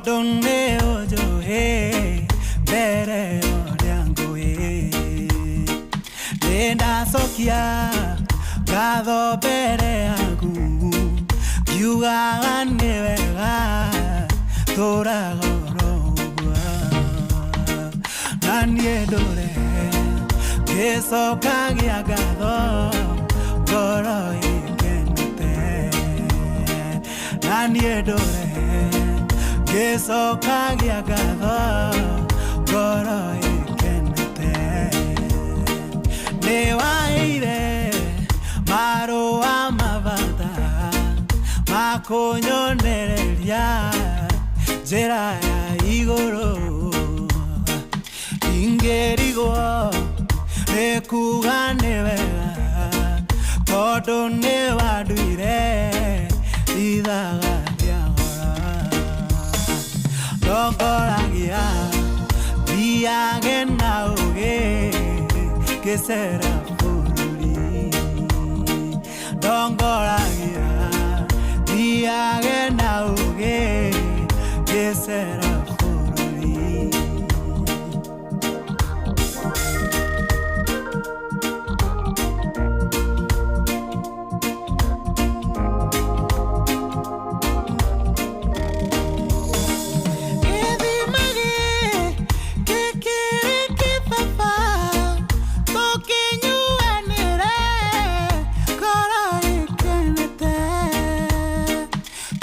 Tondũ nĩ ũnjũĩ mbere ya ũrĩa ngũĩ. Nĩ ndacokia ngatho mbere yaku, ngiugaga nĩ wega tũraga oro ũguo. Na niĩ ndũre ngĩcokagia ngatho ngoro ĩkenete. Na niĩ ndũre ngĩcokagia ngatho ngoro ĩkenete. Nĩ waheire marũa mabata makũnyonereria njĩra ya igũrũ. Ingĩrigwo nĩ kuga nĩ wega tondũ nĩ wanduire ithaga rĩa goro. Ndongoragia thiage na ũgĩ ngĩcera bũrũri. Ndongoragia thiage na ũgĩ ngĩcera bũrũri. Gĩthima gĩkĩ kĩrĩ kĩbaba, tũkĩnyuanĩre ngoro ĩkenete.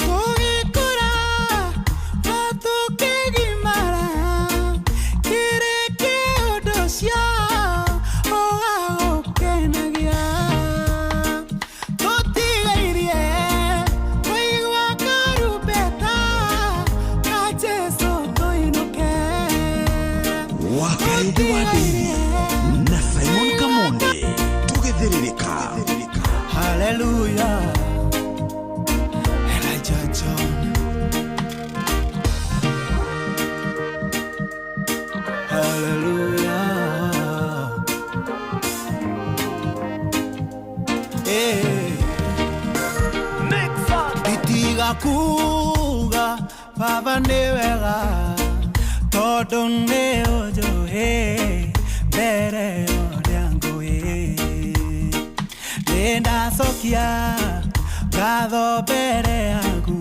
Tũgĩkũra na tũkĩgimara, kĩrĩ kĩũndũ ũcio ũgagũkenagia. Tũtigairie kũigua karumbeta ka Jesũ tũinũke. Wakarĩndĩ wa Ndĩri na Simon Kamonde tũgĩthĩrĩrĩka. Hallelujah. Elijah John. Hallelujah. Eh. Nditiga kuga baba nĩ wega tondũ nĩ ũnjũĩ mbere ya ũrĩa ngũĩ. Nĩ ndacokia ngatho mbere yaku,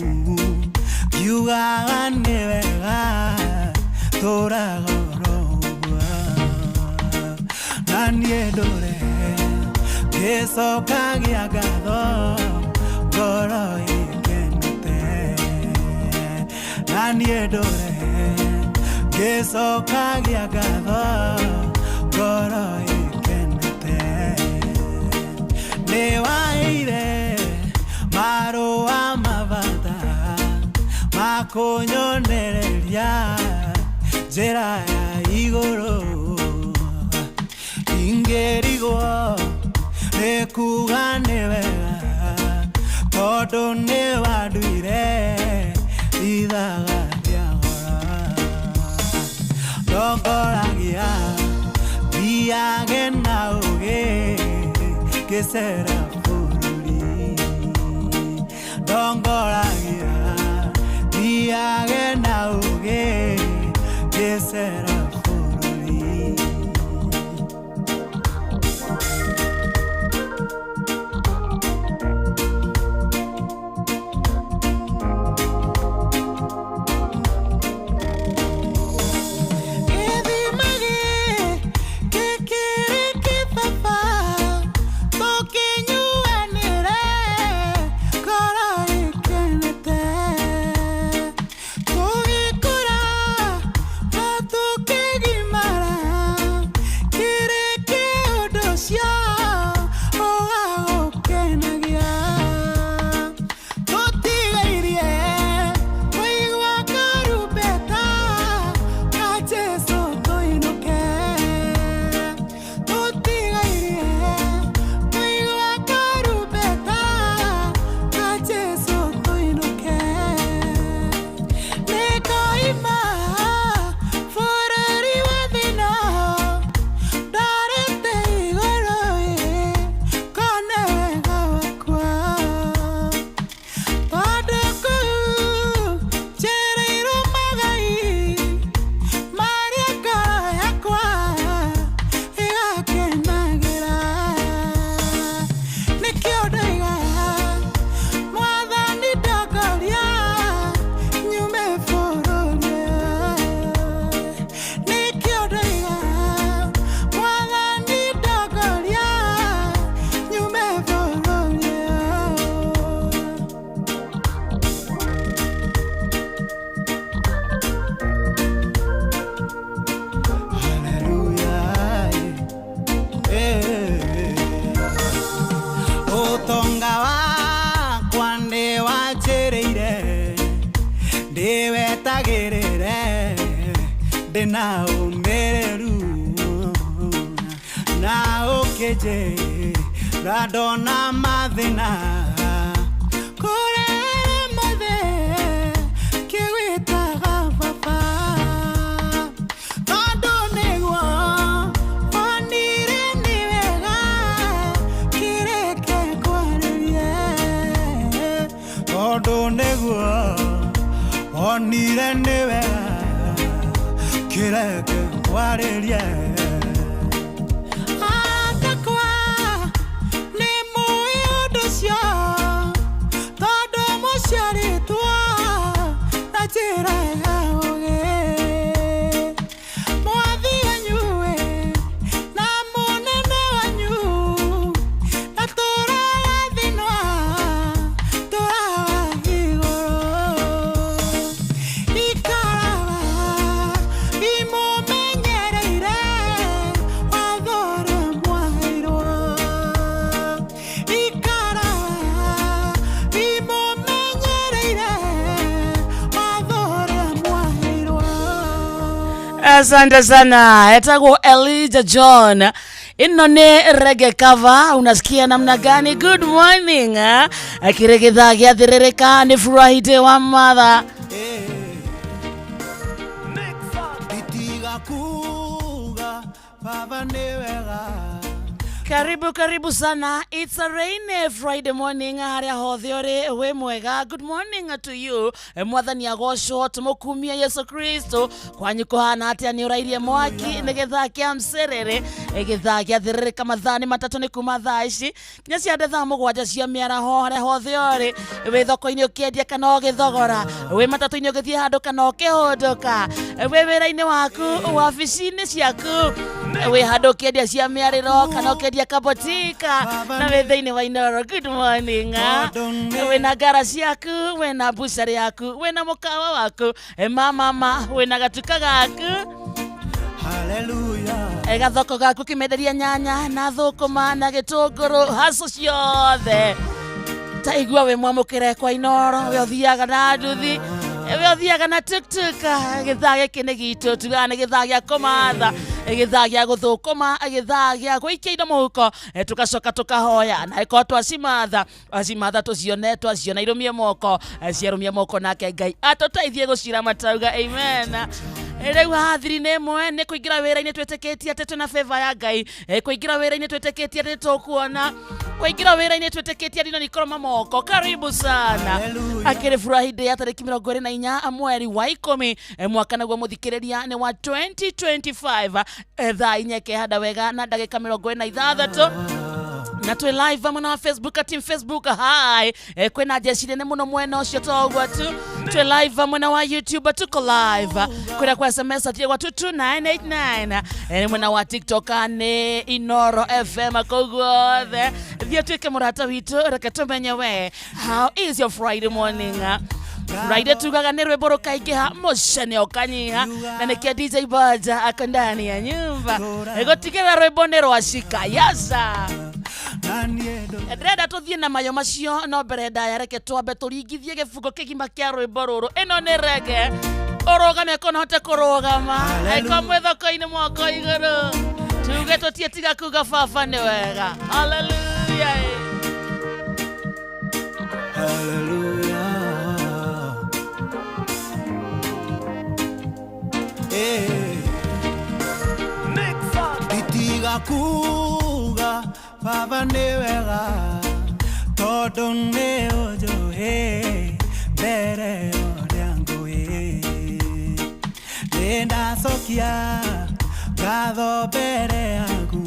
ngiugaga nĩ wega tũraga oro ũguo. Na niĩ ndũre ngĩcokagia ngatho ngoro ĩkenete. Na niĩ ndũre ngĩcokagia ngatho ngoro ĩkenete. Nĩ waheire marũa mabata makũnyonereria njĩra ya igũrũ. Ingĩrigwo nĩ kuga nĩ wega tondũ nĩ wanduire ithaga rĩa goro. Ndongoragia thiage na ũgĩ ngĩcera bũrũri. Ndongoragia thiage na ũgĩ ngĩcera bũrũri. Gĩthima gĩkĩ kĩrĩ kĩbaba, tũkĩnyuanĩre ngoro ĩkenete. Tũgĩkũra na tũkĩgimara, Ndĩwetagĩrĩre ndĩna ũmĩrĩru na ũkĩnjĩra ndona mathĩna kũrĩa mothe kĩgwĩtaga baba tondũ nĩguo onire nĩ wega kĩreke kwarĩrie tondũ nĩguo onire nĩ wega kĩreke kwarĩrie atakwa nĩ mũĩ ũndũ ũcio tondũ mũciarĩtwo na njĩra ya ũũgĩ mwathi wanyu-ĩ na mũnene wanyu na tũraga thĩinĩ tũraga igũrũ ikaraga imũmenyereire watho ũrĩa mwaheirwo ikaraga imũmenyereire watho ũrĩa mwaheirwo. Asante sana. Etagwo Elijah John. Ino ni reggae cover. Unasikia namna gani? Good morning. Eh? Akire githaa gĩathĩrĩrĩka nĩ Friday wa mother. Nditiga kuga baba nĩ wega. Karibu karibu sana. It's a rainy Friday morning haria hothe uri wi mwega. Good morning to you. Mwathani agocwo tumukumie Yesu Kristo. Kwanyu kuhana atia ni urairie mwaki ni githaa kia mcerere githaa gĩathĩrĩrĩka mathaa nĩ matatũ nĩ kuma thaa ici nginya ciande thaa mũgwanja cia mĩaraho harĩa hothe ũrĩ wĩ thoko-inĩ ũkĩendia kana ũgĩthogora wĩ matatũ-inĩ ũgĩthiĩ handũ kana ũkĩhũndũka wĩ wĩra-inĩ waku wabici-inĩ ciaku wĩ handũ ũkĩendia cia mĩarĩro kana ũkĩendia kabotika na wĩ thĩinĩ wa Inoro. Good morning, ah. Wĩna ngara ciaku, wĩna bucarĩ yaku, wĩna mũkawa waku, mamama wĩna gatuka gaku. Haleluya. Gathoko gaku kĩmenderia nyanya na thũkũma na gĩtũngũrũ haco ciothe ta igua wĩ mwamũkĩre kwa Inoro we ũthiaga na nduthi we ũthiaga na tuktuk gĩthaa gĩkĩ nĩ gitũ tugaga nĩ gĩthaa gĩa kũmatha gĩthaa gĩa gũthũkũma gĩthaa gĩa gũikia indo mũhuko tũgacoka tũkahoya na ĩkorwo twacimatha acimatha tũcione twaciona irũmie moko ciarũmia moko nake Ngai atũteithie gũciramata amen. Rĩu haha thiri-inĩ ĩmwe nĩ kũingĩra wĩra-inĩ twĩtĩkĩtie atĩ twĩna favor ya Ngai, kũingĩra wĩra-inĩ twĩtĩkĩtie atĩ tũkuona kũingĩra wĩra-inĩ twĩtĩkĩtie atĩ indo nikoroma moko. Karibu sana. Hallelujah. Akĩrĩ Friday ya tarĩki 24 mweri wa 10 mwaka naguo mũthikĩrĩria nĩ wa 2025 thaa inya ĩkehanda wega na ndagĩka 46 na twĩ live mwena wa Facebook team Facebook hi kwĩna jeshi nene mũno mwena ũcio to ũguo tu twĩ live mwena wa YouTube tuko live kũrĩa kwa SMS atie gwa 22989 mwena wa TikTok nĩ Inoro FM kũu guothe thiĩ tuĩke mũrata witũ reke tũmenye we how is your Friday morning. Friday tugaga nĩ rwĩmbo rũkaingĩha mũcene ũkanyiha na nĩkĩo DJ Baja ako ndani ya nyumba gũtigĩrĩra rwĩmbo nĩ rwacika yasa. Na niĩ ndũ Ndĩrenda tũthiĩ na mayo macio no mbere ndaya reke twambe tũringithie gĩbungo kĩgima kĩa rwĩmbo rũrũ ĩno nĩ reggae ũrũgame ko nohote kũrũgama aĩko mwĩ thoko-inĩ moko igũrũ tuge tũtie tiga kuga baba nĩ wega haleluya. Haleluya. Nditiga kuga baba nĩ wega tondũ nĩ ũnjũĩ mbere ũrĩa ngũĩ nĩ ndacokia ngatho mbere yaku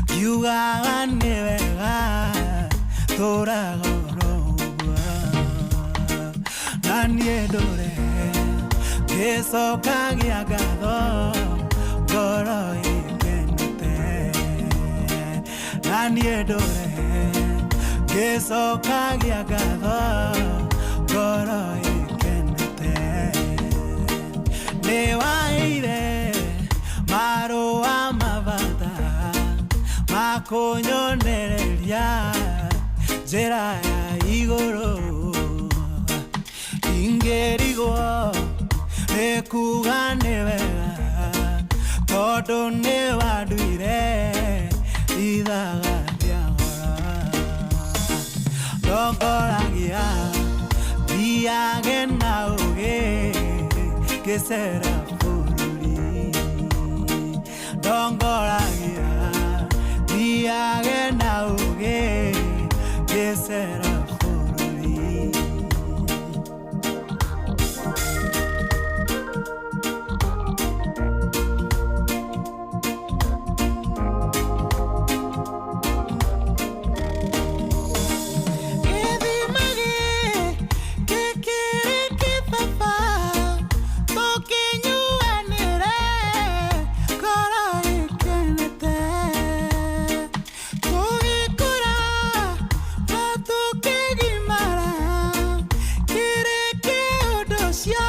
ngiugaga nĩ wega tũraga oro ũguo na niĩ ndũre ngĩcokagia ngatho ngoro ĩkenete na niĩ ndũre ngĩcokagia ngatho ngoro ĩkenete nĩ waheire marũa mabata makũnyonereria njĩra ya igũrũ. Ndingĩrigwo nĩ kuga nĩ wega tondũ nĩ wanduire ithaga rĩa goro. Ndongoragia thiage na ũgĩ ngĩcera bũrũri. Ndongoragia thiage na ũgĩ ngĩcera bũrũri. Gĩthima gĩkĩ kĩrĩ kĩbaba, tũkĩnyuanĩre ngoro ĩkenete. Tũgĩkũra na tũkĩgimara, kĩrĩ kĩũndũ ũcio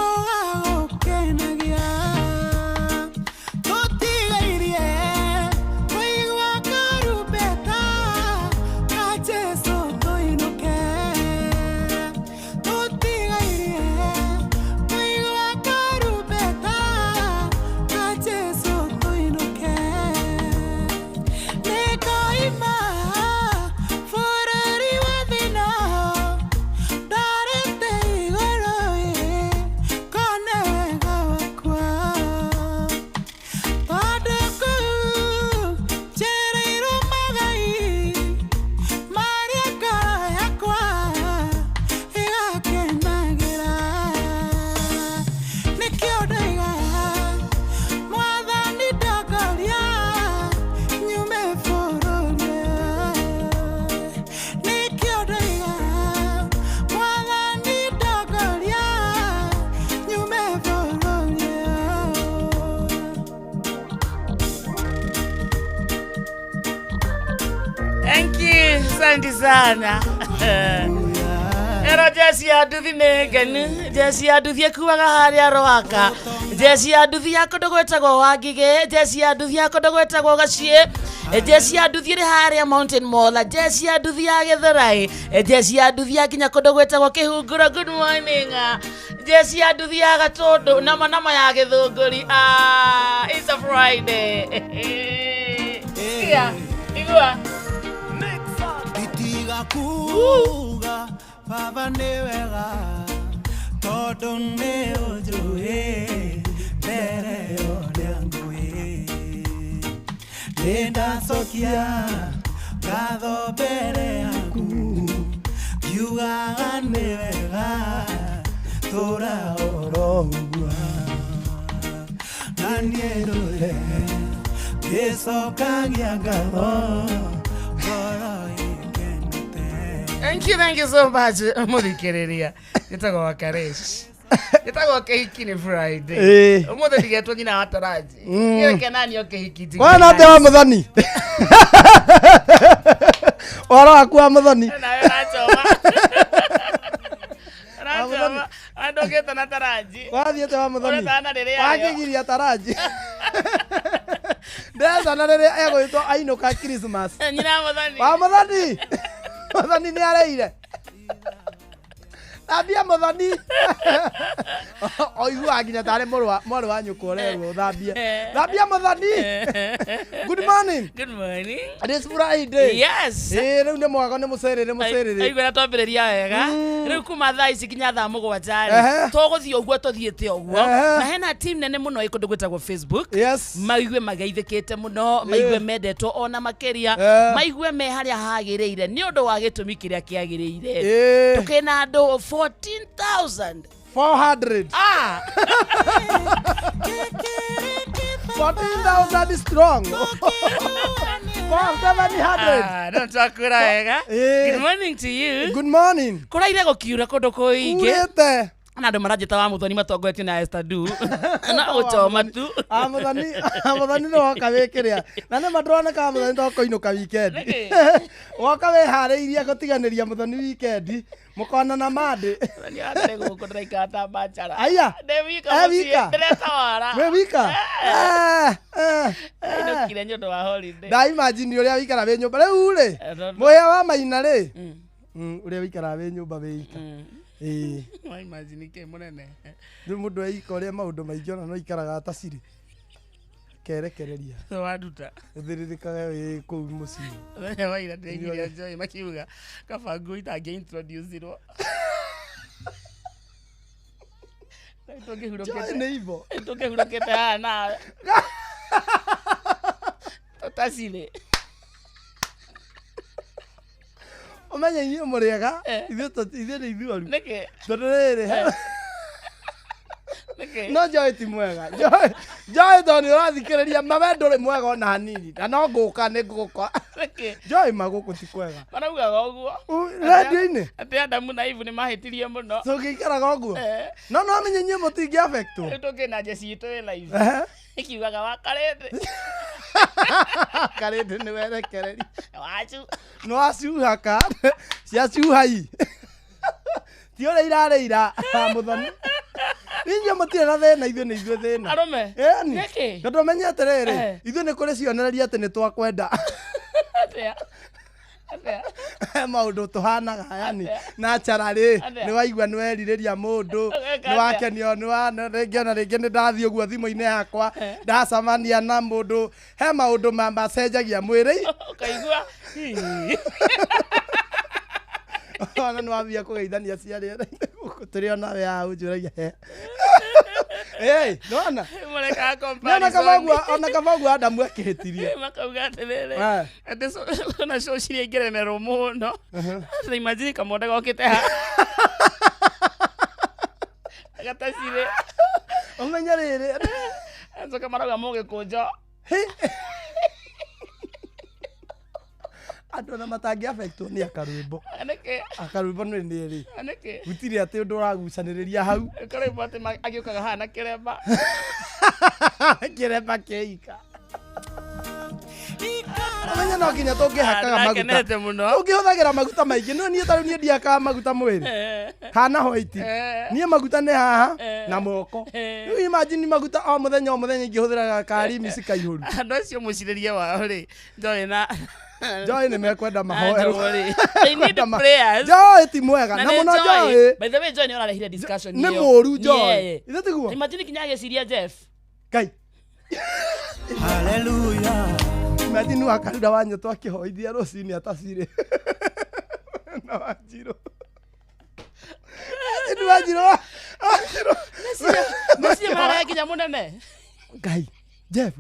ũgagũkenagia. Tũtigairie kũigua karumbeta ka Jesũ tũinũke. Tũtigairie kũigua karumbeta ka Jesũ tũinũke. Nĩngoima bũrũri wa thĩna, ndarĩte igũrũ ĩ, ngone wega wakwa. Tondũ kũu njereirwo magai marĩa ngoro yakwa ĩgakenagĩra. Nĩkĩo ndoiga Mwathani ndongoria nyume bũrũri ũyũ. Nĩkĩo ndoiga Mwathani ndongoria nyume bũrũri ũyũ. Thank you, asante sana. Ero jeci ya nduthi nĩ ngenu. Jeci ya nduthi ĩkuaga harĩa Rwaka. Jeci ya nduthi ya kũndũ gwĩtagwo Wangigĩ. Jeci ya nduthi ya kũndũ gwĩtagwo Gaciĩ. Jeci ya nduthi ĩrĩ harĩa Mountain Mall. Jeci ya nduthi ya Gĩthũrai. Jeci ya nduthi ya kinya kũndũ gwĩtagwo Kĩhunguro. Good morning. Jeci ya nduthi ya Gatũndũ nama nama ya Gĩthũngũri. Ah, it's a Friday. Sikia, igua. Nditiga kuga baba nĩ wega tondũ nĩ ũnjũĩ mbere ya ũrĩa ngũĩ. Nĩ ndacokia ngatho mbere yaku ngiugaga nĩ wega tũra oro ũguo. Na niĩ ndũre ngĩcokagia ngatho ngoro ĩkenete. Thank you so much, muthikiriria. Gĩtagwo Wakaresh. Gĩtagwo kĩhiki nĩ Friday. Ĩĩ. Ũmũthĩ ndigetwo nyina wa Taraji. Gĩkenanio kĩhiki ti. Wana atä wa må thoni ũhoro waku wa må thoni. Nawe ũrachoma. Ũrachoma. Andũ ũkĩte na Taraji. Wathiä te wa må thoni. Ũretana rĩrĩa rĩo. Wakä taranji ndecana rä rä a egå two ainå ka Christmas. Nyina wa Mũthoni. Wa må thoni, må thoni nä areire thambia må thoni oiguaga nginya tarä mwarä wa nyå kwa å rerwo thambie thambia må thoni. Good morning. Good morning. It is Friday. Yes. Ä rä u nä mwago nä må cerä må cerä. Aigua na twambĩrĩria wega. Rĩu kuma thaa ici nginya thaa 7 rĩ, tũgũthiĩ ũguo tũthiĩte ũguo. Na hena team nene mũno ĩ kũndũ gwĩtagwo Facebook. Maigue mageithĩkĩte mũno, maigue mendetwo ona makĩria, maigue me harĩa hagĩrĩire nĩ ũndũ wa gĩtũmi kĩrĩa kĩagĩrĩire. Tũkĩna andũ 14,000. 400. Ah! 14,000 strong. 4700. Ah, no twakwĩra wega. Good morning to you. Good morning. Kũraire gũkiura kũndũ kũingĩ. Urĩte. Na andũ maranjĩta wa Mũthoni matongoretio na Esther Du. Na gũchoma tu. Amuthoni amuthoni nĩ woka wĩ kĩrĩa na nĩ ma ndĩroneka Mũthoni to kũinũka wikendi. Nĩkĩ? Woka wĩharĩirie gũtiganĩria Mũthoni wikendi mũkonana mandĩ. Mũthoni wakwa gũkũ ndĩraikara ta bachara. Aya. Ndĩ wika Eh, mũciĩ, wika. ndĩretawara. Wĩ wika. Eh, eh, eh. Ainũkire nĩ ũndũ wa holiday. Ndaimagine ũrĩa wĩikara wĩ nyũmba rĩu rĩ. Eh, Mũhĩa wa maina rĩ, ũrĩa wĩikaraga wĩ nyũmba wĩ ika. Ĩĩ. Wa imagine kĩ mũnene. Rĩu mũndũ eika ũrĩa maũndũ maingĩ ona no ikaraga atacirĩ kerekereria. Wanduta. Ũthĩrĩrĩkage wĩ kũu mũciĩ. Mũthenya wa ira ndĩraiguire Joy makiuga kaba ngui itangĩ introduce-irwo. Rĩu Joy tũngĩhurũkĩte nĩ ivo. tũngĩhurũkĩte haha nawe. Tũtacirĩ. Ũmenye inyuĩ mũrĩega, Eh. ithuĩ nĩ ithuoru. Nĩkĩ? Tondũ rĩrĩ, Nĩkĩ? no Joy ti mwega. Joy tondũ nĩ ũrathikĩrĩria mawe ndũrĩ mwega ona hanini. Na no ngũka nĩ ngũka. Nĩkĩ? Joy ma gũkũ ti kwega. Maraugaga ũguo. Radio-inĩ Atĩ Adamu na Eve nĩ mahĩtirie mũno. tũngĩikaraga ũguo. Eh. No no amenye inyuĩ mũtingĩ affectwo. Rĩu tũngĩ na njeci itũ ĩ live. Ehe. Ĩkiugaga wakarĩndĩ. Karĩndĩ nĩ werekereria. Wacu. Nĩ wacuha ka ciacuhai. Ti ũrĩa irarĩ ira mũthoni. Inyuĩ mũtirĩ na thĩna, ithuĩ nĩ ithuĩ thĩna. Arũme. Ĩni. Nĩkĩ? Tondũ ũmenye atĩrĩrĩ, Eh. ithuĩ nĩ kũrĩ cionereria atĩ nĩ twakwenda. Atĩa? Atĩa? Maũndũ tũhanaga yani Atĩa? naturally Atĩa? nĩ waigua nĩ werirĩria mũndũ, Ũgeka nĩ atĩa? wakenio, rĩngĩ ona rĩngĩ nĩ ndathiĩ ũguo thimũ-inĩ yakwa ndacemania na mũndũ, he maũndũ macenjagia mwĩrĩ. Ũkaigua. Hii. Ona nĩ wambia kũgeithania cia rĩera-inĩ gũkũ tũrĩ ona we haha ũnjũragia he. Ĩĩ, nĩwona? Mũrekaga Nĩ ona comparison. kaba ũguo, ona kaba ũguo Adamu akĩhĩtirie. Makauga atĩrĩrĩ. Eh. Atĩ ona show ciria ingĩremerwo mũno. Atĩ imagine kamũndũ gokĩte haha. Gatacirĩ. Ũmenye rĩrĩ. Acoka marauga mũgĩkũnjo. Andũ ona matangĩ affectwo nĩ akarwĩmbo. Nĩkĩ? Akarwĩmbo nĩ nĩ rĩ. Nĩkĩ? Gũtirĩ atĩ ũndũ ũragucanĩrĩria hau. Karwĩmbo atĩ agĩũkaga haha na kĩremba. Kĩremba kĩika. Ũmenye no nginya tũngĩhakaga maguta. Ndakenete mũno. Ũngĩhũthagĩra maguta maingĩ. No niĩ tarĩu niĩ ndihakaga maguta mwĩrĩ. Hana white. Eh. Niĩ maguta nĩ haha Eh. na moko. Eh. Rĩu imagine maguta o mũthenya o mũthenya ingĩhũthĩraga karimi cikaihũru. Andũ acio mũcirĩrie wao rĩ, Joy na Joy nĩ mekwenda mahoerwo. Joy rĩ. They need Mekwenda prayers. Joy ti mwega. Na nĩ mũno Joy. Joy. By the way, Joy nĩ ũrarehire discussion Nĩ ĩyo. mũũru Joy. Yeah. Ithe tiguo? Imagine kinya agĩciria Jeff. Ngai. Hallelujah. Imagine wakarura wa nyũtũ akĩhoithia rũcinĩ atacirĩ. Na Wanjirũ. Imagine Wanjirũ. Wanjirũ. Meciria mararehe kinya mũnene. Ngai. Jeff.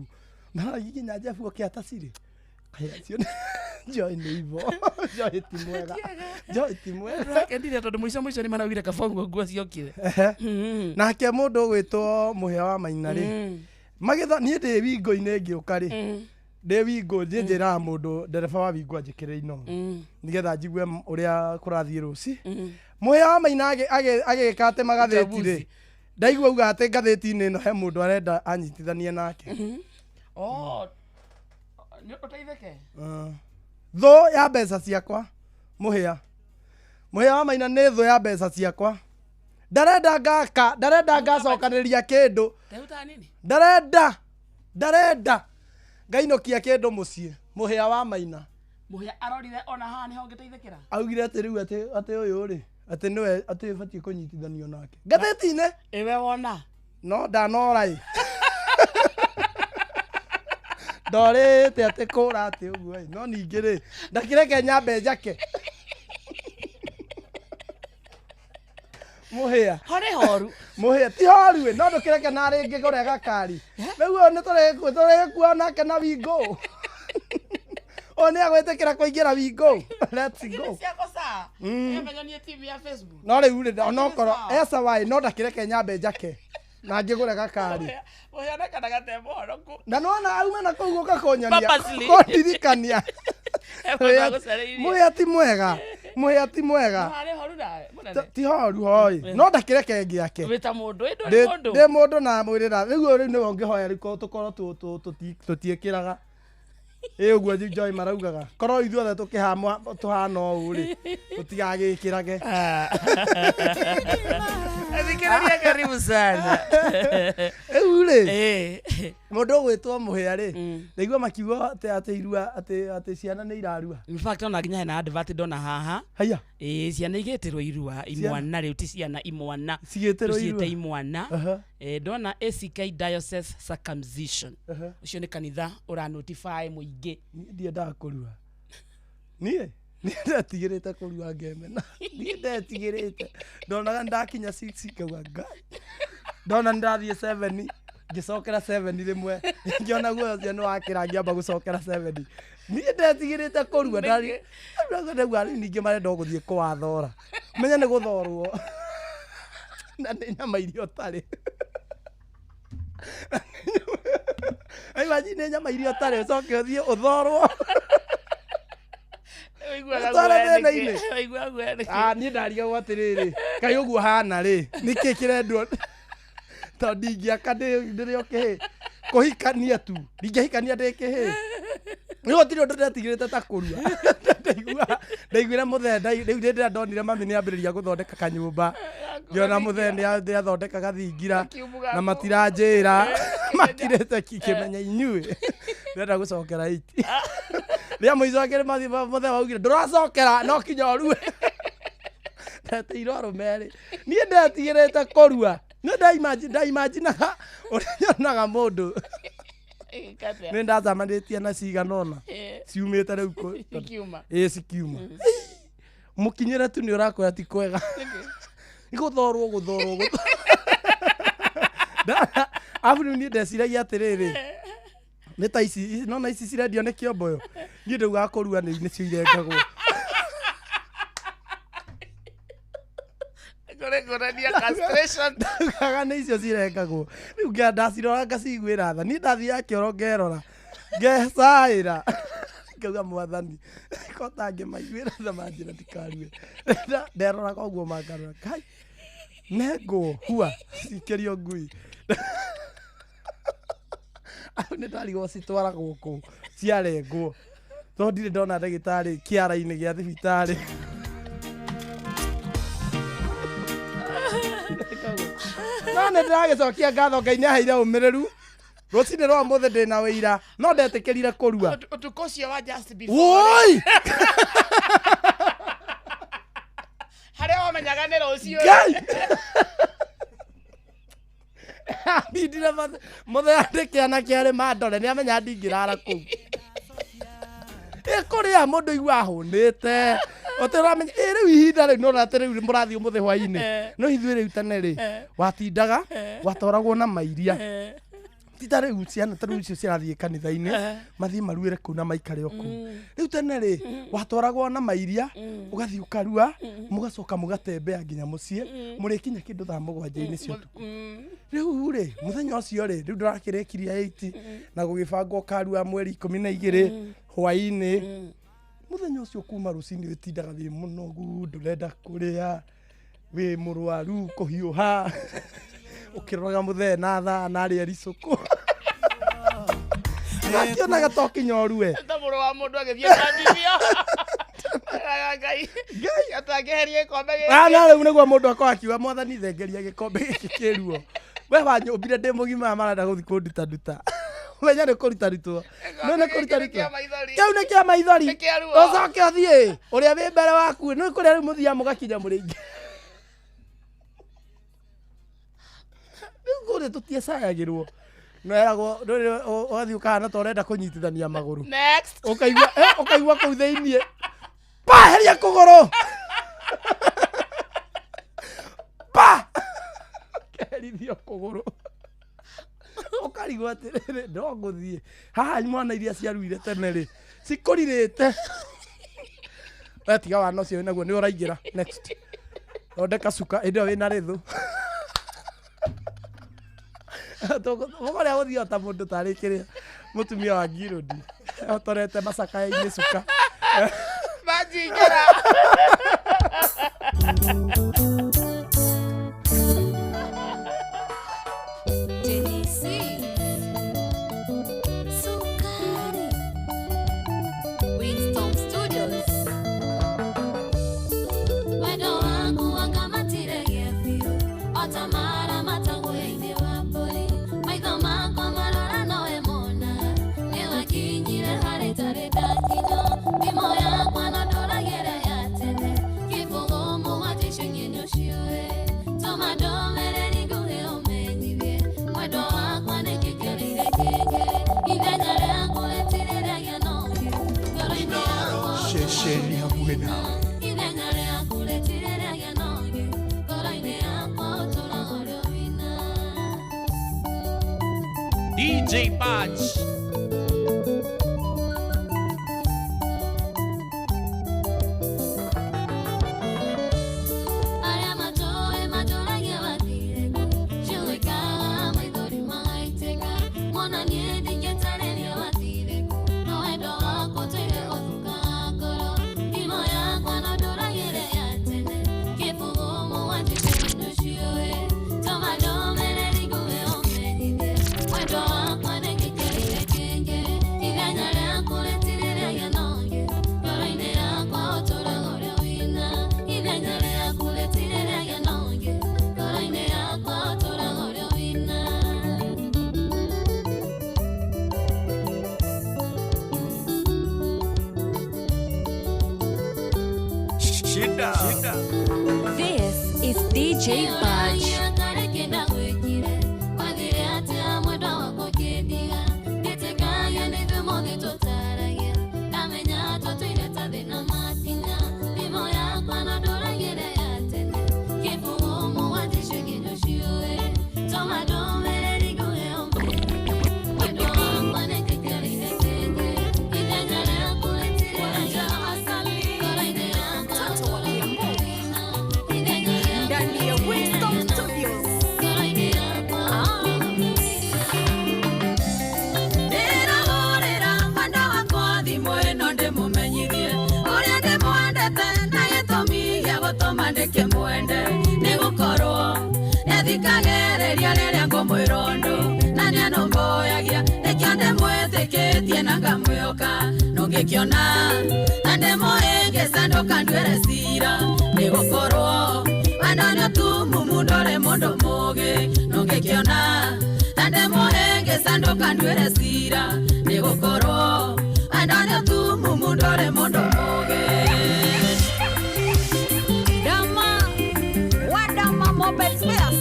Maragia nginya Jeff oke atacirĩ. Kaĩ acio Joy nĩ ivo. Joy ti mwega. Joy ti mwega. Ndĩrakenire tondũ mũico mũico nĩ maraugire kaba ũguo nguo ciokire. Ehe. Nake mũndũ ũgwĩtwo mũhĩa wa maina rĩ. Magĩtha niĩ ndĩ wingo-inĩ ngĩũka rĩ. Ndĩ wingo niĩ njĩraga mũndũ ndereba wa wingo anjĩkĩre inooro. Nĩgetha njigue ũrĩa kũrathiĩ rũci. Mũhĩa wa maina agĩka atĩ magathĩti rĩ. Uchaguzi. Ndaigua auga atĩ ngathĩti-inĩ ĩno he mũndũ arenda anyitithanie nake. Oh. Nĩ ũteithĩke. Thũ ya mbeca ciakwa mũhĩa. Mũhĩa wa maina nĩ thũ ya mbeca ciakwa. Ndarenda ngaka, ndarenda ngacokanĩrĩria kĩndũ. Rĩu ta nini? Ndarenda, ndarenda ngainũkia kĩndũ mũciĩ. Mũhĩa wa maina. Mũhĩa arorire ona haha nĩho ũngĩteithĩkĩra. Augire atĩ rĩu atĩ atĩ ũyũ rĩ, atĩ nĩwe atĩ ũbatiĩ kũnyitithanio nake. Ngathĩti-inĩ. Ĩwe wona. No ndanora ĩ. Ndorĩte atĩ kũra atĩ ũguo ĩ. No ningĩ rĩ, ndakĩreke nyambe njake. Mũhĩa. Horĩ horu. Mũhĩa ti horu ĩ, no ndũkĩreke na rĩngĩ kũrĩa gakari. Rĩu ũyũ nĩ tũrĩgĩkua nake na wingũ. Ũyũ nĩ agwĩtĩkĩra kũingĩra wingũ. Let's go. Ciako saa. Ĩmenyonie TV ya Facebook. No rĩu rĩ, onokorwo eca waĩ no ndakĩreke nyambe njake. Na ngĩgũre gakari. Mũhĩa onekanaga te mũhoroku. Na nĩwona auma na kũu gũka kũnyonia Purposely. kũndirikania. Ekwenda gũcereirie. Mũhĩa ti mwega. Mũhĩa ti mwega. Harĩ horu nawe mũnene. Ti horu hoi. No ndakĩreke ngĩake. Wĩ ta mũndũ, ĩ ndũrĩ mũndũ. Ndĩ mũndũ na mwĩrĩ na rĩu rĩu nĩwe ũngĩhoya rĩu tũkorwo tũtiĩkĩraga. Ĩ ũguo Joy maraugaga. Korwo ithuothe tũhana ũũ rĩ, tũtigagĩkĩrage. Thikĩrĩria Karibu sana. Rĩu rĩ, mũndũ ũgwĩtwo Mũhĩa rĩ, ndaigua makiuga atĩ irua, atĩ ciana nĩ irarua. In fact, ona nginya hena advert ndona haha. Haiya. Ĩĩ, ciana igĩtĩrwo irua, imwana rĩu ti ciana, imwana. Cigĩtĩrwo Tũciĩte irua. imwana. Aha. Ndona ACK Diocese Circumcision. Aha. Ũcio nĩ kanitha ũra notify mũingĩ. Niĩ ndiendaga kũrua. Niĩ ndetigĩrĩte kũrua ngemena. Niĩ ndetigĩrĩte. Ndonaga ndakinya 6 ngauga Ngai. Ndona ndathiĩ 7, ngĩcokera 7 rĩmwe. Ngĩona guoya ũcio nĩ wakĩra ngĩamba gũcokera 7. Niĩ ndetigĩrĩte kũrua. Ndaigua rĩu ningĩ marenda o gũthiĩ kũwathora. Menya nĩ gũthorwo. Na nĩ nyama iria ũtarĩ. Imagine nĩ nyama iria ũtarĩ ũcoke ũthiĩ ũthorwo. Ũiguaga Ũtware guoya nĩkĩ? thĩna-inĩ. Ũiguaga guoya nĩkĩ? Ah, niĩ ndarigagwo atĩrĩrĩ, kaĩ ũguo hana rĩ, nĩkĩ kĩrendwo? Tondũ ndingĩaka ndĩrĩ o kĩhĩ. Kũhikania tu, ndingĩhikania ndĩ kĩhĩ. Rĩu gũtirĩ ũndũ ndetigĩrĩte ta kũrua. Ndaiguire mũthee, rĩu rĩrĩa ndonire mami nĩambĩrĩria gũthondeka kanyũmba. Ngĩona mũthee nĩathondeka gathingira na matiranjĩra. Makirĩte kĩmenya inyuĩ. Ndĩrenda gũcokera 8. Rĩa mũico akĩrĩ mũthee waugire ndũracokera no kinya ũrue. Ndeteirwo arũme erĩ. Niĩ ndetigĩrĩte kũrua. Niĩ ndaimaginaga ũrĩa nyonaga mũndũ. Nĩ ndacamanĩtie na cigana ũna ciumĩte rĩu Cikiuma. Ĩĩ, cikiuma. Mũkinyĩre tu nĩ ũrakwĩra ti kwega. Nĩ gũthorwo, gũthorwo, gũthorwo. Arabu rĩu niĩ ndeciragia atĩrĩrĩ, nĩ ta ici, nona ici cirendio nĩ kĩomboyo. Niĩ ndaugaga kũrua nĩcio irengagwo. Kũrĩ castration. Ndaugaga nĩ icio cirengagwo. Rĩu ndacirora ngaciguĩra tha. Niĩ ndathiaga kĩoro ngerora, ngecaĩra. Ngauga mwathani, ko tangĩmaiguĩra tha manjĩra ndikarue. Nderoraga ũguo mangarora, Ngai, nengwo hua cikĩrio ngui. Au nĩ ndarigwo citwaragwo kũ, ciarengwo. Tondũ ndirĩ ndona ndagĩtarĩ kĩara-inĩ gĩa thibitarĩ. No nĩ ndĩragĩcokia ngatho Ngai nĩ aheire ũmĩrĩru. Rũcinĩ rwa ũmũthĩ ndĩna wĩira, no ndetĩkĩrire kũrua. Ũtukũ ũcio wa just before. Woi! Harĩa wamenyaga nĩ rũciũ. Ngai! Ndindire mũthenya ndĩ kĩana kĩarĩ mandore, nĩ amenya ndingĩrara kũu. Ĩ kũrĩa mũndũ aigua ahũnĩte. Ũtĩ ũramenya, ĩ rĩu ihinda rĩu nĩũrona atĩ rĩu mũrathiĩ ũmũthĩ hwainĩ. No ithuĩ rĩu tene rĩ, watindaga, watwaragwo na mairia. Ti ta rĩu ciana ta rĩu icio cirathiĩ kanitha-inĩ, mathiĩ maruĩre kũu na maikare o kũu. Rĩu tene rĩ, watwaragwo na mairia, ũgathiĩ ũkarua, mũgacoka mũgatembea nginya mũciĩ, mũrĩkinya kĩndũ thaa mũgwanja-inĩ cia ũtukũ. Rĩu rĩ, mũthenya ũcio rĩ, rĩu ndũrakĩrĩkirie 8, na gũgĩbangwo ũkarua mweri ikũmi na igĩrĩ, hwaĩ-inĩ. Mũthenya ũcio kuma rũcinĩ wĩtindaga wĩ mũnogu, ndũrenda kũrĩa, wĩ mũrwaru, kũhiũha. Ũkĩroraga mũthee na thaa na arĩa ricũkũ. Akĩonaga to kinya ũrue. Ta mũrũ wa mũndũ agĩthiĩ kwambithio. Ngai. Ngai. Atangĩheria gĩkombe gĩkĩ. Ah, na rĩu nĩguo mũndũ akorwo akiuga mwathani thengeria gĩkombe gĩkĩ kĩruo. We wanyũmbire ndĩ mũgima marenda gũthiĩ kũndutanduta. Menya nĩ kũrutarutwo. No nĩ kũrutarutwo. Kĩa maithori. Kĩu nĩ kĩa maithori. Nĩ kĩa ruo. Ũcoke ũthiĩ. Ũrĩa wĩ mbere waku, nĩ kũrĩa rĩu mũthiaga mũgakinya mũrĩ aingĩ. Rĩu kũrĩa tũtiecayagĩrwo. Neragwo, ũgathiĩ ũkahana ta ũrenda kũnyitithania magũrũ. Next. Ũkaigua kũu thĩiniĩ. Pa, heria kũgũrũ. Pa! Ũkeherithio kũgũrũ. Ũkarigwo atĩrĩrĩ, no ngũthiĩ. Haha mwana iria ciaruire tene rĩ, cikũrirĩte. We tiga wana ũcio wĩnaguo, nĩ ũraingĩra. Next. Thondeka cuka, hĩndĩ ĩyo wĩna rĩthũ. Mũkorĩa gũthiĩ o ta mũndũ tarĩ kĩrĩa mũtumia wa Ngirũndi. Otorete macakaya-inĩ cuka. Manjingĩra. Sukari. Winston Studios. Wendo wangu wangamatire biũ, o ta mara. Hakuhĩ nawe. Ithenya rĩaku rĩtirĩrĩria noge ngoro-inĩ yakwa ũtũũraga ũrĩ o wina. DJ Patch. Arĩa matũĩ matũragia wathire kũ, ciũĩkaga maithori magaitĩka. Mwana niĩ ndingĩtarĩria wathire kũ, no wendo wakwa ũtũire ũthukaga ngoro. Thimo yakwa no ndũragĩre ya tene, kĩbũgũ mũgwanja kĩndũ ciũĩ. Tũma ndũmĩrĩri nguhĩ ũmenyithie, wendo wakwa nĩngĩkĩrire kĩngĩ. Ithenya rĩaku rĩtirĩrĩria noge, ngoro-inĩ yakwa ũtũũraga ũrĩ o wina. Ithenya rĩaku rĩtirĩrĩria noge, ngoro-inĩ yakwa ũtũũraga ũrĩ o wina. Shida. This is DJ Budge. Ndani ya Winston Studios. Ndĩrahũrĩra mwenda wakwa thimũ ĩno ndĩmũmenyithie ũrĩa ndĩmwendete na gĩtũmi gĩa gũtũma ndĩkĩmwende nĩ gũkorwo nĩathikagĩrĩria rĩrĩa ngũmwĩra ũndũ na nĩanũmbũyagia nĩkĩo ndĩmwĩtĩkĩtie na ngamwĩhoka nũngĩkĩona na ndĩmũhĩngĩca ndũkanduĩre cira nĩ gũkorwo wendo nĩ ũtumumu ndũrĩ mũndũ mũũgĩ nũngĩkĩona na ndĩmũhĩngĩca ndũkanduĩre cira nĩ gũkorwo wendo nĩ ũtumumu ndũrĩ mũndũ mũũgĩ. Dama Wadama Mobile Spares.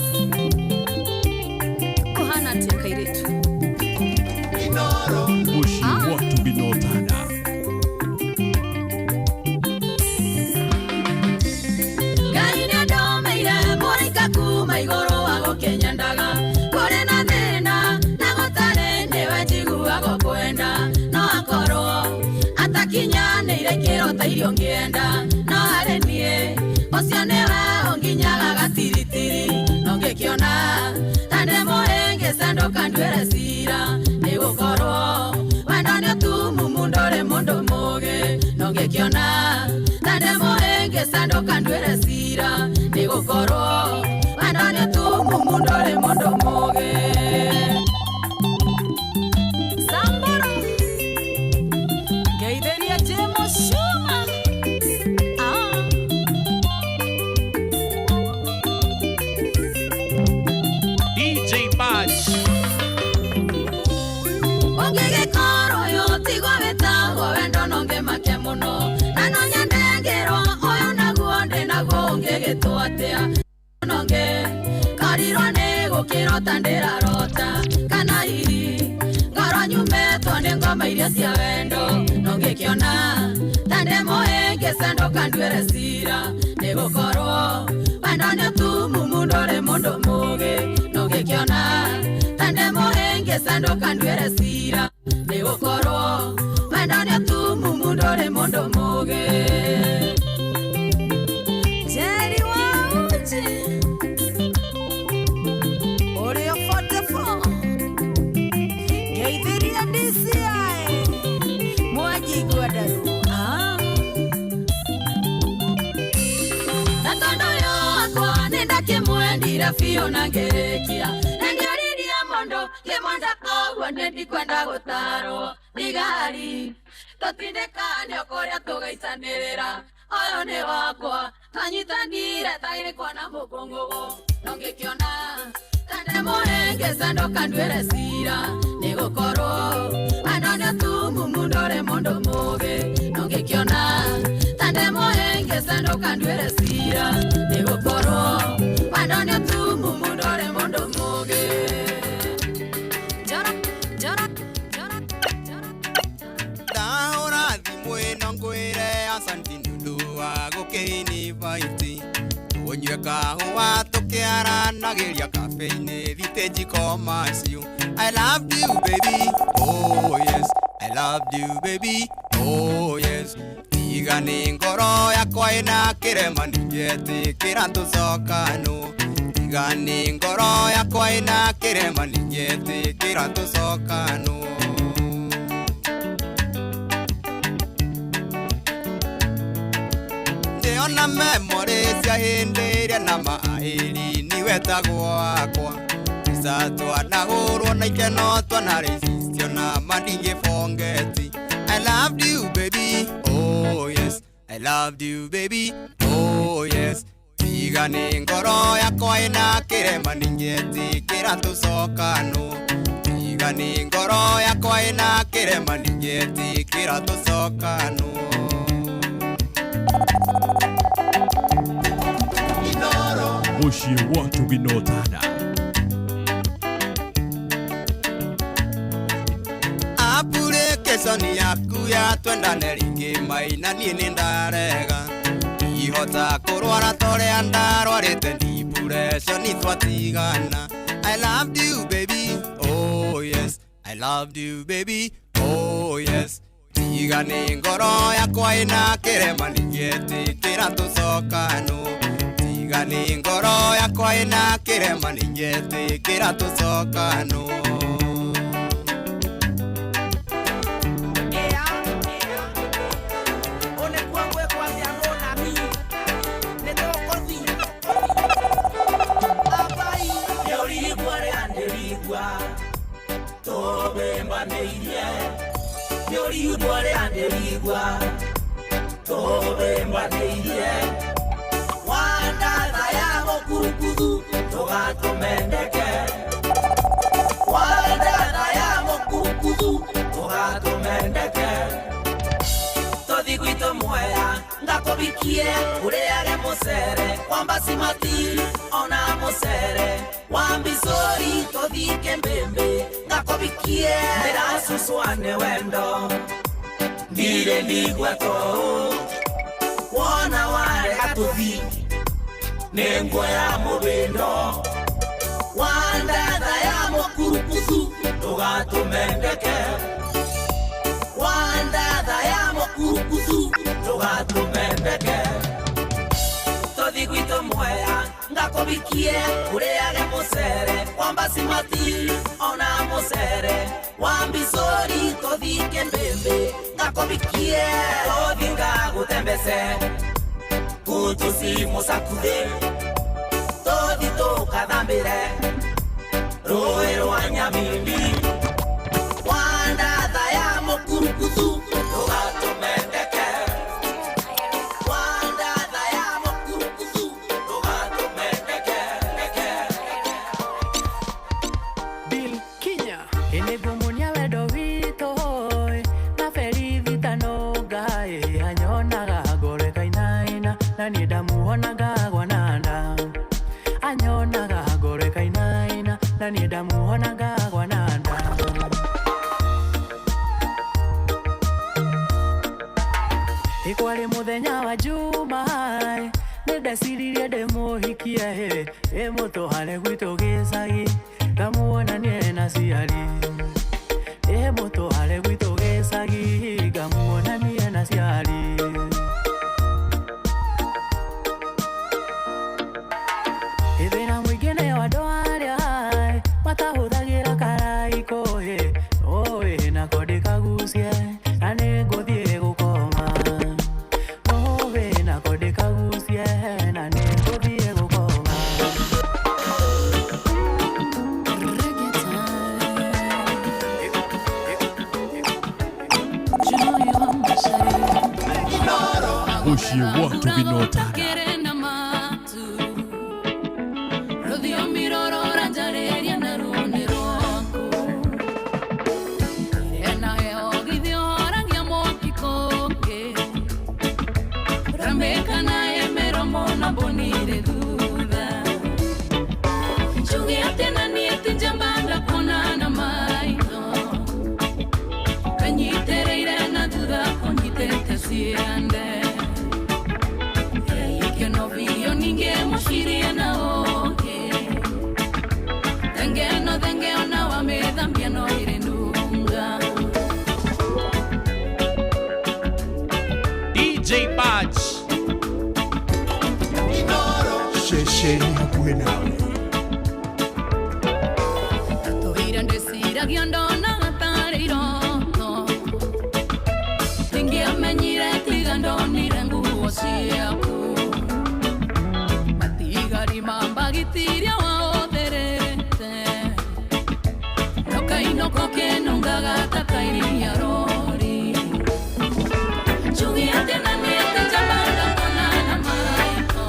Kuhana atia kairitu. Bushi watu binotana. Ngai nĩandomeire mũraika kuma igũrũ wa gũkĩnyendaga kũrĩ na thĩna na gũtarĩ nĩwe njiguaga kwenda no akorwo atakinyanĩire ikĩro ta iria ũngĩenda no harĩ niĩ ũcio nĩwe ũnginyaga gatiritiri no ngĩkĩona ta ndĩmũhĩngĩca ndũkanduĩre cira nĩ gũkorwo wendo nĩ ũtumumu ndũrĩ mũndũ mũũgĩ no ngĩkĩona ta ndĩmũhĩngĩca ndũkanduĩre cira nĩ gũkorwo wendo nĩ ũtumumu ndũrĩ mũndũ mũũgĩ. Samburu. Ngeitheria Jemo Shuma. DJ Patch. Ũngĩgĩkorwo ũyũ tigwo wĩtagwo wendo no ngĩmake mũno na no nyende ngĩrwo ũyũ naguo ndĩ naguo ũngĩgĩtwo atĩa no ngĩkorirwo nĩ gũkĩrota ndĩrarota kana hihi ngorwo nyumĩtwo nĩ ngoma iria cia wendo no ngĩkĩona ta ndĩmũhĩngĩca ndũkanduĩre cira nĩ gũkorwo wendo nĩ ũtumumu ndũrĩ mũndũ mũũgĩ no ngĩkĩona ta ndĩmũhĩngĩca ndũkanduĩre cira nĩ gũkorwo wendo nĩ ũtumumu ndũrĩ mũndũ mũũgĩ. Jerry wa Uji. Ũrĩa 44. Ngeithiria DCI. Mwangi Ngwendaru. Na tondũ ũyũ wakwa nĩndakĩmwendire biũ na ngĩrĩkia na ngĩoririe mũndũ ngĩmwenda koguo nĩ ndikwenda gũtarwo thigari tũtindĩkane kũrĩa tũgaicanĩrĩra ũyũ nĩ wakwa twanyitanire tagĩkwa na mũkũngũgũ no ngĩkĩona ta ndĩmũhĩngĩca ndũkanduĩre cira nĩ gũkorwo wendo nĩ ũtumumu ndũrĩ mũndũ mũũgĩ no ngĩkĩona ta ndĩmũhĩngĩca ndũkanduĩre cira nĩ gũkorwo wendo nĩ ũtumumu ndũrĩ mũndũ mũũgĩ. Jara Jara Jara Jara. Ndahũra thimũ ĩno ngwĩre asanti nĩ ũndũ Tũkahũa tũkĩaranagĩria kafe-inĩ thitĩnji komacio. I loved you baby, oh yes. I loved you baby, oh yes. Tiga nĩ ngoro yakwa ĩna kĩrema ningĩetĩkĩra tũcokano. Tiga nĩ ngoro yakwa ĩna kĩrema ningĩetĩkĩra tũcokano. Ndĩona memory cia hĩndĩ ĩrĩa na maĩri niwetagwo wakwa. Mbica twanahũrwo na ikeno twanarĩcicio na mandingĩbongeti. I loved you baby, oh yes. I loved you baby, oh yes. Tiga nĩ ngoro yakwa ĩna kĩrema ningĩetĩkĩra tũcokano. Tiga nĩ ngoro yakwa ĩna kĩrema ningĩetĩkĩra tũcokano. Muciĩ wa Tũginotana. Application yaku ya twendane rĩngĩ maina niĩ nĩ ndarega. Ihota kũrwara torĩa ndarwarĩte depression twatigana. I loved you baby, oh yes. I loved you baby, oh yes. Tiga nĩ ngoro yakwa ĩna kĩrema ningĩetĩkĩra tũcokano. Tiga nĩ ngoro yakwa ĩna kĩrema ningĩetĩkĩra tũcokano. Ngakobikie ureage musere wambasimati ona musere wambisori tothike mbembe ngakobikie ndirasuswane wendo ndire ndigweto wona warega tuthi nengo ya mubindo wandatha ya mukurukuthu tugatumendeke wandatha ya mukurukuthu tugatumendeke tothi gwitũ Mwea ngakobikie ureage musere wambasimati ona musere wambisori tothike mbembe ngakobikie tothi ngagutembece kutusi musakuthe tothi tukathambire rũĩ rwa Nyamindi wandatha ya mukurukuthu tugatumendeke wandatha ya mukurukuthu tugatumendeke. Bill Kinya Enegumunia wendo witũ na Felithi Ngai anyonaga ngoro ĩkainaina na niĩ ndamuonaga gwananda anyonaga ngoro ĩkainaina na niĩ ndamuonaga gwananda. Ikwari muthenya wa Juma nĩndeciririe ndĩmũhikie ĩmũtware gwitũ gĩcagi ngamuonanie na ciari ĩmũtware gwitũ gĩcagi ngamuonanie na ciari. Ithĩna mũingĩ nĩ andũ arĩa matahũthagĩra karaikũ ũĩ nako ndĩkagucie na nĩngũthiĩ gũkoma ũĩ nako ndĩkagucie na nĩngũthiĩ gũkoma. Muciĩ wa Tũginotana. Ciande, que no vi yo ninguém mochiria. Nginyagia ndonaga tarĩ iroto. Ndingĩamenyire tiga ndonire nguo ciaku. Matigari ma mbagitiria wahũthĩrĩte. Nokainũka ũkĩnungaga ta kairia rori. Njuge atĩ na niĩ ti njamba ngakona na maitho.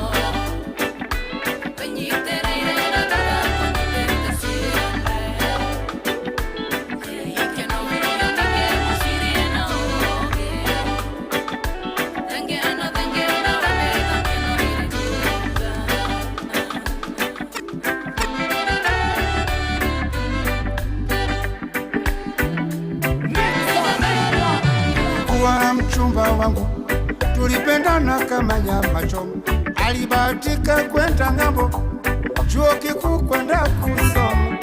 Wĩnyitĩrĩire na ndagakũnyitĩte ciande. Ikeno wĩonage mũcirie na ũũgĩ. Thengeana thengeana wega keno irĩ thutha. Kuwa mchumba wangu tulipendana kama nyama choma, alibahatika kwenda ng'ambo, chuo kikuu kwenda kusoma,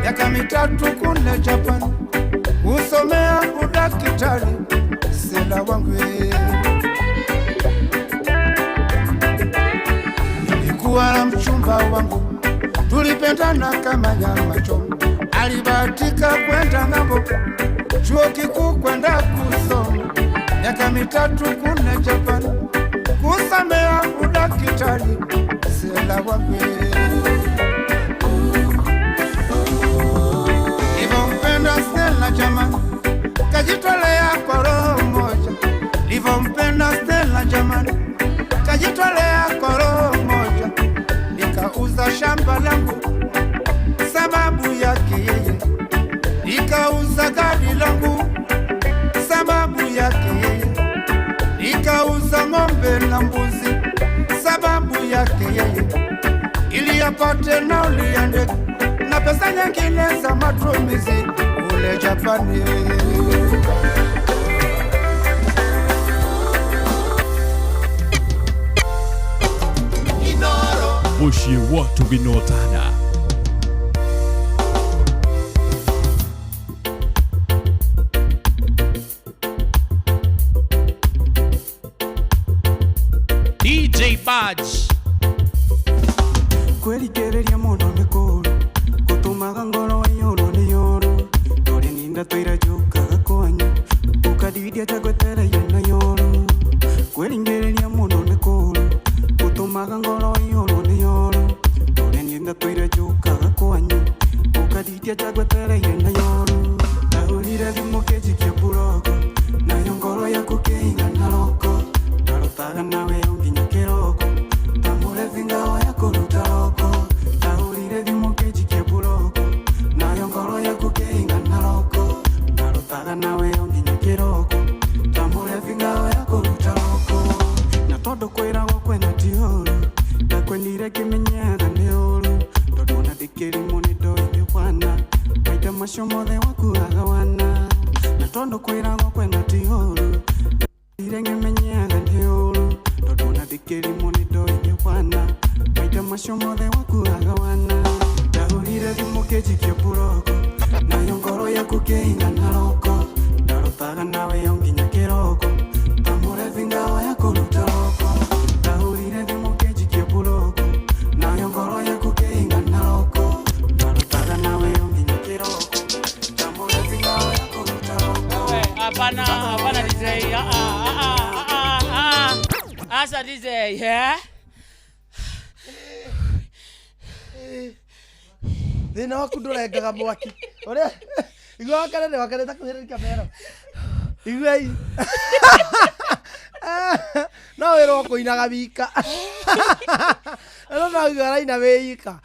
miaka 3 kule Japan kusomea udaktari. Sela wangu nilikuwa na mchumba wangu tulipendana kama nyama choma, alibahatika kwenda ng'ambo, chuo kikuu kwenda kusoma, miaka 3 kule Japan kusomea udaktari. Sela wangu nilivyompenda Stella jamani, kajitolea kwa roho moja. Nilivyompenda Stella jamani, kajitolea kwa roho moja. Nikauza shamba langu sababu yake yeye, nikauza gari langu sababu yake yeye, nikauza ng'ombe na mbuzi sababu yake yeye, ili apate nauli ya ndege na pesa nyingine za matumizi kule Japani. Muciĩ wa Tũginotana. DJ Badge. Kwĩrikĩrĩria mũno nĩ kũũru, gũtũmaga ngoro ĩiyũrwo nĩ yũru. Ndũrĩ ninda tũira njũkaga kwanyu, ũkandidia ta ngwetereire na yũru. Kwĩringĩrĩria mũno nĩ kũũru, gũtũmaga ngoro ĩiyũrwo nĩ yũru. Ndũrĩ ninda tũira njũkaga kwanyu, ũkandidia ta ngwetereire na yũru. Ndahũrire thimũ kĩnjikia mburoko, nayo ngoro yaku kĩigana roko. Ndarotaga nawe o nginya kĩroko, ta mũrebi ngao ya kũruta roko. Ndahũrire thimũ kĩnjikia mburoko, nayo ngoro yaku kĩigana roko. Ndarotaga nawe o nginya kĩroko, ta mũrebi ngao ya kũruta roko. Na tondũ kwĩragwo kwenda ti ũũru, ndakwendire ngĩmenyaga nĩ ũũru. Tondũ ona ndĩkĩrimũ nĩ ndoĩ wana, maita macio mothe wakuaga wana. Na tondũ kwĩragwo kwenda ti ũũru, ndakwendire ngĩmenyaga nĩ ũũru. Tondũ ona ndĩkĩrimũ nĩ ndoĩ wana, maita macio mothe wakuaga wana. Ndahũrire thimũ kĩnjikia mburoko, nayo ngoro yaku kĩigana roko. Ndarotaga nawe o nginya kĩroko, ta mũrebi ngao ya kũruta roko. Ndahũrire thimũ kĩnjikia mburoko, nayo ngoro yaku kĩigana roko. Ndarotaga nawe o nginya kĩroko, ta mũrebi ngao ya kũruta roko. Hapana, hapana DJ. Asa DJ, yeah? Thĩna waku ndũrengaga mwaki. Ũrĩa igua wakane nĩ wakane ta kuhĩrĩria mero. Igua i. No wĩrwo kũinaga wika. No no igua araina wĩ ika.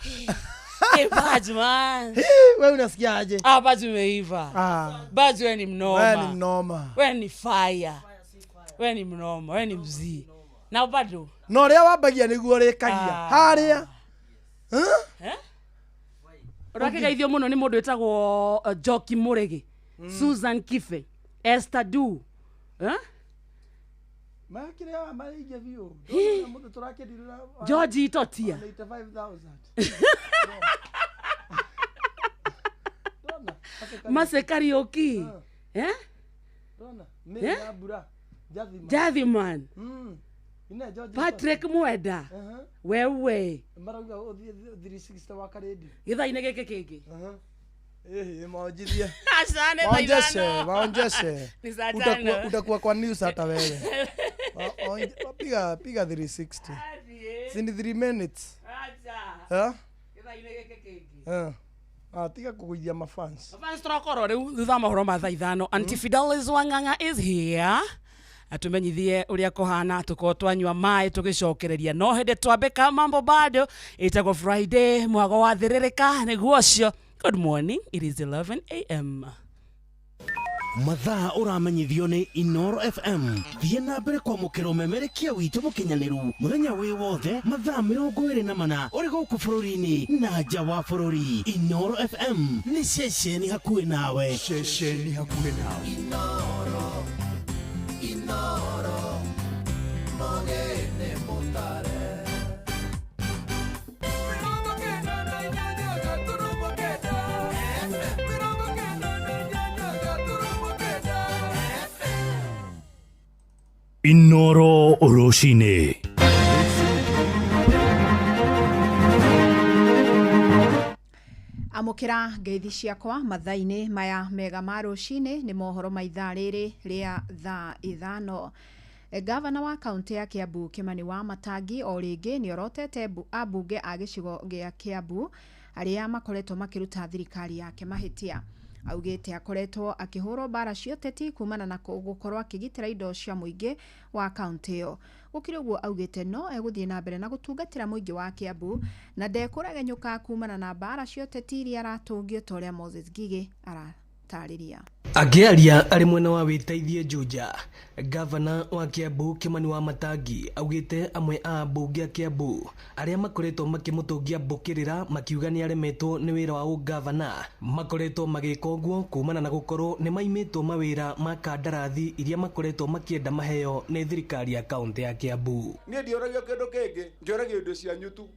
Hey, Badge, man. Wewe unasikiaje? Ah, Badge umeiva. Ah. Badge wewe ni mnoma. Wewe ni mnoma. Wewe ni fire. Wewe ni mnoma, wewe ni mzii. Na bado. Na ũrĩa wambagia nĩguo ũrĩkagia. Harĩa. Eh? Ũrakĩgeithio mũno nĩ mũndũ wĩtagwo Njoki Mũrĩgĩ, Susan Kife, Esther Du. Eh? Makĩrĩa marĩingia biũ. Mũndũ tũrakĩndirũra. George Itotia. 85,000. Mase Kariuki. Eh? Ndona. Mary Eh? Nyambura. Jathiman. Jathiman. Ine George Patrick Mwenda. Wewe. Marauga ũthiĩ 360 wa Karedi. Gĩthaa-inĩ gĩkĩ kĩngĩ. Ĩhĩ, maonjithie. Aca, nĩ thaa Waonjeshe, ithano. waonjeshe. Ni saa Utakuwa, tano. utakuwa kwa news hata wewe. Piga piga 360. Si ni 3 minutes. Acha. Eh? Gĩthaa-inĩ gĩkĩ kĩngĩ. Eh. Ah, tiga kũgũithia mafans. Fans tũrakorwo rĩu thutha wa mohoro ma thaa ithano. Aunty Fidelis Wang'ang'a is here atumenyithie ũrĩa kũhana tũkorwo twanyua maĩ tũgĩcokereria no hĩndĩ twambĩka mambo bado ĩtagwo Friday mwago wa thĩrĩrĩka nĩguo ũcio. Good morning, it is 11 am. Mathaa ũramenyithio nĩ Inoro FM. Thiĩ na mbere kwamũkĩra ũmemerekia witũ mũkinyanĩru mũthenya wĩ wothe mathaa 24 ũrĩ gũkũ bũrũri-inĩ na nja wa bũrũri. Inoro FM nĩ ceceni hakuhĩ nawe. Ceceni hakuhĩ nawe. Inoro, Inoro, mogene mutare. Inoro rũcinĩ. Amũkĩra ngeithi ciakwa mathaa-inĩ maya mega ma rũcinĩ nĩ mohoro ma ithaa rĩrĩ rĩa thaa ithano. Gavana wa kaũntĩ ya Kiambu Kimani wa Matangi o rĩngĩ nĩ orotete ambunge a gĩcigo gĩa Kiambu arĩa makoretwo makĩruta thirikari yake mahĩtia. Augĩte akoretwo akĩhũrwo mbara cia ũteti kumana na gũkorwo akĩgitĩra indo cia mũingĩ wa kaũntĩ ĩyo. Gũkĩrĩ ũguo augĩte no egũthiĩ na mbere na gũtungatĩra mũingĩ wa Kiambu na ndekũregenyũka kumana na mbara cia ũteti iria aratũngio ta ũrĩa Moses Ngigĩ aratarĩria. Akĩaria arĩ mwena wa wĩteithie Juja, gavana wa Kiambu Kimani wa Matangi augĩte amwe a ambunge a Kiambu arĩa makoretwo makĩmũtũngia mbũkĩrĩra makiuga nĩ aremetwo nĩ wĩra wa ũgavana makoretwo magĩka ũguo kumana na gũkorwo nĩ maimĩtwo mawĩra ma kandarathi iria makoretwo makĩenda maheo nĩ thirikari ya kaũntĩ ya Kiambu. Niĩ ndiũragio kĩndũ kĩngĩ, njũragio indo cianyu tu.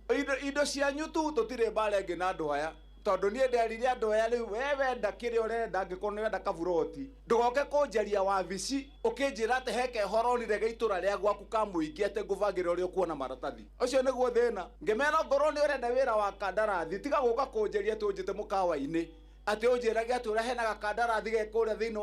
Indo cianyu tu tũtirĩ mbara ĩngĩ na andũ aya. Tondũ niĩ nderire andũ aya rĩu we wenda kĩrĩa ũrenda angĩkorwo nĩ wenda kaburoti ndũgoke kũnjaria wabici ũkĩnjĩra atĩ he kehoro onire gĩa itũra rĩa gwaku ka mũingĩ atĩ ngũbangĩra ũrĩa ũkuona maratathi. Ũcio nĩguo thĩna. Ngĩmera ngorwo nĩ ũrenda wĩra wa kandarathi tiga gũka kũnjaria atĩ ũnjĩte mũkawa-inĩ atĩ ũnjĩrage atĩ ũrĩa hena gakandarathi ge kũrĩa thĩinĩ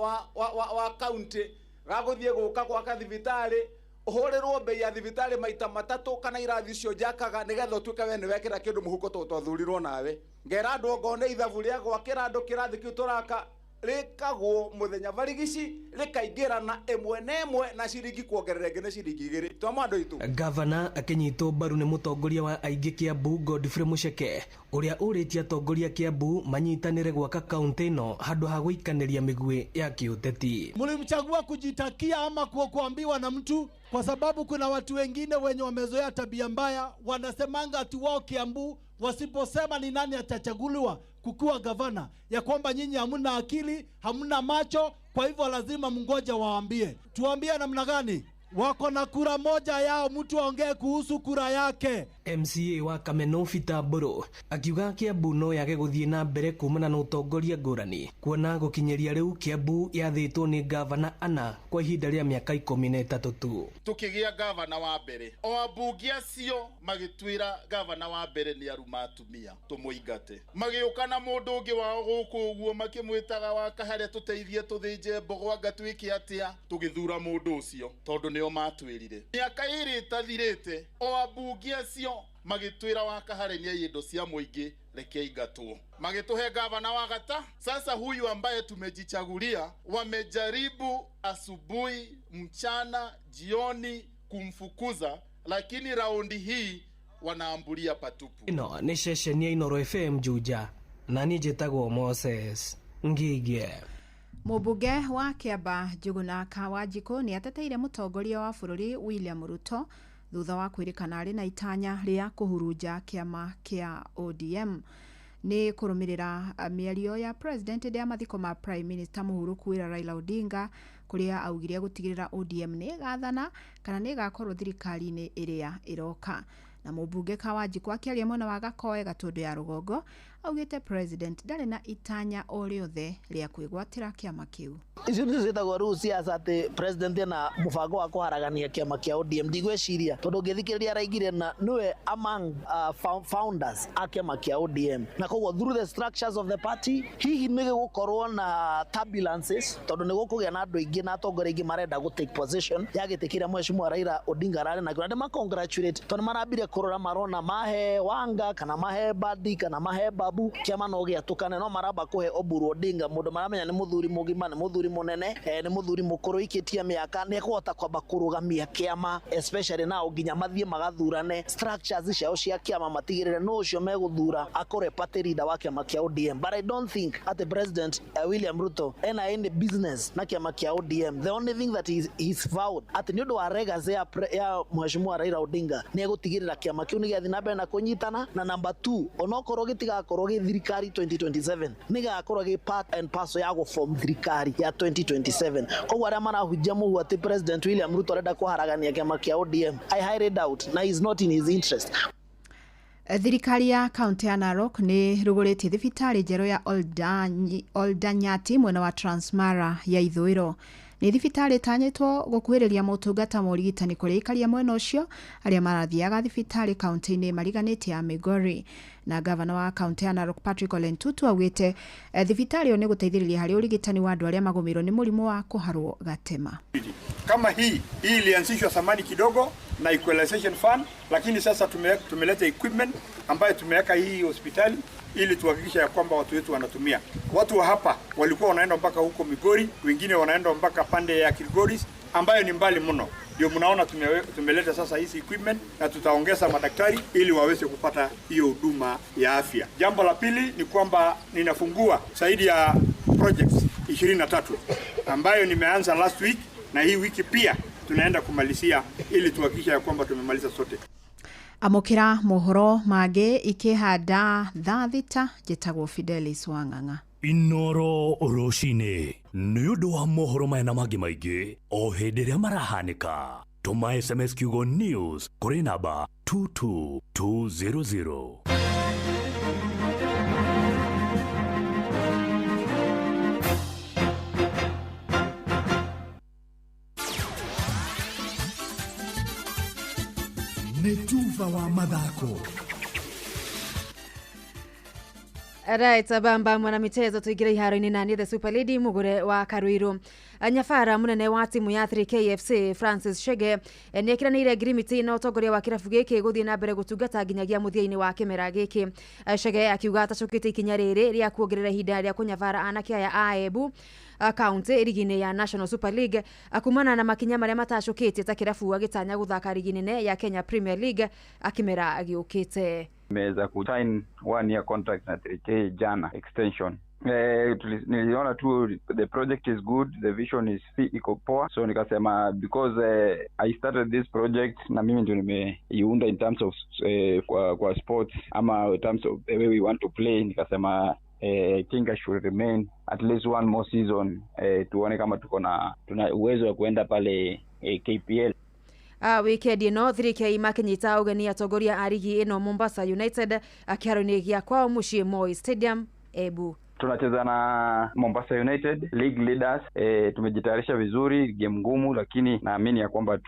wa kaunti gagũthiĩ gũka gwaka thibitarĩ ũhũrĩrwo bei ya thibitarĩ maita matatũ kana irathi icio njakaga nĩgetha ũtuĩke we nĩwekĩra kĩndũ mũhuko tondũ twathurirwo nawe. Ngera andũ ongorwo nĩ ithabu rĩa gwakĩra andũ kĩrathi kĩu tũraka rĩkagwo mũthenya barigici rĩkaingĩrana ĩmwe na ĩmwe na ciringi kuongerera ĩngĩ nĩ ciringi igĩrĩ. Twama andũ aitũ. Gavana akĩnyitwo mbaru nĩ mũtongoria wa aingĩ Kiambu Godfrey Mucheke ũrĩa ũrĩtie atongoria Kiambu manyitanĩre gwaka kaũntĩ ĩno handũ ha gũikanĩria mĩguĩ ya kĩũteti. Mlimchagua kujitakia ama kuambiwa na mtu? Kwa sababu kuna watu wengine wenye wamezoea tabia mbaya, wanasemanga ati wao Kiambu wasiposema ni nani atachaguliwa kukuwa gavana, ya kwamba nyinyi hamna akili, hamna macho, kwa hivyo lazima mngoje waambie. Tuambie namna gani? Wako na kura moja yao, mtu aongee kuhusu kura yake. MCA wa Kameno Peter Mburu akiuga Kiambu no yage gũthiĩ na mbere kumana na ũtongoria ngũrani kuona gũkinyĩria rĩu Kiambu yathĩtwo nĩ gavana ana kwa ihinda rĩa mĩaka 13 tu. Tukĩgĩa gavana wa mbere o ambunge acio magĩtwĩra gavana wa mbere nĩ aruma atumia tũmũingate, magĩũka na mũndũ ũngĩ wao gũkũ ũguo makĩmwĩtaga wa Kaharĩa tũteithie tũthĩnje mbogo anga twĩke atĩa, tũgĩthura mũndũ ũcio tondũ nĩo matwĩrire. Mĩaka ĩrĩ ĩtathirĩte o ambunge acio magĩtwĩra wa Kaharĩa nĩ indo cia mũingĩ reke ingatwo, magĩtũhe gavana wa gata. Sasa huyu ambaye tumejichagulia wamejaribu asubuhi, mchana, jioni kumfukuza, lakini raundi hii wanaambulia patupu. Ĩno nĩ ceceni ya Inoro FM Juja na niĩ njĩtagwo Moses Ngige. Mũmbunge wa Kĩamba Njuguna Kawanjikũ nĩ ateteire mũtongoria wa bũrũri William Ruto thutha wa kwĩrĩkana arĩ na itanya rĩa kũhurunja kĩama kĩa ODM. Nĩ kũrũmĩrĩra mĩario ya president hĩndĩ ya mathiko ma Prime Minister mũhurũku wĩra Raila Odinga kũrĩa augire gũtigĩrĩra ODM nĩ ĩgathana kana nĩ ĩgakorwo thirikari-inĩ ĩrĩa ĩroka. Na mũmbunge Kawanjikũ akĩaria mwena wa Gakoe Gatũndũ ya rũgongo Augĩte president ndarĩ na itanya o rĩothe rĩa kwĩgwatĩra kĩama kĩu. Icio nĩcio ciĩtagwo rĩu siasa, atĩ president ena mũbango wa kũharagania kĩama kĩa ODM. Ndigwĩciria, tondũ ũngĩthikĩrĩria araigire na nĩwe among founders a kĩama kĩa ODM, na koguo through the structures of the party hihi nĩ gũgũkorwo na turbulences, tondũ nĩ gũkũgĩa na andũ aingĩ na atongoria aingĩ marenda gũ take position ya gĩtĩ kĩrĩa mheshimiwa Raila Odinga ararĩ nakĩo. Na ndĩma congratulate tondũ marambire kũrora marona mahe Wanga kana mahe Badi kana mahe Babu, kĩama no gĩatũkane, no maramba kũhe Oburu Odinga, mũndũ maramenya nĩ mũthuri mũgima, nĩ mũthuri mũnene, nĩ mũthuri mũkũrũ ikĩtie mĩaka, nĩ ekũhota kwamba kũrũgamia kĩama, especially nao nginya mathiĩ magathurane structures ciao cia kĩama, matigĩrĩre no ũcio megũthura akorwe party leader wa kĩama kĩa ODM. But I don't think at President William Ruto ena any business na kĩama kĩa ODM. The only thing that he's vowed atĩ nĩ ũndũ wa legacy ya mheshimiwa Raila Odinga, nĩ egũtigĩrĩra kĩama kĩu nĩ gĩathiĩ na mbere na kũnyitana. Na number 2, onokorwo gĩtigakorwo gĩ thirikari 2027, nĩ gĩgakorwo gĩ part and parcel ya gũform thirikari ya 2027. Koguo arĩa marahunjia mũhu atĩ President William Ruto arenda kũharagania kĩama kĩa ODM, I highly doubt, na is not in his interest. Thirikari ya kaunti ya Narok nĩ rugũrĩtie thibitarĩ njerũ ya Oldanyati mwena wa Transmara ya ithũĩro. Nĩ thibitarĩ ĩtanyĩtwo gũkuhĩrĩria motungata ma ũrigitani kũrĩ aikaria mwena ũcio arĩa marathiaga thibitarĩ kaunti-inĩ mariganĩtie ya Migori. Na gavana wa kaunti ya Narok Patrick Ole Ntutu augĩte thibitarĩ ĩyo nĩ gũteithĩrĩria harĩ ũrigitani wa andũ arĩa magũmĩirwo nĩ mũrimũ wa kũharwo gatema. Kama hii ilianzishwa zamani kidogo na equalization fund, lakini sasa tumeleta equipment ambayo tumeweka hii hospitali ili tuhakikisha ya kwamba watu wetu wanatumia. Watu wa hapa walikuwa wanaenda mpaka huko Migori, wengine wanaenda mpaka pande ya Kilgoris ambayo ni mbali mno. Ndio mnaona tumeleta sasa hizi equipment na tutaongeza madaktari ili waweze kupata hiyo huduma ya afya. Jambo la pili ni kwamba ninafungua zaidi ya projects 23 ambayo nimeanza last week, na hii wiki pia tunaenda kumalizia ili tuhakikishe ya kwamba tumemaliza sote. Amũkĩra mohoro mangĩ ikĩhanda thaa 6. Njĩtagwo Fidelis Wang'ang'a. Inoro rũcinĩ nĩ ũndũ wa mohoro maya na mangĩ maingĩ o hĩndĩ ĩrĩa marahanĩka, tũma SMS kiugo news kũrĩ namba 22200. Nĩ tuva wa mathako. Right, bamba mwana michezo tuingire iharo-inĩ na niĩ the Super Lady Mugure wa Karuiru. Nyabara munene wa timu ya 3KFC Francis Chege nĩ ekiranĩire ngirimiti na ũtongoria wa kĩrabu gĩkĩ gũthiĩ na mbere gũtungata nginyagia mũthia-inĩ wa kĩmera gĩkĩ. Chege akiuga atacũkĩte ikinya rĩrĩ rĩa kuongerera ihinda rĩa kũnyabara anake aya a Embu kaunti rigi-inĩ ya National Super League kumana na makinya marĩa matacũkĩtie ta kĩrabu agĩtanya gũthaka rigi nene ya Kenya Premier League akĩmera gĩũkĩte. Nimeweza ku sign 1 year contract na 3K jana extension. Niliona tu the project is good, the vision is iko poa, so nikasema because I started this project na mimi ndio nimeiunda in terms of kwa sports ama in terms of the way we want to play, nikasema I think I should remain at least one more season, tuone kama tuko na tuna uwezo wa kuenda pale KPL. Weekend ĩno 3K makinyita ũgeni atongoria a rigi ĩno Mombasa United kĩharo-inĩ gĩa kwao mũciĩ Moi Stadium Embu. Tunacheza na Mombasa United, league leaders. Tumejitayarisha vizuri, game ngumu, lakini naamini ya kwamba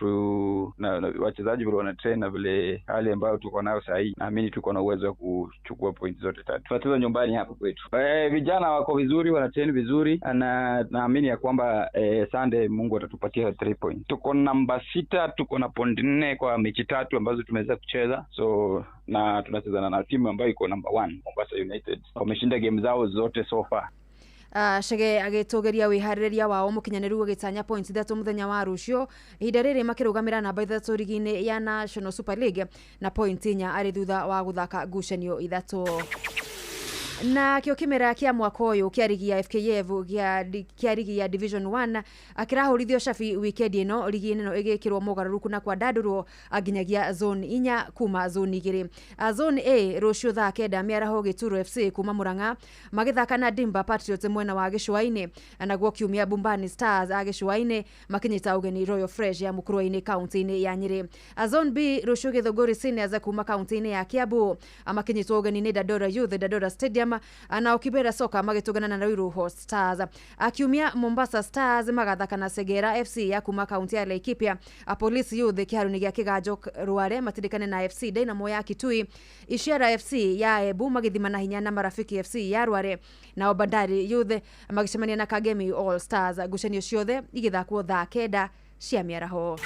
wachezaji vile wana train na vile hali ambayo tuko nayo sasa hii, naamini tuko na uwezo wa kuchukua points zote tatu. Tunacheza nyumbani hapa kwetu. Vijana wako vizuri, wana train vizuri, na naamini ya kwamba Sunday Mungu atatupatia 3 points. Tuko namba 6, tuko na point 4 kwa mechi 3 ambazo tumeweza kucheza. So na tunacheza na timu ambayo iko number 1, Mombasa United. Wameshinda game zao zote so far. Chege agĩtũgĩria wĩharĩrĩria wao mũkinyanĩru agĩtanya points 3 mũthenya wa rũciũ ihinda rĩrĩ makĩrũgamĩra namba 3 rigi-inĩ ya National Super League na point 4 arĩ thutha wa gũthaka ngucanio 3. Na kĩo kĩmera kĩa mwaka ũyũ kĩa rigi ya FKF kĩa rigi ya Division 1 akĩrahũrithio cabi weekend ĩno rigi ĩno ĩgĩkĩrwo mogarũrũku na kwandandũrwo nginyagia zone 4 kuma zone 2. Zone A rũciũ thaa 9 mĩaraho Gĩturo FC kuma Murang'a magĩthaka na Dimba Patriots mwena wa Gĩcũa-inĩ, naguo kiumia Bumbani Stars a Gĩcũa-inĩ makinyita ũgeni Royal Fresh ya Mũkũrwe-inĩ kaunti-inĩ ya Nyĩrĩ. Zone B rũciũ Gĩthũngũri Seniors kuma kaunti-inĩ ya Kiambu makinyitwo ũgeni nĩ Dandora Youth Dandora Stadium. Stadium, nao Kibera Soka magĩtũngana na Ruiru Hot Stars. Akiumia Mombasa Stars magathaka na Segera FC ya kuma kaunti ya Laikipia. Police Youth kĩharo-inĩ gĩa Kĩganjo Rware matindĩkane na FC Dynamo ya Kitui. Ishara FC ya Embu magĩthimana hinya na Marafiki FC ya Rware, nao Bandari Youth magĩcemania na Kagemi All Stars. Ngucanio ciothe igĩthakwo thaa 9 cia mĩaraho.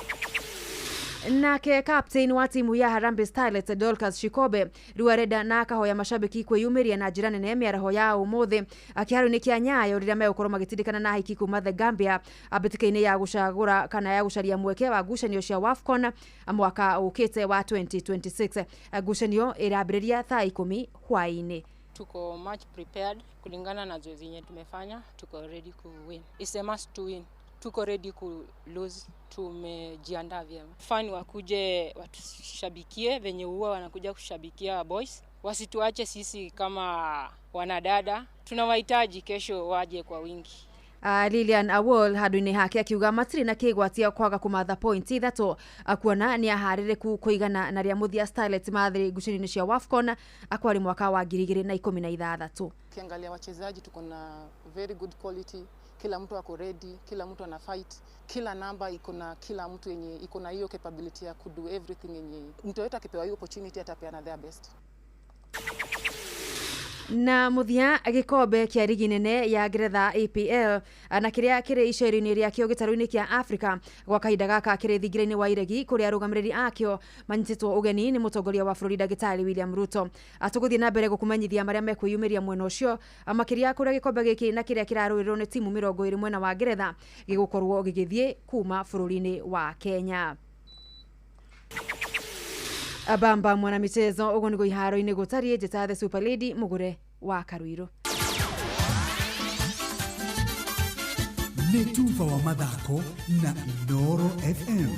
Nake captain wa timu ya Harambee Starlets Dorcas Shikobe rĩu arenda na akahoya mashabiki kwĩyumĩria na njĩra nene mĩaraho ya ũmũthĩ kĩharo-inĩ kĩa Nyayo rĩrĩa megũkorwo magĩtindĩkana na hiki kuma The Gambia mbĩtĩka-inĩ ya gũcagũra kana ya gũcaria mweke wa ngucanio cia WAFCON mwaka ũkĩte wa 2026. Ngucanio ĩrambĩrĩria thaa 10 hwaĩ-inĩ. Tuko much prepared kulingana na zoezi yenye tumefanya, tuko ready ku win. It's a must to win. Tuko ready ku lose, tumejiandaa vyema. Fan wakuje watushabikie venye huwa wanakuja kushabikia boys, wasituache sisi kama wanadada, tunawahitaji kesho waje kwa wingi. Lilian Awol handũ-inĩ hake akiuga matirĩ na kĩgwatia kwaga kũmatha pointi 3 kuona nĩ aharĩrĩku kũigana na rĩa mũthia Starlets mathĩ ngucanio-inĩ cia WAFCON akwari mwaka wa 2016. Ukiangalia wachezaji tuko na very good quality, kila mtu ako ready, kila mtu ana fight, kila namba iko na kila mtu yenye iko na hiyo capability ya kudo everything yenye mtu yote akipewa hiyo opportunity atapeana their best. Na muthia gikombe kia rigi nene ya Ngeretha EPL na kiria kiri icero-inĩ rĩakĩo gĩtarũ-inĩ kĩa Africa gwa kahinda gaka kĩrĩ thingira-inĩ wa iregi kũrĩa arũgamĩrĩri akĩo manyitĩtwo ũgeni nĩ mũtongoria wa bũrũri ndagĩtarĩ William Ruto. Tũgũthiĩ na mbere gũkũmenyithia marĩa mekwĩyumĩria mwena ũcio, makĩria kũrĩa gĩkombe gĩkĩ na kĩrĩa kĩrarũĩrĩrwo nĩ timu 20 mwena wa Ngeretha gĩgũkorwo gĩgĩthiĩ kuma bũrũri-inĩ wa Kenya. Abamba mwana michezo ũguo nĩguo iharo-inĩ gũtariĩ. Njĩta the Super Lady Mũgũre wa Karuirũ. Nĩ tuba wa mathako na Inooro FM.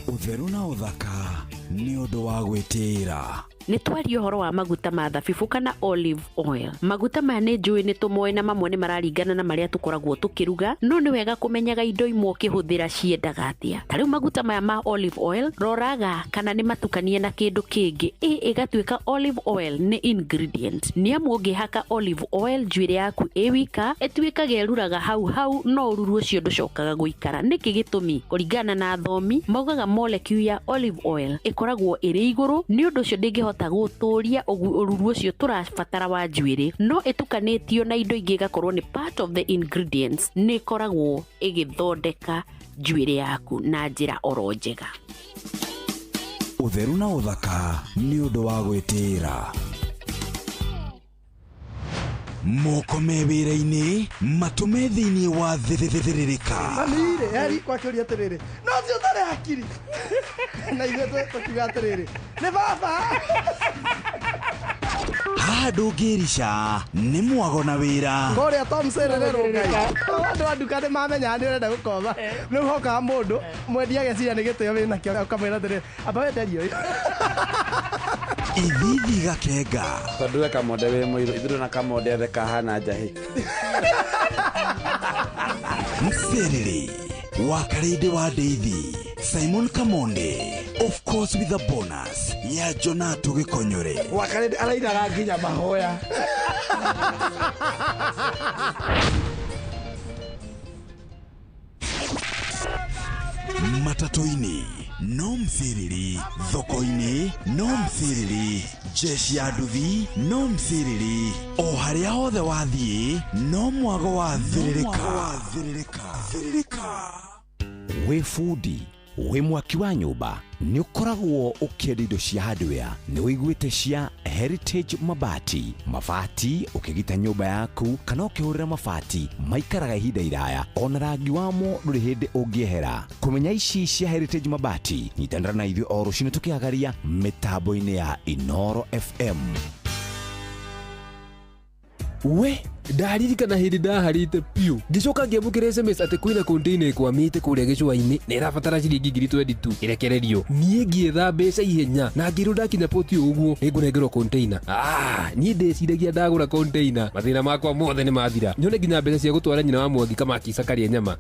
Ũtheru na ũthaka nĩ ũndũ wa gwĩtĩĩra. Nĩ twaria ũhoro wa maguta ma thabibũ kana olive oil. Maguta maya nĩ njũĩ nĩ tũmoĩ na mamwe nĩ mararingana na marĩa tũkoragwo tũkĩruga, no nĩ wega kũmenyaga indo imwe ũkĩhũthĩra ciendaga atĩa. Ta rĩu maguta maya ma olive oil, roraga kana nĩ matukanie na kĩndũ kĩngĩ, ĩgatuĩka olive oil nĩ ingredient. Nĩ amu ũngĩhaka olive oil njuĩrĩ yaku ĩ wika, ĩtuĩkaga ĩruraga hau hau, no ũruru ũcio ndũcokaga gũikara. Nĩkĩ gĩtũmi? Kũringana na athomi, maugaga molecule ya olive oil ĩkoragwo ĩrĩ igũrũ, nĩ ũndũ ũcio ndĩngĩhota gũtũria ũruru ũcio tũrabatara wa njuĩrĩ, no ĩtukanĩtio na indo ingĩ ĩgakorwo nĩ part of the ingredients, nĩ ĩkoragwo ĩgĩthondeka njuĩrĩ yaku na njĩra oro njega. Ũtheru na ũthaka nĩ ũndũ wa gwĩtĩĩra. Moko me wĩra-inĩ matũme thĩinĩ wa thĩthĩrĩrĩka. Mami-rĩ, eri kwakĩũria atĩrĩrĩ, no ũcio ũtarĩ hakiri. Na ithuĩ tũkiuga atĩrĩrĩ, nĩ baba. Haha ndũngĩrica nĩ mwago na wĩra. Kũrĩa Tom Serere Rũngai. Andũ a nduka nĩ mamenyaga nĩ ũrenda gũkomba. Rĩu hokaga mũndũ mwendia ageciria nĩ gĩtĩo wĩnakĩo ũkamwĩra atĩrĩrĩ, amba wenderie ũyũ. Ithithi gakenga. Tondũ we kamonde wĩ mũirũ, ithuĩ na kamonde othe kahana njahĩ. Mserere wa Karĩndĩ wa Ndeithi, Simon Kamonde, of course with a bonus ya Jonato Gĩkonyore. Wa Karĩndĩ arainaga nginya mahoya. Matatũ-inĩ no msiriri, thoko-inĩ no msiriri, jeshi ya nduthi no msiriri, o harĩa hothe wathiĩ no mwago wa thĩrĩrĩka. Wĩ bundi, wĩ mwaki wa nyũmba, nĩ ũkoragwo ũkĩenda indo cia hardware, nĩ ũiguĩte cia Heritage Mabati. Mabati ũkĩgita nyũmba yaku kana ũkĩhũrĩra mabati maikaraga ihinda iraya, ona rangi wamo ndũrĩ hĩndĩ ũngĩehera. Kũmenya ici cia Heritage Mabati, nyitanĩra na ithuĩ o rũcinĩ tũkĩhagaria mĩtambo-inĩ ya Inooro FM. We Ndaririkana hĩndĩ ndaharĩte piũ, ngĩcoka ngĩamũkĩra SMS atĩ kwĩna container ĩkwamĩte kũrĩa gĩcũa-inĩ na ĩrabatara ciringi 22,000 ĩrekererio. Niĩ ngĩetha mbeca ihenya na ngĩrwo ndakinya poti ũguo nĩngũnengerwo container. Niĩ ndeciragia ndagũra container mathĩna makwa mothe nĩ mathira, nyone nginya mbeca cia gũtwara nyina wa Mwangi Kamakisa karĩe nyama.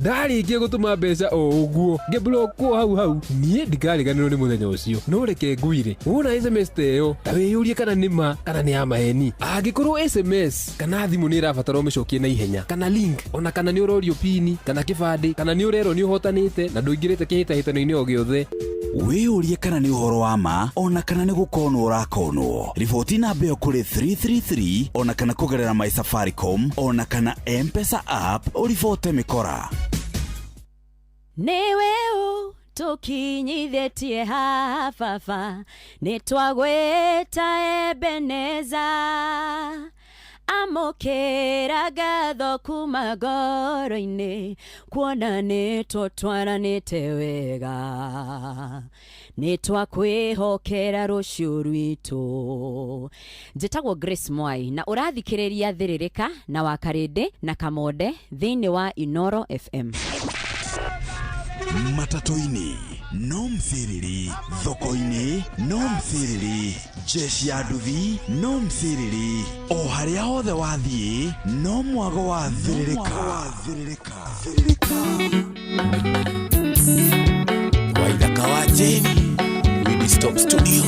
Ndarĩkia gũtũma mbeca o ũguo ngĩblockwo hau hau. Niĩ ndikariganĩrwo nĩ mũthenya ũcio. No reke ngwĩre, wona SMS ta ĩyo ta wĩyũrie kana nĩ ma kana nĩ ya maheni. Angĩkorwo SMS kana thimũ nĩ ĩrabatara ũmĩcokie na ihenya, kana link, ona kana nĩ ũrorio pini kana kĩbandĩ, kana nĩ ũrerwo nĩ ũhotanĩte na ndũingĩrĩte kĩhĩtahĩtano-inĩ o gĩothe, Wĩyũrie kana nĩ ũhoro wa ma ona kana nĩ gũkonwo ũrakonwo. Riboti namba ĩyo kũrĩ 333 ona kana kũgerera My Safaricom ona kana M-Pesa app ũribote mĩkora. Nĩwe ũtũkinyithĩtie haha baba, nĩtwagwĩta Ebeneza. Amũkĩra ngatho kuma ngoro-inĩ, kuona nĩtũtwaranĩte wega. Nĩtwakwĩhokera rũciũ rwitũ. Njĩtagwo Grace Mwai na ũrathikĩrĩria Thĩrĩrĩka na Wakarĩndĩ na Kamonde thĩinĩ wa Inoro FM. Matatũ-inĩ no msiriri, thoko-inĩ no msiriri, jeshi ya nduthi no msiriri, o harĩa hothe wathiĩ no mwago wa thĩrĩrĩka. Waithaka wa Jane, Winnie Stop Studio.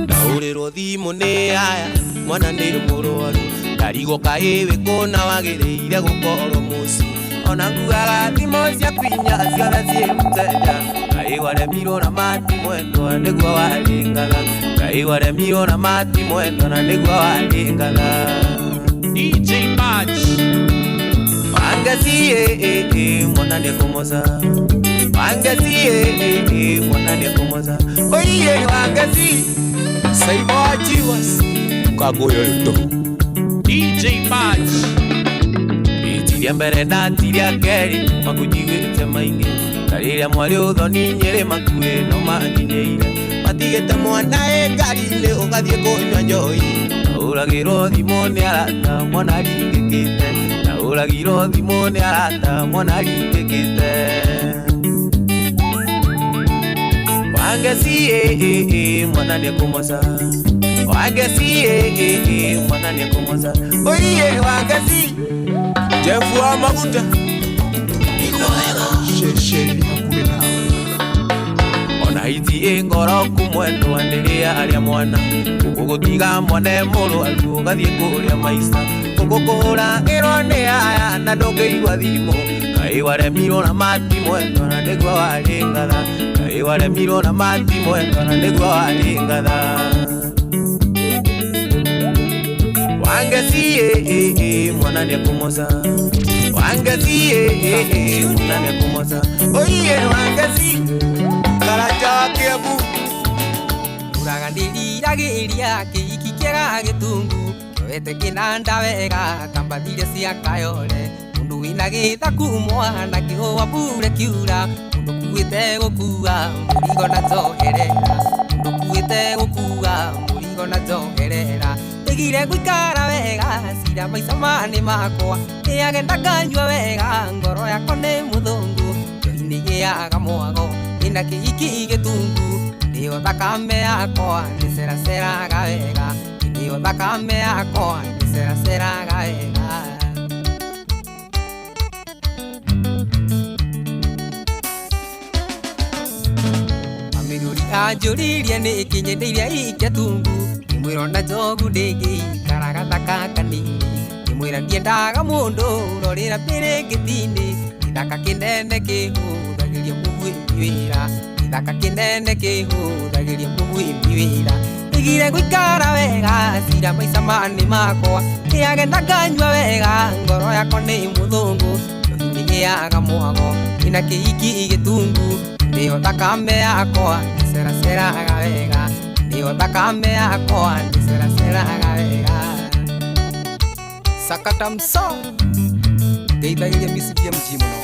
Ndahũrĩrwo thimũ nĩ aya, mwana nĩ mũrwaru, ndarigwo kaĩ wĩ kũna wagĩrĩire gũkorwo mũciĩ. Ona nguaga thimũ ciaku inya ciothe ciĩ mũteja, kaĩ waremirwo na mati mwendwa nĩguo warĩngaga, kaĩ waremirwo na mati mwendwa na nĩguo warĩngaga. DJ Patch Wangasie mwana nĩekũmoca, Wangasie mwana nĩekũmoca, oiye Wangasi Saibajiwas Kagoyo to DJ Patch Itiria mbere ndatiria kerĩ makunjiguĩte maingĩ, ta rĩrĩa mwarĩ ũthoni Nyĩrĩ makuĩ no manginyĩire, matigĩte mwana ĩ ngari-inĩ ũgathiĩ kũnyua njohi. Ndahũragĩrwo thimũ nĩ arata mwana aringĩkĩte, ndahũragĩrwo thimũ nĩ arata mwana aringĩkĩte. Wangasie mwana nĩekũmoca, Wangasie mwana nĩekũmoca, oiye Wangasi Jeff wa maguta Ceceni hakuhĩ nawe. Ona iti ĩngoro kumwendwa nĩrĩa arĩa mwana, gũgũtiga mwana mũrwaru ũgathiĩ kũrĩa maica, gũgũkũhũragĩrwo nĩ aya na ndũngĩigua thimũ, kaĩ waremirwo na mati mwendwa na nĩguo warĩ ngatha, kaĩ waremirwo na mati mwendwa na nĩguo warĩ ngatha. Wangasie mwana nĩekũmoca, Wangasie mwana nĩekũmoca, oiye Wangasi Karanja wa Kiambu. Ũraganĩriragĩria kĩiki kĩega gĩtungu, kĩoete kĩnanda wega kambathire cia Kayole, mũndũ wĩna gĩthaku mwana kĩhũa mbure kiura, mũndũ kuĩte gũkua mũrigo na njoherera, mũndũ kuĩte gũkua mũrigo na njoherera. Ndigire gũikara wega cira maica manĩ makwa, nĩagenda nganyua wega ngoro yakwa nĩ mũthũngũ, njohi nĩgĩaga mwago ĩna kĩiki gĩtungu, nĩyo thakame yakwa nĩceraceraga wega, nĩyo thakame yakwa nĩceraceraga wega. Mamĩrũri anjũririe nĩkĩ nyendeire ikĩtungu, ngĩmwĩra ona njogu ndĩngĩikara gathaka kanini, ngĩmwĩra ndiendaga mũndũ ũrorĩra mĩrĩngĩti-inĩ, gĩthaka kĩnene kĩhũthagĩria mũguĩmi wĩra, gĩthaka kĩnene kĩhũthagĩria mũguĩmi wĩra. Ndigire gũikara wega cira maica manĩ makwa, nĩagenda nganyua wega ngoro yakwa nĩ mũthũngũ, njohi nĩgĩaga mwago ĩna kĩiki gĩtungu, nĩyo thakame yakwa nĩceraceraga wega, nĩyo thakame yakwa nĩceraceraga wega. Sakata mso ngeithagĩria mĩcibi ya mji mũno.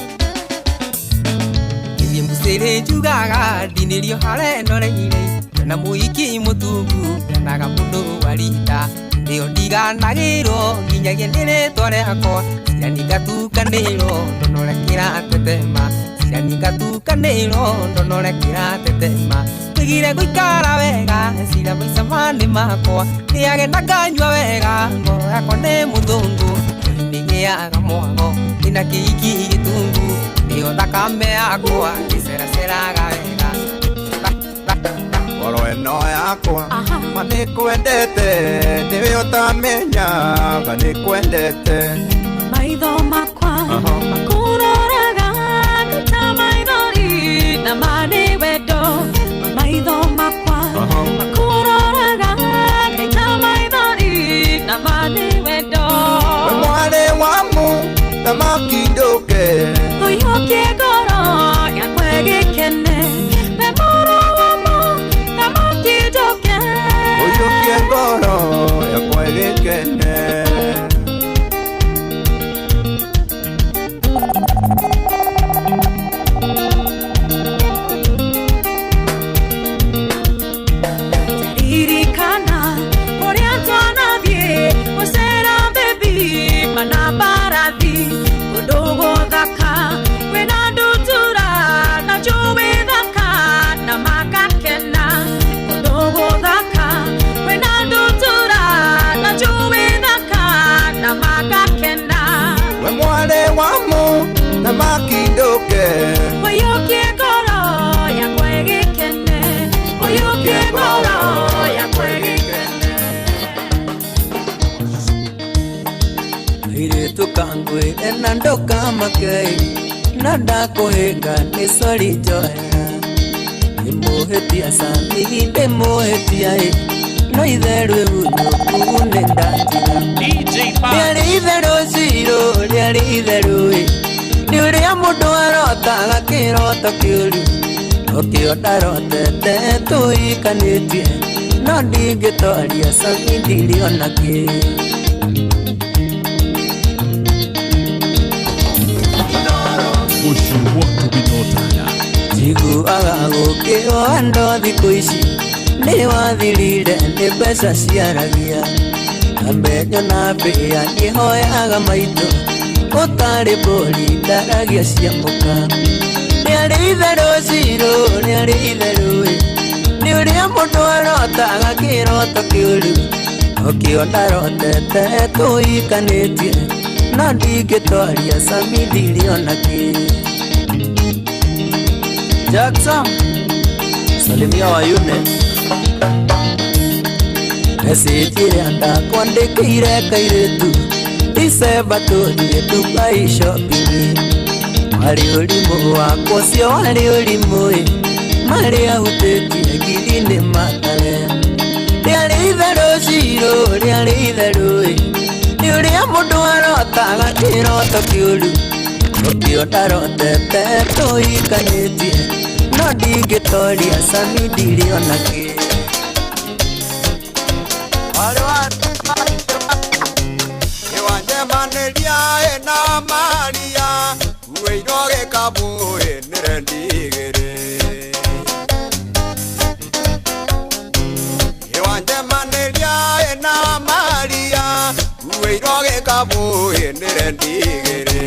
Ngĩthiĩ Atĩrĩ njugaga ndinĩrio harĩa noreire na mũhiki mũtungu ndenaga mũndũ wa rita nĩo ndiganagĩrwo nginyagia nĩ rĩtwa rĩakwa cira ningatukanĩrwo ndonore kĩratetema cira ningatukanĩrwo ndonore kĩratetema ndigire gũikara wega cira maica manĩ makwa ndĩage na nganyua wega ngoro yakwa nĩ mũthũngũ nĩgĩaga mwago ndĩna kĩhiki gĩtungu nĩyo thakame yakwa ĩceraceraga wega ngoro ĩno yakwa ma nĩkwendete nĩwe ũtamenyaga nĩkwendete maitho makwa makũroraga ta maithori na ma nĩ wendo maitho makwa makũroraga ta maithori na ma nĩ wendo mwarĩ wa mũthamaki ndũke ũiyũkie ngoro yakwa ĩgĩkene we mũrũ wa mũthamaki ndũke ũiyũkie ngoro yakwa ĩgĩkene. Ririkana kũrĩa twanathiĩ gũcera baby mana mbarathi kũndũ gũthaka kwĩna ndutura na njũĩ thaka na makakena kũndũ gũthaka kwĩna ndutura na njũĩ thaka na makakena we mwarĩ wa mũthamaki ndũke ũiyũkie ngoro yakwa ĩgĩkene ũiyũkie ngoro yakwa ĩgĩkene. Airĩtu kangwĩre na ndũkamake na ndakũhĩnga nĩ sori njohera ndĩmũhĩtia cami ndĩmũhĩtia ĩ no itherũ ĩgunyũku nĩ ndatiga rĩarĩ itherũ cirũ rĩarĩ itherũ ĩ nĩ ũrĩa mũndũ arotaga kĩroto kĩũru nokĩo ndarotete tũhikanĩtie no ndingĩtoria cami ndirĩ ona kĩ. Njiguaga gũkĩrwo andũ thikũ ici nĩ wathirire nĩ mbeca ciaragia amenyo na mbĩa nĩhoyaga maitũ ũtarĩ mbũri ndaragia cia mũka rĩarĩ itherũ cirũ rĩarĩ itherũ ĩ nĩ ũrĩa mũndũ arotaga kĩroto kĩũru nokĩo ndarotete tũhikanĩtie no ndingĩtoria cami ndirĩ ona kĩ. Jackson, salimia wayune message ĩrĩa ndakwandĩkĩire kairĩtu December tũthiĩ Dubai shopping warĩ ũrimũ wakwa ũcio warĩ ũrimũ ĩ marĩa hutĩtie ngiri nĩ matare rĩarĩ itherũ cirũ rĩarĩ itherũ ĩ nĩ ũrĩa mũndũ arotaga kĩroto kĩũru nokĩo ndarotete tũhikanĩtie no ndingĩtoria cami ndirĩ ona kĩ. Nĩwanjemanĩria ĩna Maria kuĩirwo gĩkabũ ĩ nĩ rendi igĩrĩ nĩwanjemanĩria ĩna Maria kuĩirwo gĩkabũ ĩ nĩ rendi igĩrĩ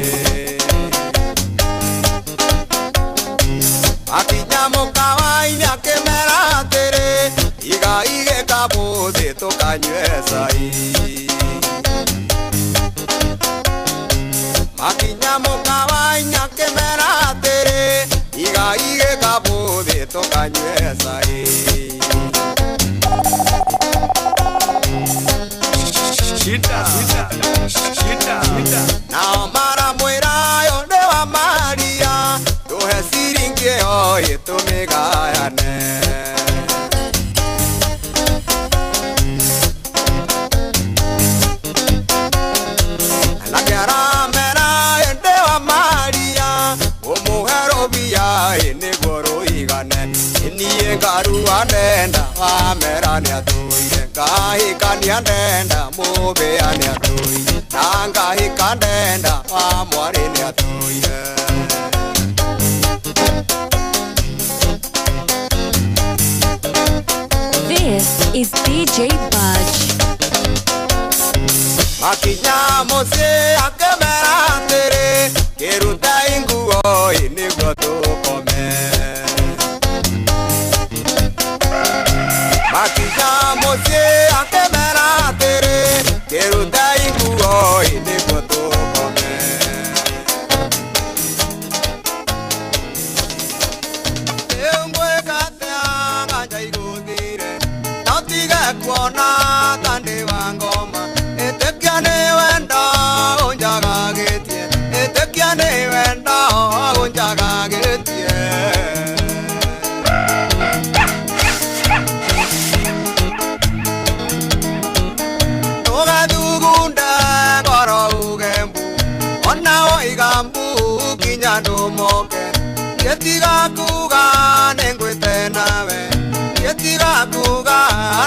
akinya mũkawa-inĩ akĩmera atĩrĩ igai gĩkabũ thĩ tũkanyue cai makinya mũkawa-inĩ akĩmera atĩrĩ igai gĩkabũ thĩ tũkanyue cai. Nao maramwĩra ũyũ nĩ wa Maria tũhe ciringi ĩyo ĩ tũmĩgayane. Nake aramera ũyũ nĩ wa Maria ũmũhe rũbia ĩ nĩguo rũigane niĩ ngarua ndenda wamera nĩatũire ngahikania ndenda mũbĩa nĩatũire na ngahika ndenda wa mwarĩ nĩatũire. This is DJ Budge. Makinya mũciĩ akĩmera atĩrĩ kĩrutai nguo ĩ nĩguo tũkome. Makinya mũciĩ akĩmera atĩrĩ kĩrutai nguo ĩ nĩguo tũkome. Rĩu ngwĩka atĩa nganja igũthire no tige kuona ta ndĩ wa ngoma. Ĩtĩkia nĩ wendo ũnjagagĩtie, ĩtĩkia nĩ wendo ũnjagagĩtie. Ndũgathugunda ngoro uge mbu, ona woiga mbu nginya ndũmoke. Niĩ tiga kuga nĩngwĩte nawe, niĩ tiga kuga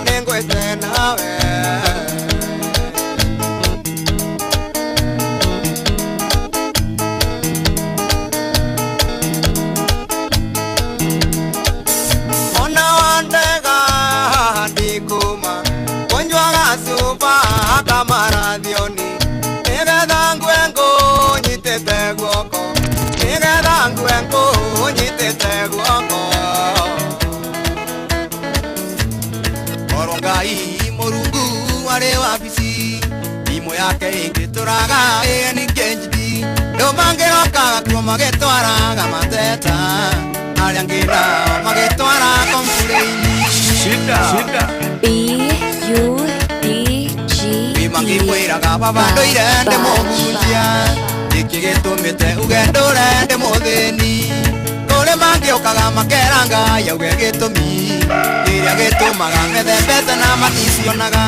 nĩngwĩte nawe. Ona wandega ndikuma kũnyuaga cuba kamarathioni nĩgetha ngue ngũnyitĩte guoko, nĩgetha ngue ngũnyitĩte guoko. Korwo Ngai Mũrungu arĩ wabici thimũ yake ĩngĩtũraga ĩningĩnjidi andũ mangĩrokaga kuo magĩtwaraga mateta arĩa angĩ nao magĩtwara kompureini. Shida. Shida. B U D G Mangĩkwĩraga baba ndũire ndĩ mũhunjia gĩkĩ gĩtũmĩte uge ndũre ndĩ mũthĩni. Kũrĩ mangĩũkaga makera Ngai auge gĩtũmi kĩrĩa gĩtũmaga ngethe mbeca na maticionaga.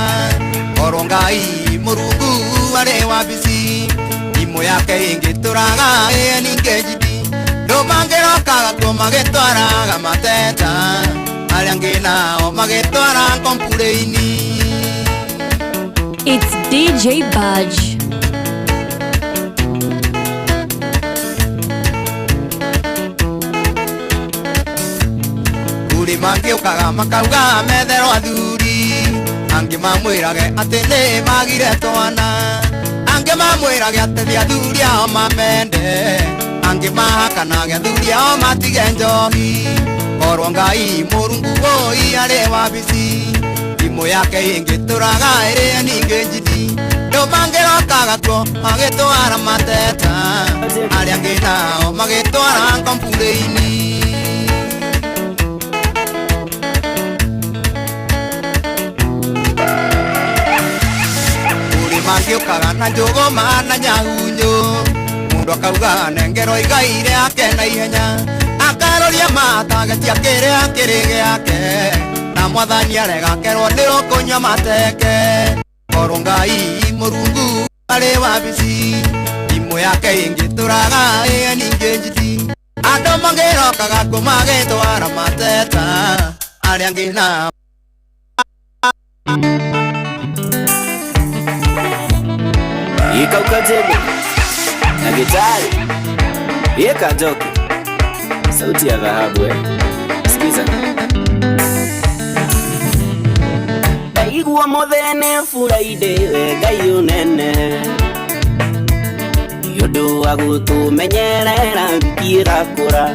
Korwo Ngai Mũrungu arĩ wabici thimũ yake ĩngĩtũraga ĩningĩnjidi andũ mangĩrokaga kuo magĩtwaraga mateta arĩa angĩ nao magĩtwara kompureini. It's DJ Budge. Kũrĩ mangĩũkaga makauga metherwo athuri angĩ mamwĩrage atĩ nĩ magire twana angĩ mamwĩrage atĩ ti athuri ao mamende angĩ mahakanage athuri ao matige njohi. Korwo Ngai Mũrungu woi arĩ wabici thimũ yake ĩngĩtũraga ĩrĩa ningĩ njidi andũ mangĩrokaga kuo magĩtwara mateta arĩa angĩ nao magĩtwara kompureini. Kũrĩ mangĩũkaga na njũgũma na nyahunyu mũndũ akauga nengerwo igai rĩake na ihenya akaroria matagetia kĩrĩa kĩrĩ gĩake na mwathani aregakerwo nĩ ũkũnyua mateke. Korwo Ngai Mũrungu arĩ wabici thimũ yake ĩngĩtũraga ĩningĩ njidi andũ mangĩrokaga kuo magĩtwara mateta arĩa angĩ nao. Ikauka tebo na gitari yeka joki sauti ya dhahabu eh. Sikiza ndaigua muthene Friday we Ngai unene nĩ ũndũ wa gũtũmenyerera wiki ĩgakũra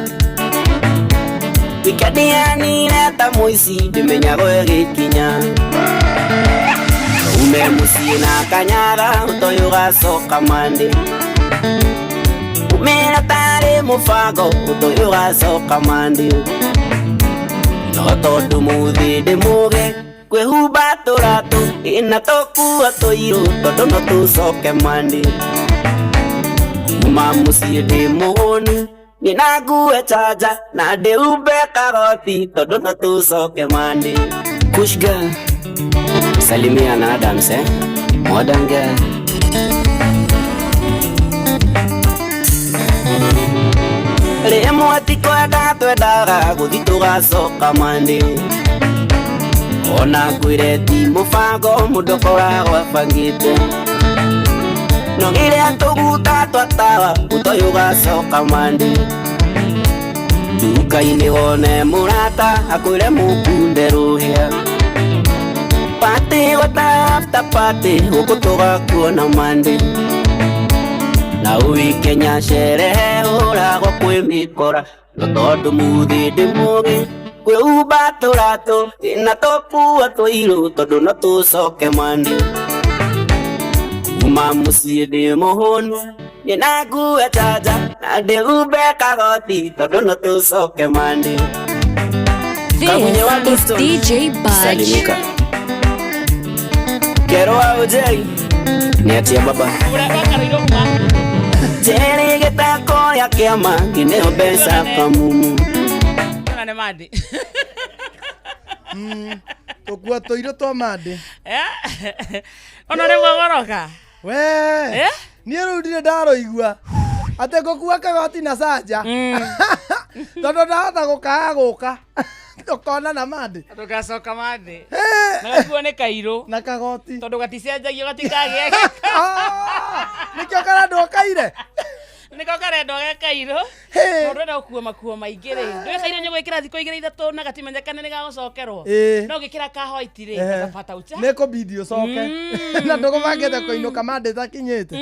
wikendi yanire ta mũici ndĩmenyagwo ĩgĩkinya ume mũciĩ na kanyara ũtoyũ ũgacoka Monday umĩra tarĩ mũbango ũtoyũ ũgacoka Monday no tondũ mũthĩ ndĩ mũge kwĩhumba tũratũ ĩna tũkuo tũirũ tondũ no tũcoke Monday kuma mũciĩ ndĩ mũhũnu niĩ na ngue chanja na ndĩhumbe karoti tondũ no tũcoke Monday. Kush girl salimia na Adams eh? Modern girl. Rĩmwe ti kwenda twendaga gũthiĩ tũgacoka Monday ona ngwĩre ti mũbango mũndũ akoragwo abangĩte no rĩrĩa tũguta twatawa ũtoyũ ũgacoka Monday nduka-inĩ wone mũrata akwĩre mũkunde rũhĩa Pate gwata after party gũkũ tũgakuona Monday. Na ũikenya sherehe ũragwo kwĩ mĩkora no tondũ mũthĩ ndĩ mũgĩ kwĩhumba tũratũ na tũkua tũirũ tondũ no tũcoke Monday. Kuma mũciĩ ndĩ mũhũnu nĩ ngue chanja na ndĩhumbe kagoti tondũ no tũcoke Monday. This is DJ Budge. Salimika. Kero wa ujei ni atia baba Jeri gitako ya kiama ngineo mbeca kamumu. Nĩ mandi. Tũkua tũirũ twa mandi. Ona rĩu wagoroka. We. Niĩ rĩu ndirĩ ndaroigua atĩ ngũkua kagoti na canja. Tondũ ndahota gũkaga gũka. Tũkona na mandi. Tũgacoka mandi. Na gakuo nĩ kairũ. Na kagoti. Tondũ gaticenjagio gatikagĩa. Nĩkĩo karendwo kaire. Nĩko karendwo ge kairũ. Tondũ ndwenda gũkua makuo maingĩ rĩ. Ndũĩ kairũ nĩ ũgwĩkĩra thikũ igĩrĩ ithatũ na gatimenyekane nĩ gagũcokerwo. No ũngĩkĩra ka white rĩ, gabata ucha. Nĩ kũbidi ũcoke. Na ndũgũbangĩte kũinũka mandi ĩtakinyĩte.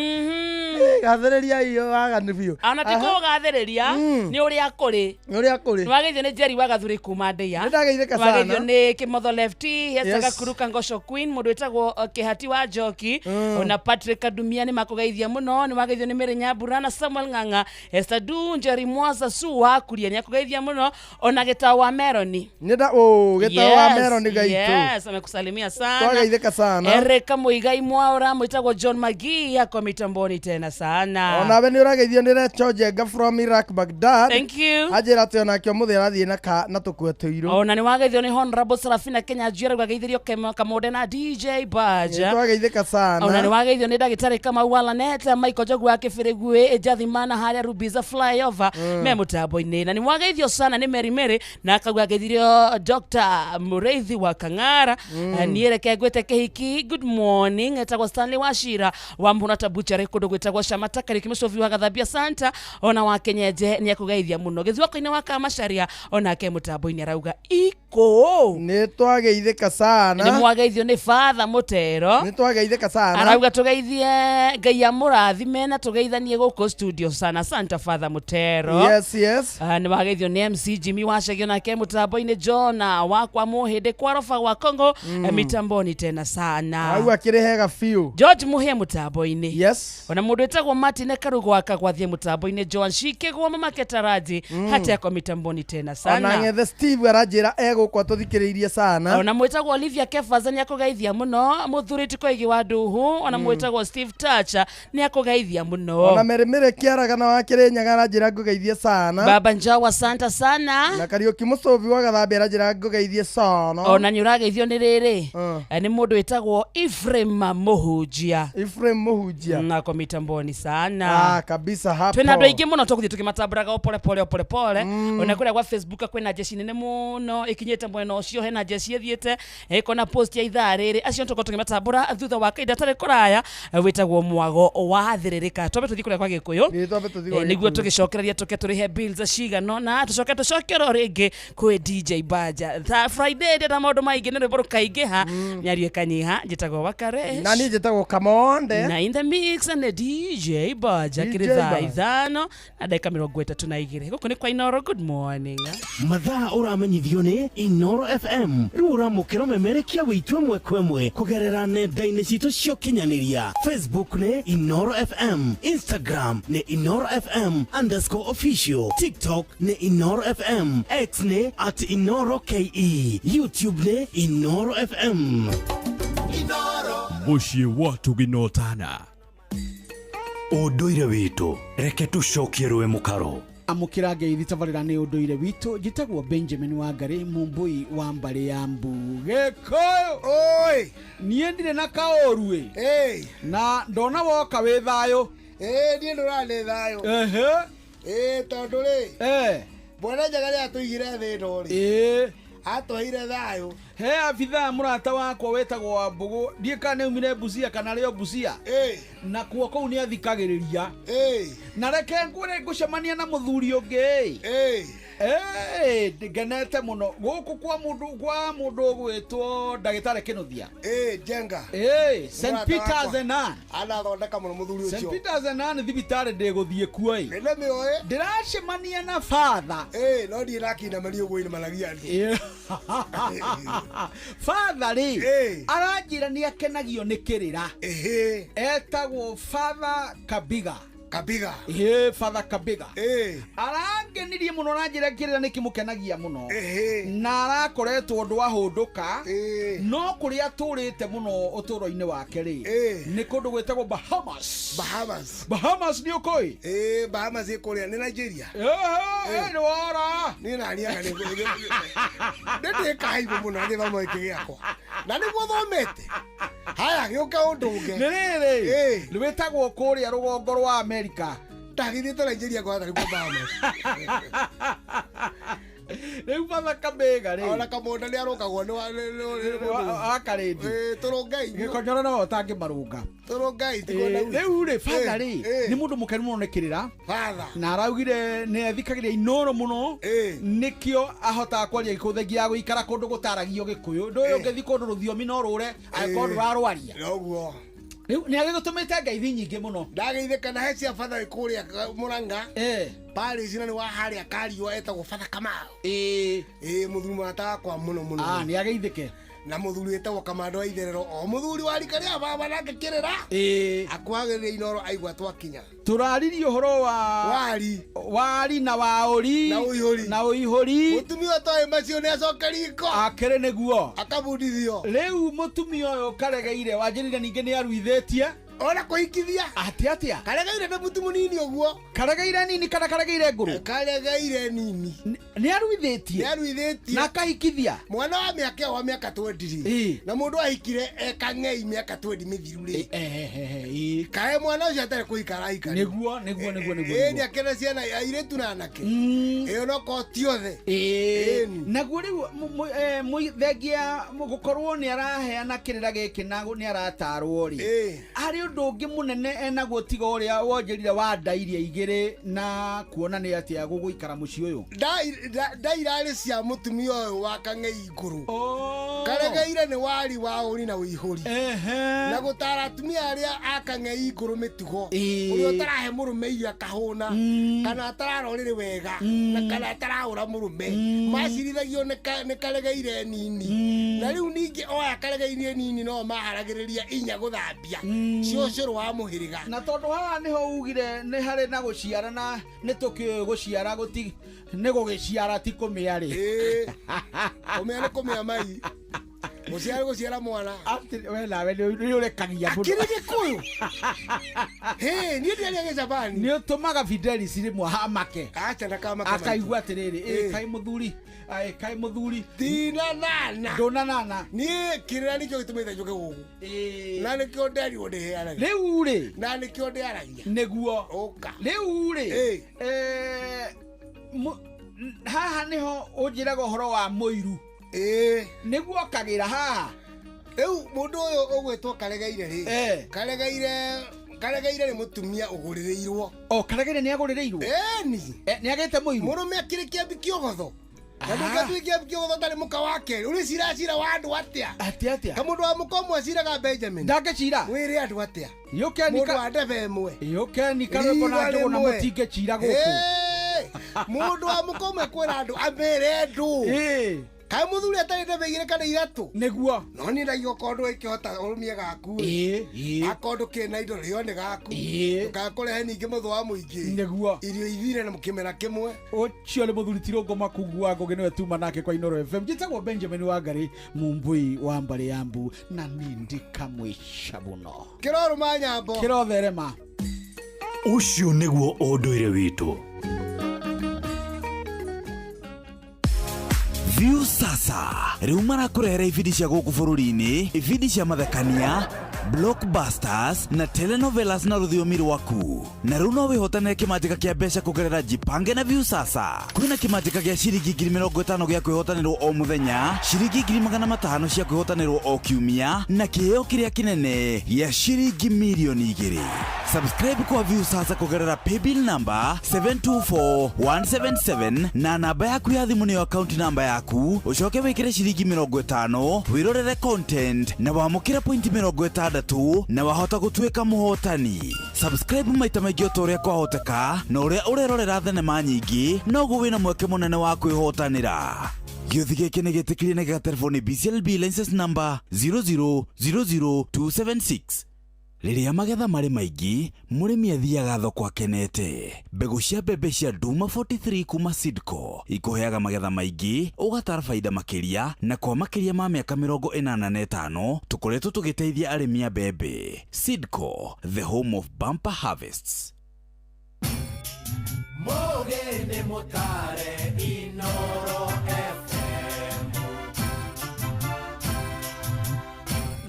Gathĩrĩria iyo waganu biũ. Ona ti kũgathĩrĩria nĩ ũrĩa kũrĩ. Nĩ ũrĩa kũrĩ. Nĩwageithio nĩ Jerry wa Gathuri kuma Ndeia. Nĩndageithĩka sana. Nĩwageithio nĩ Kĩmotho Lefty, Hester Gakuruka Ngosho Queen, mũndũ wĩtagwo Kĩhati wa Njoki, ona Patrick Kadumia nĩ makũgeithia mũno. Nĩwageithio nĩ Mary Nyambura na Samuel Ng'ang'a, Esther Du, Njeri Mwaza Su wa Kuria nĩakũgeithia mũno, ona Gĩtao wa Meroni. Nĩnda Gĩtao wa Meroni gaitũ. Yes, amekusalimia sana. Twageithĩka sana. Ereka Muigai Mwaura, mwĩtagwo John Magii ako mitamboni tena sana. Onawe nĩ ũrageithio nĩ Recho Njenga from Iraq Baghdad. Thank you. Anjĩra atĩ onake ũmũthĩ arathiĩ na na tũkue tũirũ. Ona nĩ wageithio nĩ Honorable Serafina Kenya Njira ũgageithĩrio Kamonde na DJ Baja. Twageithĩka sana. Ona nĩ wageithio nĩ ndagĩtarĩ Kamau wa Laneta, Michael Njogu wa Kĩbĩrĩguĩ, Jathimana harĩa Rubiza flyover me mũtambo-inĩ. Na nĩ wageithio sana nĩ Mary Mary na akauga ageithirio Dr. Mureithi wa Kang'ara. Niĩ reke ngwĩte kĩhiki good morning etagwo Stanley Wachira wa Mũrata Butchery kũndũ gwĩtagwo Shamata Kariuki Mũcobi wa Gathambia Santa ona wa Kenyenje nĩ akũgeithia mũno. Gĩthuako-inĩ wa Kamacharia onake mũtambo-inĩ arauga iko. Nĩ twageithĩka sana. Nĩ mwageithio nĩ Father Mũtero. Nĩ twageithĩka sana. Arauga tũgeithie Ngai amũrathime na tũgeithanie gũkũ studio sana. Santa Father Mũtero. Yes, yes. Nĩ wageithio nĩ MC Jimmy Wacagio nake mũtambo-inĩ Jona wakwa Mũhĩndĩ kwa Roba wa Kongo mitamboni tena sana. Au akĩrĩ hega biũ. George Muhia mũtambo-inĩ. Yes. Ona mũndũ wĩtagwo Martin Karugo akagwathie mũtambo-inĩ Joan Shikegwa mama Ketaraji hata yako mitamboni tena sana. Ona ngethe Steve aranjĩra egũkwa tũthikĩrĩirie sana. Ona mwĩtagwo Olivia Kefaza nĩ akũgeithia mũno, mũthuri Koigi wa Nduhu, ona mwĩtagwo Steve Tacha nĩ akũgeithia mũno. Ona Mary Mary Kĩaragana wa Kĩrĩnyaga aranjĩra ngũgeithie sana. Baba Njawa Santa sana. Na Kariũki Mũcũbi wa Gathambia aranjĩra ngũgeithie sana. Ona nĩ ũrageithio nĩ rĩrĩ nĩ mũndũ wĩtagwo Ephraim Mũhunjia. Ephraim Mũhunjia nako mitamboni sana. Kabisa hapo. Twĩna andũ aingĩ mũno tũgũthiĩ tũkĩmatambũraga o pole pole o pole pole. Ona kũrĩa gwa Facebook kwĩna jeshi nene mũno ĩkinyĩte mwena ũcio, hena jeshi ĩthiĩte ĩkona post ya ithaa rĩrĩ, acio tũkorwo tũkĩmatambũra thutha wa kahinda tarĩ kũraya wĩtagwo mwago wa thĩrĩrĩka. Twambe tũthiĩ kũrĩa kwa Gĩkũyũ nĩguo tũgĩcokereria tũke tũrĩhe bills cigana na tũcoke tũcokere o rĩngĩ kwĩ DJ Baja. Tha Friday ndĩna maũndũ maingĩ nĩ rwĩmbo rũkaingĩha mĩario ĩkanyiha. Njĩtagwo Wakare na niĩ njĩtagwo Kamonde na in the mix na DJ Baja kĩrĩ thaa 5 na ndagĩka 32. Gũkũ nĩ kwa Inoro. Good morning. Mathaa ũramenyithio nĩ Inoro FM. Rĩu ũramũkĩra ũmemerekia wĩitũ ĩmwe kwa ĩmwe kũgerera nenda-inĩ citũ cia ũkinyanĩria. Facebook nĩ Inoro FM, Instagram nĩ Inoro FM _official, TikTok nĩ Inoro FM, X nĩ @InoroKE, YouTube nĩ Inoro FM. Mũciĩ wa tũginotana. Ũndũire witũ reke tũcokie rũĩ mũkaro. Amũkĩra ngeithi tabarĩra nĩ ũndũire witũ. Njĩtagwo Benjamin Wangari Mumbui wa mbarĩ ya Mbu Gĩkũyũ. Oi, niĩ ndirĩ na kaũru ĩ na ndona woka wĩ thayũ. Niĩ ndũra nĩ thayũ. Tondũ rĩ Bwana Njaga rĩrĩa atũigire thĩ ĩno rĩ atwaire thayũ. He abithaa mũrata wakwa wetagwo wa Mbũgũ, ndiĩ kana nĩaumire Busia kana rĩo Busia, na kuo kũu nĩathikagĩrĩria. Na reke ngwĩre ngũcemania na mũthuri ũngĩ Ĩĩ, ngenete mũno gũkũ kwa mũndũ kwa mũndũ ũgwĩtwo ndagĩtarĩ Kĩnuthia. Ĩĩ, Njenga. Ĩĩ, St Mũrata Peter's wakwa. and Ann. Anathondeka mũno mũthuri St ũcio. Peter's and Ann thibitarĩ ndĩgũthiĩ kuo ĩ. Nĩndĩmĩũĩ. Ndĩracemania na father. Ĩĩ, no ndiĩ ndakinamania ũguo inamanagia andũ. Father rĩ aranjĩra nĩ akenagio nĩ kĩrĩra. Etagwo Father Kabiga. Kabiga. Ĩĩ, Father Kabiga. Arangenirie mũno aranjĩra kĩrĩra nĩ kĩmũkenagia mũno. Na arakoretwo ũndũ ahũndũka. No kũrĩa atũrĩte mũno ũtũũro-inĩ wake rĩ nĩ kũndũ gwĩtagwo Bahamas. Bahamas. Bahamas nĩ ũkũĩ? Ĩĩ, Bahamas ĩ kũrĩa nĩ Nigeria. Ĩĩ, nĩ wora. Niĩ naniaga nĩ nĩ ndĩkahaibũ mũno gĩthomo gĩkĩ gĩakwa. Na nĩguo thomete. Haya gĩũke ũndũ ũngĩ. Nĩ rĩrĩ rwĩtagwo kũrĩa rũgongo rwa Amerika. Ndagĩthiĩte Nigeria kwatha nĩkuo Bahamas. Rĩu Father Kabiga rĩ. Ona kamũnda nĩ arũngagwo nĩ wa nĩ mũndũ. Wa Karĩndi. Ĩĩ, tũrũngei. Gĩkonyoro no ũtangĩmarũnga. Tũrũngei tikuona Ĩĩ, rĩu rĩ father rĩ nĩ mũndũ mũkenu mũno nĩ kĩrĩra Father. Na araugire nĩ athikagĩrĩria Inoro mũno nĩkĩo ahotaga kwaria gĩkũyũ thengia ya gũikara kũndũ gũtaragio gĩkũyũ ndũ ũyũ ũngĩthiĩ kũndũ rũthiomi no rũre angĩkorwo ndũrarwaria. Noguo. Rĩu nĩ agĩgũtũmĩte ngeithi nyingĩ mũno. Ndageithĩka na he cia father wĩ kũrĩa Mũrang'a. Parish na nĩ wa harĩa Kariua etagwo Father Kamau. Ĩĩ. Ĩĩ mũthuri mũrata wakwa mũno mũno. Ah, nĩ ageithĩke. Na mũthuri wĩtagwo Kamando wa Itherero o mũthuri wa rika rĩa baba nake kĩrĩra. Ĩĩ. Akwagĩrĩria Inoro aigua twakinya. Tũraririe ũhoro wa wari wari na waũri Na ũihũri. na ũihũri. Mũtumia ũtoĩ macio nĩ acoke riko. Akĩrĩ nĩguo. Akabundithio. Rĩu mũtumia ũyũ Karegeire wanjĩrire ningĩ nĩ aruithĩtie. Ona kũhikithia. Atĩ atĩa? Karegeire nĩ mũtu mũnini ũguo. Karegeire nini kana karegeire ngũrũ? Karegeire nini. Nĩ aruithĩtie. Nĩ aruithĩtie. Na akahikithia. Mwana wa mĩaka ĩyo wa mĩaka 20 rĩ. Na mũndũ ahikire ekang'ei mĩaka 20 mĩthiru rĩ. Kae mwana ũcio atarĩ kũhika arahika. Nĩguo nĩguo nĩguo nĩguo. Ĩĩ nĩ akĩrĩ ciana airĩtu na anake. Ĩyo no ko ti othe. Ĩĩ. Naguo rĩu thengia gũkorwo nĩ araheana kĩrĩra gĩkĩ na nĩ aratarwo rĩ. Harĩ ũndũ ũngĩ mũnene enaguo tiga ũrĩa wonjĩrire wa nda iria igĩrĩ na kuona nĩ atĩa gũgũikara mũciĩ ũyũ. Nda irarĩ cia mũtumia ũyũ wa kang'ei ngũrũ. Karegeire nĩ wari wa ũri na ũihũri. Na gũtara atumia arĩa a kang'ei ngũrũ mĩtugo. Ũrĩa ũtarahe mũrũme irio akahũna. Kana atararorĩrĩ wega. Na kana atarahũra mũrũme. Macirithagio nĩ karegeire nini. Na rĩu ningĩ oya karegeire nini no maharagĩrĩria inya gũthambia. Cũcũrũ wa mũhĩrĩga. Na tondũ haha nĩho ugire nĩ harĩ na gũciara na nĩ tũkĩũĩ gũciara gũti nĩ gũgĩciara ti kũmĩa rĩ. Kũmĩa nĩ kũmĩa mai. Gũciara gũciara mwana. Atĩ we nawe nĩ ũrekagia mũno. Akĩrĩ gĩkũyũ. Hĩ, niĩ ndiaria gĩcabani. Nĩ ũtũmaga Fidelis rĩmwe hamake. Acha ndakamake. Akaigua atĩrĩrĩ, ĩ kaĩ mũthuri, ĩ kaĩ mũthuri. Tina nana. Ndũna nana. Niĩ kĩrĩra nĩkĩo gĩtũmĩte njũke gũkũ. Na nĩkĩo nderirwo ndĩheanagia. Rĩu rĩ. Na nĩkĩo ndĩaragia. Nĩguo. Ũka. Rĩu rĩ. Haha nĩho ũnjĩraga ũhoro wa mũiru. Nĩguo kagĩra haha. Rĩu mũndũ ũyũ ũgwĩtwo Karegeire rĩ. Karegeire nĩ mũtumia ũgũrĩrĩirwo. O Karegeire nĩ agũrĩrĩirwo? Ĩni. Nĩ agĩte mũiru? Mũrũme akĩrĩ kĩambi kĩogotho. Na ndũngĩatuĩ kĩambi kĩogotho tarĩ mũka wa kerĩ. Ũrĩ ciracira wa andũ atĩa? Atĩa atĩa? Kamũndũ wa mũka ũmwe aciraga Benjamin. Ndangĩcira. Wĩre andũ atĩa? Yũkeni Mũndũ wa ndebe ĩmwe. Yũkeni karwĩmbo na njũgũ na mũtingĩcira gũkũ. Mũndũ wa mũka ũmwe kwĩra andũ amere andũ. Kaĩ mũthuri atarĩ ndebe igĩrĩ kana ithatũ? Nĩguo. No niĩ ndaigua okorwo ndũgĩkĩhota ũrũmie gaku rĩ. Akorwo ndũkĩrĩ na indo rĩo nĩ gaku. Ndũkakũrehe ningĩ mũthũ wa mũingĩ. Nĩguo. Irio ithire na kĩmera kĩmwe. Ũcio nĩ mũthuri ti Rũngũ Makungu wa Ngũgĩ nĩwe tuma nake kwa Inoro FM. Njĩtagwo Benjamin Wangari Mumbui wa mbarĩ ya Mbu na niĩ ndikamwĩca mũno. Kĩrorũma nyambo. Kĩrotherema. Ũcio nĩguo ũndũire witũ. View sasa rĩu marakũrehera ibindi cia gũkũ bũrũri-inĩ, ibindi cia mathekania, blockbusters na telenovelas na rũthiomi rwaku. Na rĩu no wĩhotanĩre kĩmanjĩka kĩa mbeca kũgerera Jipange na View sasa. Kwĩna kĩmanjĩka gĩa ciringi 50,000 gĩa kwĩhotanĩrwo o mũthenya, ciringi 500,000 cia kwĩhotanĩrwo o kiumia, na kĩheo kĩrĩa kĩnene gĩa ciringi mirioni 2. Subscribe kwa Viusasa kũgerera paybill number 724177 na namba yaku ya thimũ nĩyo account namba yaku, ũcoke wĩkĩre ciringi 50 wĩrorere content na wamũkĩre point 60 na wahota gũtuĩka mũhotani. Subscribe maita maingĩ o ta ũrĩa kwahoteka, na ũrĩa ũrerorera thenema nyingĩ noguo wĩna mweke mũnene wa kwĩhotanĩra. Gĩũthi gĩkĩ nĩ gĩtĩkĩrie na gĩgaterwo nĩ BCLB license number 0000276. Rĩrĩa magetha marĩ maingĩ, mũrĩmi athiaga thoko akenete. Mbegũ cia mbembe cia Duma 43 kuma Seedco ikũheaga magetha maingĩ, ũgatara baida makĩria, na kwa makĩria ma mĩaka 85 tũkoretwo tũgĩteithia arĩmi a mbembe. Seedco, the home of bumper harvests. Mũgĩ nĩ mũtare Inoro FM.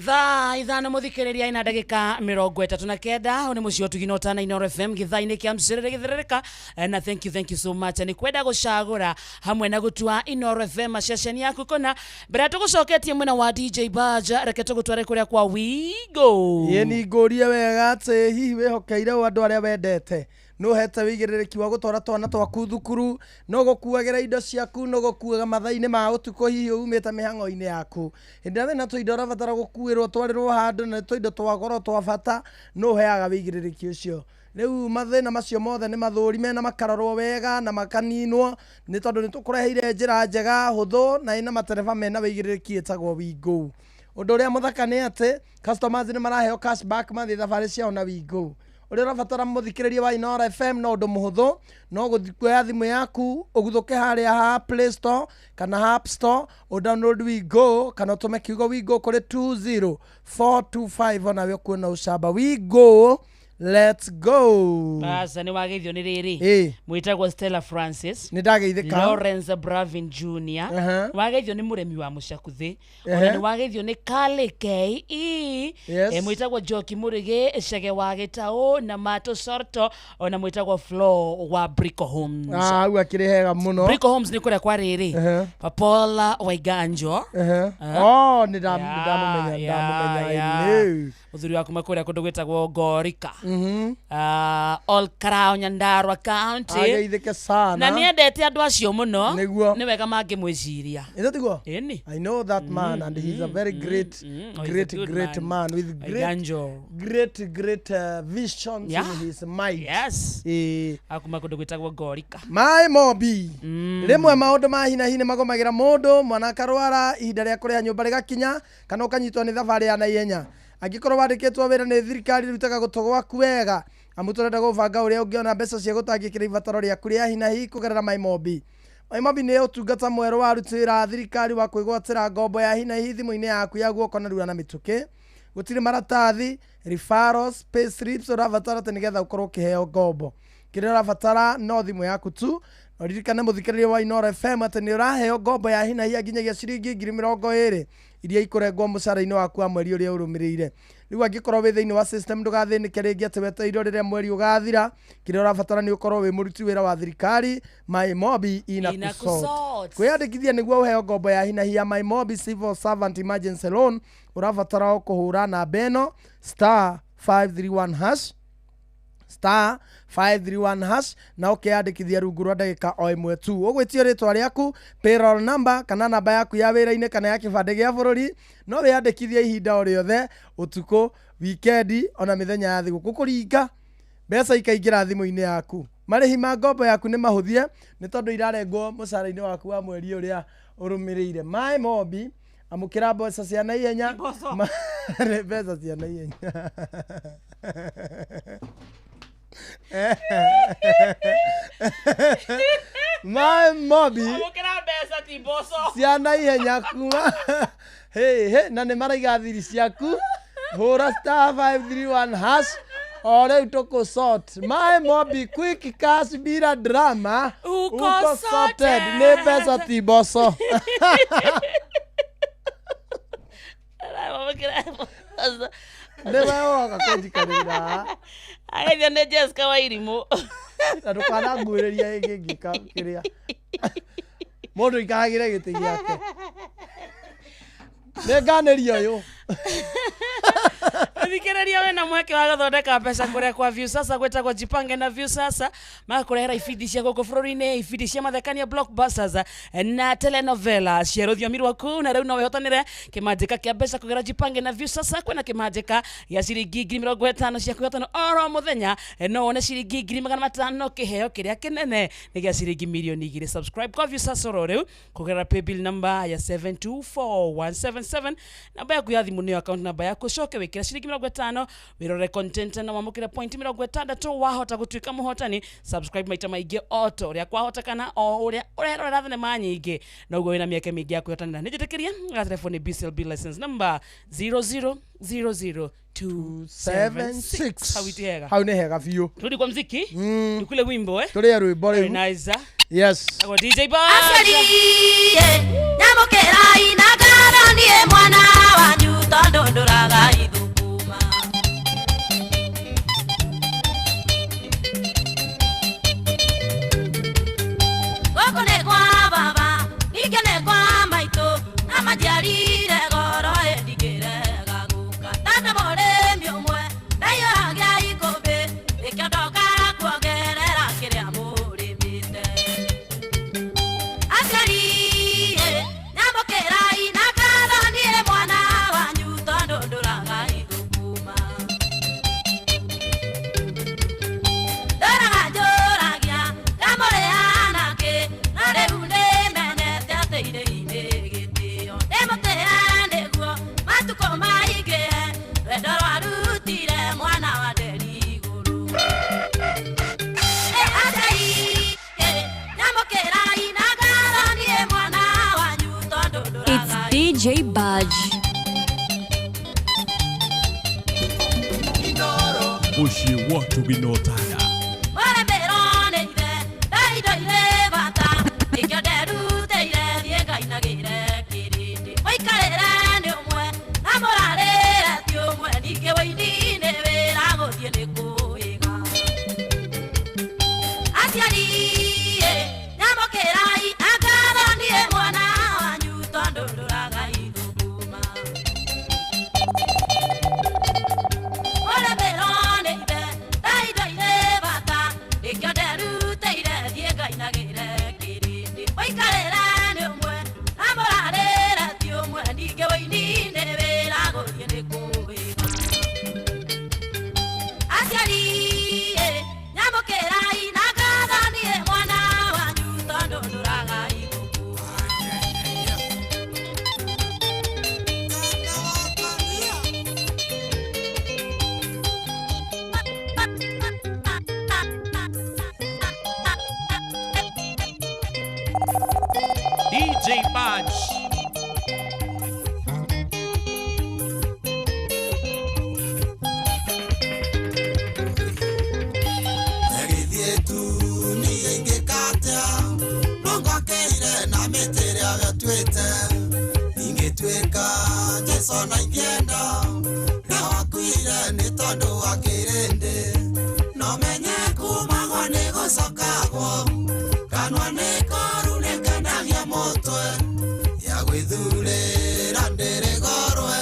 Thaa 5 mũthikĩrĩria ina ndagĩka 39. Ũyũ nĩ mũciĩ ũtugino ũtana Inoro FM gĩthaa-inĩ kĩa mcĩrĩrĩ gĩthĩrĩrĩka. Na thank you, thank you so much nĩ kwenda gũcagũra hamwe na gũtua Inoro FM ceceni yaku kũna. Mbere ya tũgũcoketie mwena wa DJ Baja, reke tũgũtware kũrĩa kwa Wigo. Ĩĩ, nĩ ngũrie wega atĩ hihi wĩhokeire ũ andũ arĩa wendete? Nũhete wĩigĩrĩrĩki wa gũtwara twana twaku thukuru, no gũkuagĩra indo ciaku, no gũkuaga mathaa-inĩ ma ũtukũ hihi umĩte mĩhang'o-inĩ yaku. Hĩndĩ ĩrĩa wĩna tũindo ũrabatara gũkuĩrwo twarĩrwo handũ na nĩ tũindo twa goro twa bata, nũ ũheaga wĩigĩrĩrĩki ũcio? Rĩu mathĩna macio mothe nĩ mathũrime na makarorwo wega na makaninwo, nĩ tondũ nĩ tũkũreheire njĩra njega hũthũ na ĩna matereba mena wĩigĩrĩrĩki ĩtagwo Wigo. Ũndũ ũrĩa mũthaka nĩ atĩ customers nĩ maraheo cashback mathiĩ thabarĩ ciao na Wigo. Ũrĩa ũrabatara mũthikĩrĩria wa Inoro FM no ũndũ mũhũthũ, no gũthiĩ kuoya thimũ yaku ũguthũke harĩa ha Play Store kana App Store, ũdownload Wigo kana ũtũme kiugo Wigo kũrĩ 20425, onawe ũkuona ũcamba. Wigo, let's go. Basa nĩ wageithio nĩ rĩrĩ. Ĩĩ. Mwĩtagwo Stella Francis. Nĩ ndageithĩka. Lawrence Bravin Junior. Wageithio nĩ mũrĩmi wa mũcakuthĩ. Ona nĩ wageithio nĩ Kale KE. Yes. Mwĩtagwo Njoki Mũrĩgĩ, Cege wa Gĩtaũ na Mato Sorto, ona mwĩtagwo Flo wa Brico Homes. Ah, hau akĩrĩ hega mũno. Brico Homes nĩ kũrĩa kwa rĩrĩ. Papola Waiganjo. Oh, nĩ ndamũmenya, ndamũmenya. I know. Mũthuri wa kuma kũrĩa kũndũ gwĩtagwo Ngorika. All Karao, Nyandarua County. Ageithĩke sana. Na nĩendete andũ acio mũno. Nĩguo. Nĩ wega mangĩmwĩciria. Ĩno tiguo? Ĩni. I know that man and he's a very great, Oh, he's a great, good great man. man with great, Waiganjo. great, great visions in his mind. Yes. Ĩĩ. Akuma kũndũ gwĩtagwo Ngorika. Maĩ mobi rĩmwe maũndũ ma hi na hi nĩ magũmagĩra mũndũ, mwana akarwara, ihinda rĩa kũrĩha nyũmba rĩgakinya, kana ũkanyitwo nĩ thabarĩ ya naihenya. Angĩkorwo wandĩkĩtwo wĩra nĩ thirikari, rutaga gũtũ gwaku wega, amu tũrenda gũbanga ũrĩa ũngĩona mbeca cia gũtangĩkĩra ibataro rĩaku rĩa hi na hi kũgerera Maĩ Mobi. Maĩ Mobi nĩ ũtungata mwerũ wa aruti wĩra a thirikari wa kwĩgwatĩra ngombo ya hi na hi thimũ-inĩ yaku ya guoko narua na mĩtũkĩ. Gũtirĩ maratathi, referrals, pay slips ũrabatara atĩ nĩgetha ũkorwo ũkĩheo ngombo. Kĩrĩa ũrabatara no thimũ yaku tu. Na ũririkane mũthikĩrĩria wa Inoro FM atĩ nĩ ũraheo ngombo ya hi na hi nginyagia ciringi 20,000 iria ikũrengwo mũcara-inĩ waku wa mweri ũrĩa ũrũmĩrĩire. Rĩu angĩkorwo wĩ thĩinĩ wa system ndũgathĩnĩke rĩngĩ atĩ wetereire rĩrĩa mweri ũgathira. Kĩrĩa ũrabatara nĩ ũkorwo wĩ mũruti wĩra wa thirikari. Maĩ Mobi ina Ina kusort. kusort. Kwĩyandĩkithia nĩguo ũheo ngombo ya hi na hi ya Maĩ Mobi Civil Servant Emergency Loan ũrabatara o kũhũra namba ĩno star 531 hash, star 531 hash, na ũkeyandĩkithia rungu rwa ndagĩka o ĩmwe tu. Ũgwĩtio rĩtwa rĩaku, payroll number kana namba yaku ya wĩra-inĩ kana ya kĩbandĩ gĩa bũrũri. No wĩyandĩkithie ihinda o rĩothe, ũtukũ, wikendi, ona mĩthenya ya thigũkũ, kũringa mbeca ikaingĩra thimũ-inĩ yaku. Marĩhi ma ngombo yaku nĩ mahũthie nĩ tondũ irarengwo mũcara-inĩ waku wa mweri ũrĩa ũrũmĩrĩire. Maĩ Mobi, amũkĩra mbeca cia naihenya. Mbeca cia naihenya. Maĩ Mobi Amũkĩra mbeca ti mboco. cia naihenya kuma hey, hey, na nĩ maraiga thiri ciaku. Hũra star 531 hash o rĩu tũkũ sort. Maĩ Mobi, quick cash bila drama, Uko uko sorted. Nĩ mbeca ti mboco. Amũkĩra mboco. Nĩwe ũroka kũnjikarĩra. Ageithio nĩ Jessica Wairimũ. Na ndũkananguĩrĩria ĩngĩ ngĩka kĩrĩa mũndũ ikaragĩre gĩtĩ gĩake. Nĩ nganĩria ũyũ. Muthikĩrĩria wĩna mweke wa gũthondeka mbeca kũrĩa kwa Viusasa gwĩtagwo Jipange na Viusasa magakũrehera ibindi cia gũkũ bũrũri-inĩ, ibindi cia mathekania blockbusters na telenovela cia rũthiomi rwaku, na rĩu no wĩhotanĩre kĩmanjĩka kĩa mbeca kũgerera Jipange na Viusasa. Kwĩna kĩmanjĩka gĩa ciringi 50,000 cia kwĩhotana oro mũthenya, no wone ciringi 500,000. Kĩheo kĩrĩa kĩnene nĩ gĩa ciringi 2,000,000. Subscribe kwa Viusasa oro rĩu kũgerera paybill number ya 724177, namba yaku ya thimũ nĩyo account number yaku, ũcoke wĩkĩre ciringi 50 wĩrore content na wamũkĩre point 60, wahota gũtuĩka mũhotani. Subscribe maita maingĩ o ta ũrĩa kwahotekana, o ũrĩa ũrerorera thenema nyingĩ noguo wĩna mĩeke mĩingĩ ya kwĩhotanĩra. Nĩ njĩtĩkĩrie gatelefoni BCLB license number 0000276. Hau iti hega? Hau nĩ hega biũ. Turudi kwa mziki, tukule wimbo. Tũrĩe rwĩmbo Very rĩu. nice. Yes. Agwo DJ Buzz. Aciari nyamũkĩrai na ngatho niĩ mwana wanyu tondũ ndũraga ithũkũma. Gũkũ nĩ kwa baba, ningĩ nĩ kwa maitũ, na manjiarire goro ĩndigĩrega gũka. Tata mũrĩmi ũmwe ndaiyũragia ikũmbĩ, nĩkĩo ndoka kuongerera kĩrĩa mũrĩmĩte. Aciari nyamũkĩrai na ngatho niĩ mwana wanyu tondũ ndũraga ithũkũma. Ndũraga njũragia ngamũrĩha nakĩ, na rĩu nĩmenyete atĩ irĩhi nĩ gĩtĩo. Ndĩmũtĩe nĩguo matukũ maingĩhe, rwendo rwarutire mwana wa nderi igũrũ. Aciari nyamũkĩrai na ngatho niĩ mwana wanyu tondũ It's ndũraga DJ Budge. Mũciĩ watu winotada. Mũrĩmĩrwo nĩ ithe ndaindo irĩ bata, nĩkĩo nderutĩire thiĩ ngainagĩre kĩrĩndĩ. Mũikarĩre nĩ ũmwe na mũrarĩre ti ũmwe, ningĩ wũini-inĩ wĩra gũthiĩ nĩ kũĩga. Aciari nyamũkĩrai na ngatho niĩ mwana wanyu tondũ ndũraga ithũkũma. Mũrĩmĩrwo nĩ ithe ndaindo irĩ bata, nĩkĩo nderutĩire thiĩ ngainagĩre kĩrĩndĩ. Mũikarĩre nĩ ũmwe na mũrarĩre ti ũmwe, ningĩ wũini-inĩ wĩra gũthiĩ nĩ kũĩga. Aciari nyamũkĩrai na ngatho niĩ mwana wanyu tondũ ndũraga ithũkũma. DJ Budge. Egĩthiĩ tu niĩ ingĩkatia, no ngwakĩire na mĩtĩ ĩrĩa gĩtuĩte. Ingĩtuĩka Jesũ na ingĩenda, na wakuire nĩ tondũ wa kĩrĩndĩ. No menye kumagwo nĩ gũcokagwo, kanua nĩ koru nĩkendagia mũtwe. Ya gwĩthurĩra ndĩrĩ gorwe,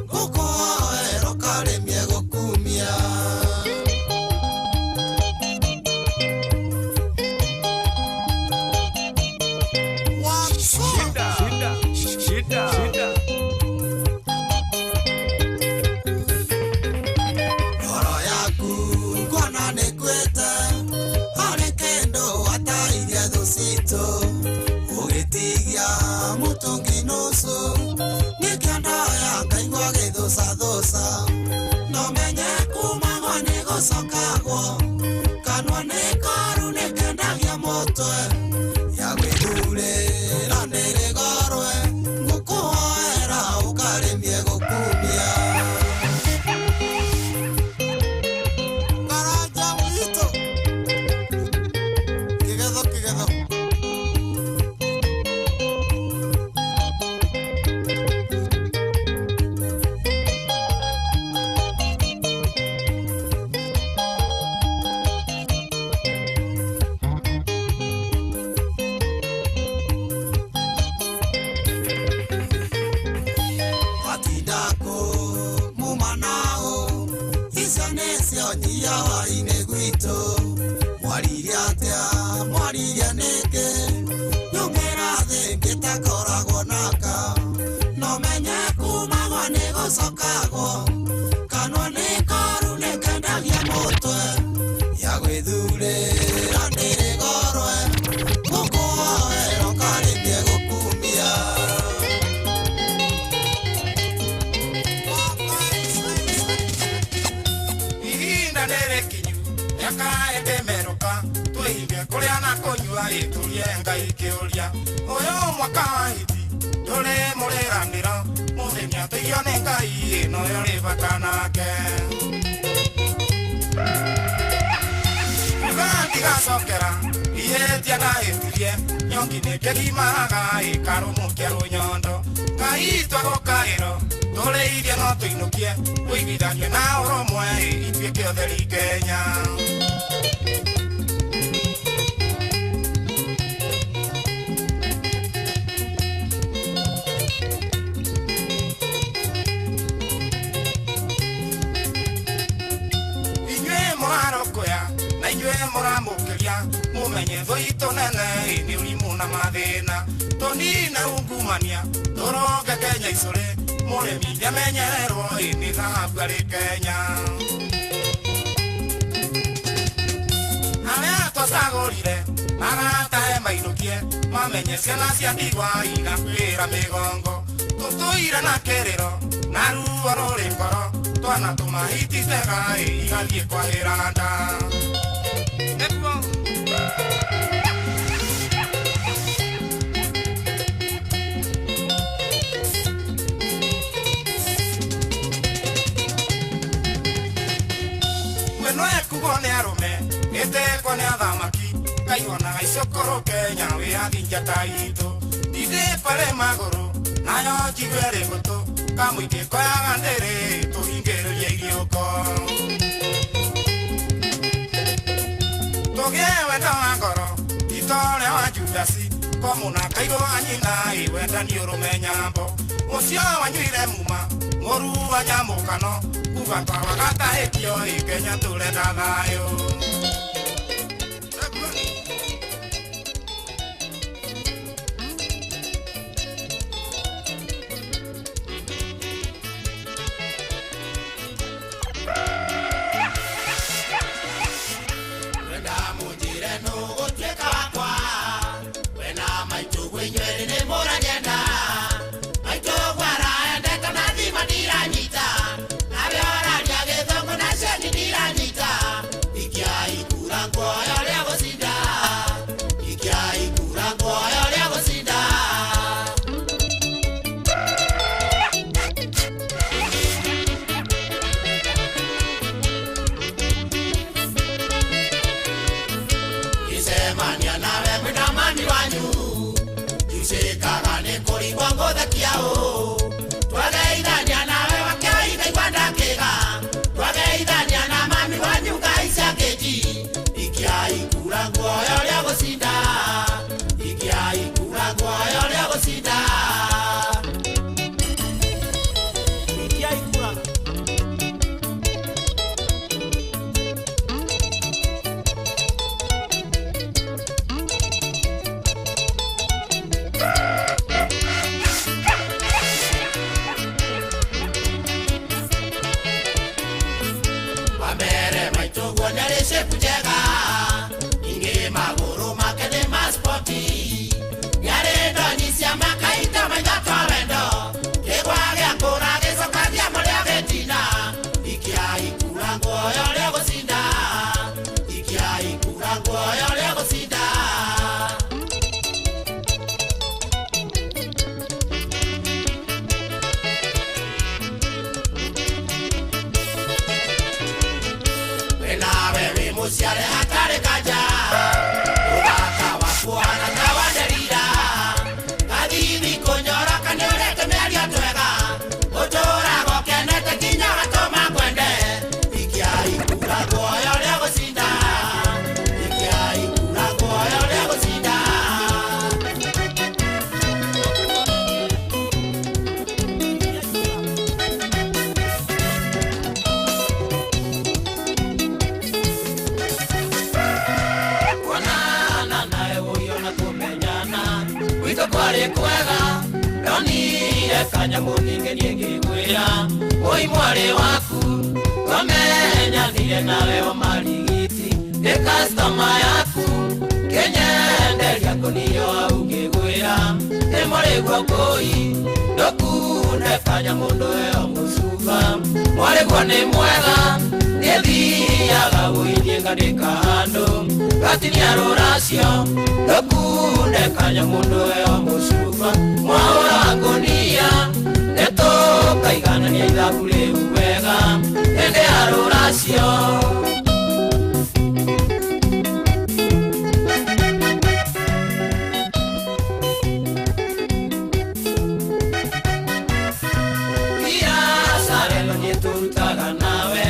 ngũkũhoera ũkarĩmie gũkumia. Shida. Shida. Shida. Ngoro yaku kuona nĩkuĩte, harĩ kĩndũ watairie thũ citũ, ũgĩtigia mũtũngi nũcũ, nĩkĩo ndoya ngaigua gĩthũcathũca. No menye kumagwo nĩ gũcokagwo, kanua nĩ koru nĩkendagia mũtwe. Ya gwĩthurĩra ndĩrĩ gorwe, ngũkũhoera ũkarĩmie gũkumia. Karanja witũ, kĩgetho kĩgetho. Mwatonyia hwainĩ gwitũ mwaririe atĩa mwaririe nĩkĩ nyumĩra thĩ ngĩtakoragwo naka no menye kumagwo nĩ gũcokagwo kanua nĩ koru nĩkendagia mũtwe ya gwĩthurĩra ndĩrĩ gorwe gũkũhoera ũkarĩtie gũkumia. Ihinda nĩrĩkinyu mĩaka ĩkĩmerũka twĩhinge kũrĩa na kũnyua ĩtũrie Ngai kĩũria ũyũ mwaka wa hiti ndũrĩ mũrĩranĩro mũthenya tũigio nĩ Ngai ĩno yo rĩ bata nake. Uga ndigacokera ihĩtia ndahĩtirie nyongi nĩkĩgimaga ĩkarũmũkia rũnyondo Ngai twagũkaĩro tũrĩirie no tũinũkie ũiguithanio na ũrũmwe ituĩke ũtheri Kenya. Inyuĩ mũrarũkũya na inyuĩ mũramũkĩria mũmenye thũ itũ nene nĩ ũrimũ na mathĩna tũnine ungumania tũrũnge Kenya icũrĩ mũrĩmi nĩamenyererwo nĩ thahabu arĩ Kenya. Arĩa twacagũrire maratahe mainũkie mamenye ciana cia ndigwa igakuĩra mĩgongo tũtũire na kĩrĩro na ruo rũrĩ ngoro twana tũmahititega igathiĩ kwahĩra nda. Nĩguo. Mweno ekugo nĩ arũme ĩtekwo nĩ athamaki kaiwonaga icũkũrũ Kenya wĩyathi njata itũ ndindĩpare magũrũ nayo njigue rĩ gũtũ kamũingĩ koyaga ndĩrĩ tũhingĩrĩrie iriũko tũgĩe wendo wa ngoro ti ta ũrĩa wa Judasi komũna kairũ wa nyina ĩ wendani ũrũme nyambo ũcio wanyuire muma mũru wa nyamũkano kuga twawagatahĩtio ĩ Kenya tũrenda thayũ. Wenda munjire nũgũtuĩka wakwa wena maitũ gwĩnyuerĩ nĩ mũranyenda maitũ gwaraendete na thima ndiranyita nawe ũraria gĩthũngũ na ceni ndiranyita ikia kanyamũ ningĩ ngĩkwĩra Oi mwarĩ waku Twamenyanire nawe o marigiti Ndĩ customer yaku Kĩnyenderia ngũnio hau ngĩkwĩra Nĩ mũrĩguo kũi Ndũkunde kanyamũ ndũheo mũcuba Mwarĩguo nĩ mwega Nĩthiaga gũithiĩ ngandĩka handũ Gatinia rũracio Ndũkunde kanyamũ ndũheo mũcuba Mwaũra ngũnia Nĩtũkaiganania ithabu rĩu wega Hĩndĩ ya rũracio Biacara ĩno niĩ tũrutaga nawe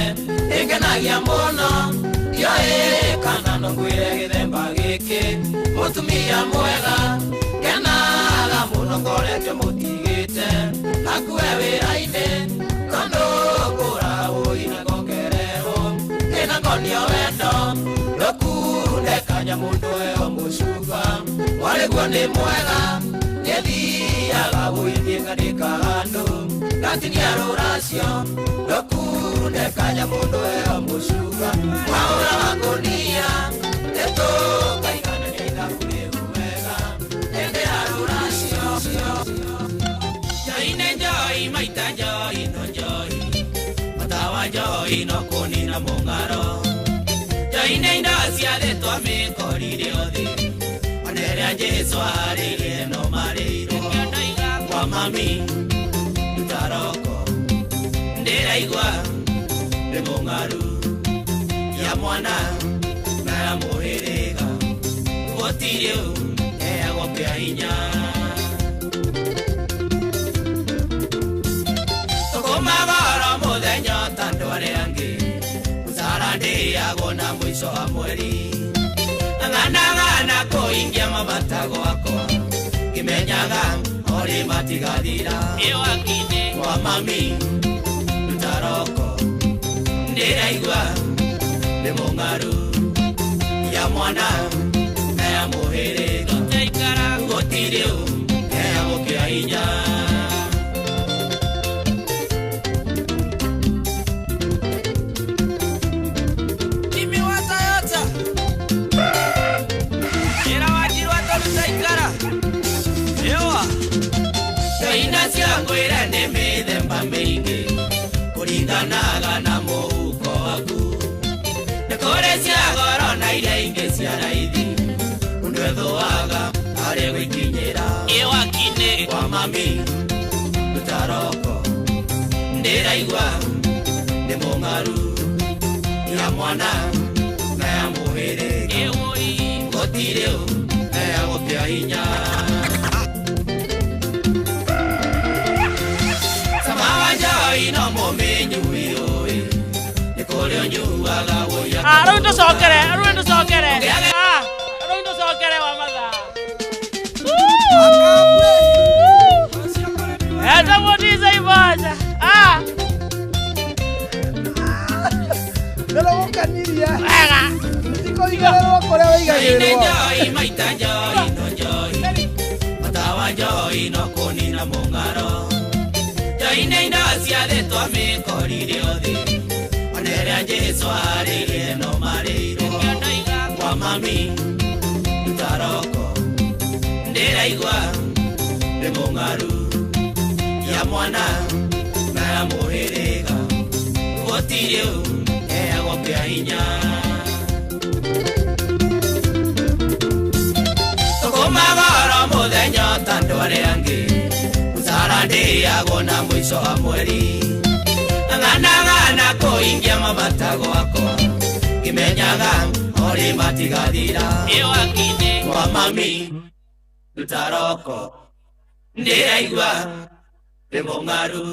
Ĩngenagia mũno Ndiũĩ kana no ngwĩre gĩthemba gĩkĩ Mũtumia mwega Kenaga mũno ngoretwo mũtigĩte Hakue wĩra-inĩ Tondũ ngũraga wũi na ngongererwo Ĩna ngonio wendo Ndũkunde kanyamũ ndũheo mũcuba Mwarĩguo nĩ mwega Nĩthiaga gũithiĩ ngandĩka handũ Gatinia rũracio Ndũkunde kanyamũ ndũheo mũcuba Mwaũra ngũnia Nĩtũkaiganania ithabu rĩu wega Hĩndĩ ya rũracio Njoi nĩ njoi maita njoi no njoi Matawa njoi no kũnina mũng'aro Njoi nĩ indo ciathĩtwo mĩkorire othe Ona ĩrĩa Jesũ arĩire no marĩirwo Kwa mami ntaroko Ndĩraigua ndĩ mũng'aru Ya mwana na ya mũhĩrĩga Gũtirĩ heagwo kĩa hinya Tũkũmagoro mũthenya ta andũ arĩa angĩ Mũcara ndĩagwo na mũico wa mweri Ng'anang'ana kũhingia mabata gwakwa Ngĩmenyaga orĩ matigathira Kwa mami ntaroko Ndĩraigua ndĩ mũng'aru Ya mwana na ya mũhĩrĩga Gũtirĩ heagwo kĩa hinya Mimi wa Toyota Ĩra wanjirũ atũruta Ewa Ina cia ngwĩra nĩ mĩthemba mĩingĩ Kũringanaga na mũhuko waku Nĩ kũrĩ cia goro na iria ingĩ cia raithi Mũndũ ethũaga arĩ gwĩkinyĩra Kwa mami ntaroko Ndĩraigua ndĩ mũng'aru Ya mwana na ya mũhĩrĩga Gũtirĩ heagwo kĩa hinya Samawa njoi no mũmĩnyui ũĩ Nĩ kũrĩ ũnyuaga wũiya Rĩu ndũcokere, rĩu ndũcokere. Rĩu ndũcokere wa mathaa. Etagwo DJ Baja. Ndĩragũkanirie. Wega. Ndikũigĩrĩrwo kũrĩa Njoi nĩ wĩigagĩrĩrwo. njoi maita njoi no njoi Matawa njoi no kũnina mũng'aro Njoi nĩ indo ciathĩtwo mĩkorire othe Ona ĩrĩa Jesũ arĩire no marĩirwo Kwa mami ntaroko Ndĩraigua ndĩ mũng'aru Ya mwana na ya mũhĩrĩga Gũtirĩ heagwo kĩa hinya Tũkũmagoro mũthenya ta andũ arĩa angĩ Mũcara ndĩagwo na mũico wa mweri Ng'anang'ana kũhingia mabata gwakwa Ngĩmenyaga orĩ matigathira Kwa mami ntaroko Ndĩraigua ndĩ mũng'aru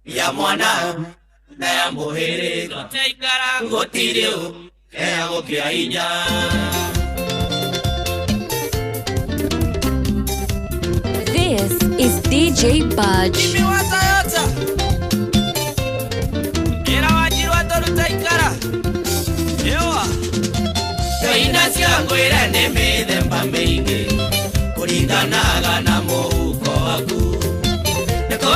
Ya mwana na ya mũhĩrĩga Gũtirĩ heagwo kĩa hinya This is DJ Budge. Mimi wa Toyota Ĩra wanjirũ atũruta ikara Ewa Ina cia ngwĩra nĩ mĩthemba mĩingĩ Kũringanaga na mũhuko waku Nĩ kũrĩ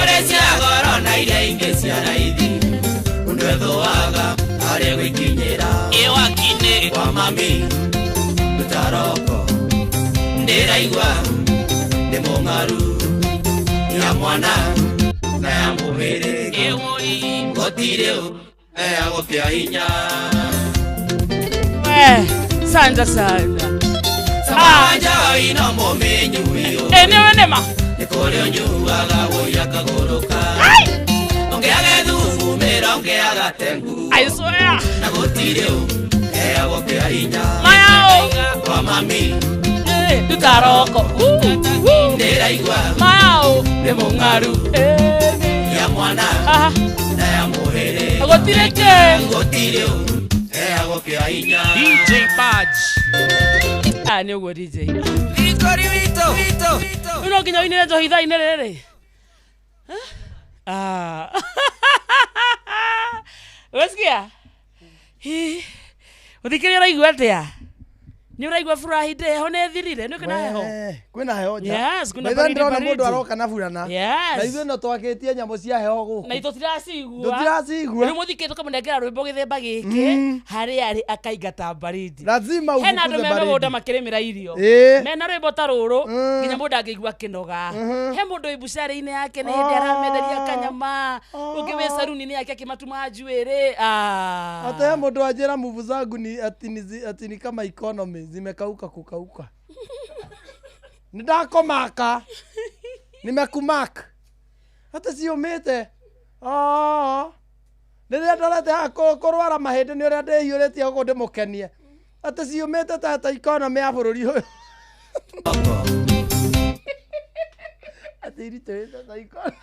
Kwa mami Rutaroko Ndĩraigua Nĩ mũng'aru Ya mwana Na ya mũhĩrĩga Gũtirĩ Eagũkĩa hinya. Santa sana. Samanja ino mũmĩnyuio. Enyewe nĩma. Nĩ kũrĩ ũnyuaga wũiya kagũrũka. Ũngĩage thumu mĩra ũngĩaga tengu. I swear. Na gũtirĩ eagũkĩa hinya. Mayao. Kwa mami Rutaroko. Ndĩraigua Mayao. Nĩ mũng'aru Ya mwana Na ya mũhĩrĩga. Gũtirĩ kĩ. Gũtirĩ eagũkĩa hinya. DJ Badge. Ah, nĩ ũguo DJ. Victory wito. No nginya ũinĩre njohi thaa-inĩ rĩrĩ. Ah. Wesikia? Hi. Ũthikĩrĩria ũraigua atĩa? Nĩ ũraigua furahi ndĩ heho nĩ ĩthirire? Nĩ kwĩna heho? Kwĩna heho nja. Yes, kwĩna Maitho baridi ndĩrona baridi. mũndũ aroka na burana. Yes. Na ithuĩ no twakĩtie nyamũ cia heho gũkũ. Na itũ tũtiracigua. Tũtiracigua. Rĩu mũthikĩ tũkamũnengera rwĩmbo gĩthemba gĩkĩ harĩa arĩ akaingata baridi. Lazima Hena andũ ufukuze me baridi. mĩgũnda makĩrĩmĩra irio. Ĩĩ. Mena rwĩmbo ta rũrũ nginya mũndũ angĩigua akĩnoga. He mũndũ wĩ mbucarĩ-inĩ yake nĩ hĩndĩ aramenderia kanyama. Ũngĩ wĩ saruni-inĩ yake akĩmatuma njuĩrĩ. Ah. Hata he mũndũ anjĩra muvu zangu ni ati ni ati ni kama economy zimekauka kukauka. Nĩndakomaka. Nimekumark. Hata ciũmĩte. Rĩrĩa ndorete haha kũrwara mahĩndĩ nĩ ũrĩa ndĩhiũrĩtie gũkũ ndĩmũkenie. Atĩ ciũmĩte ta economy ya bũrũri ũyũ. Atĩ iritũhĩte ta economy.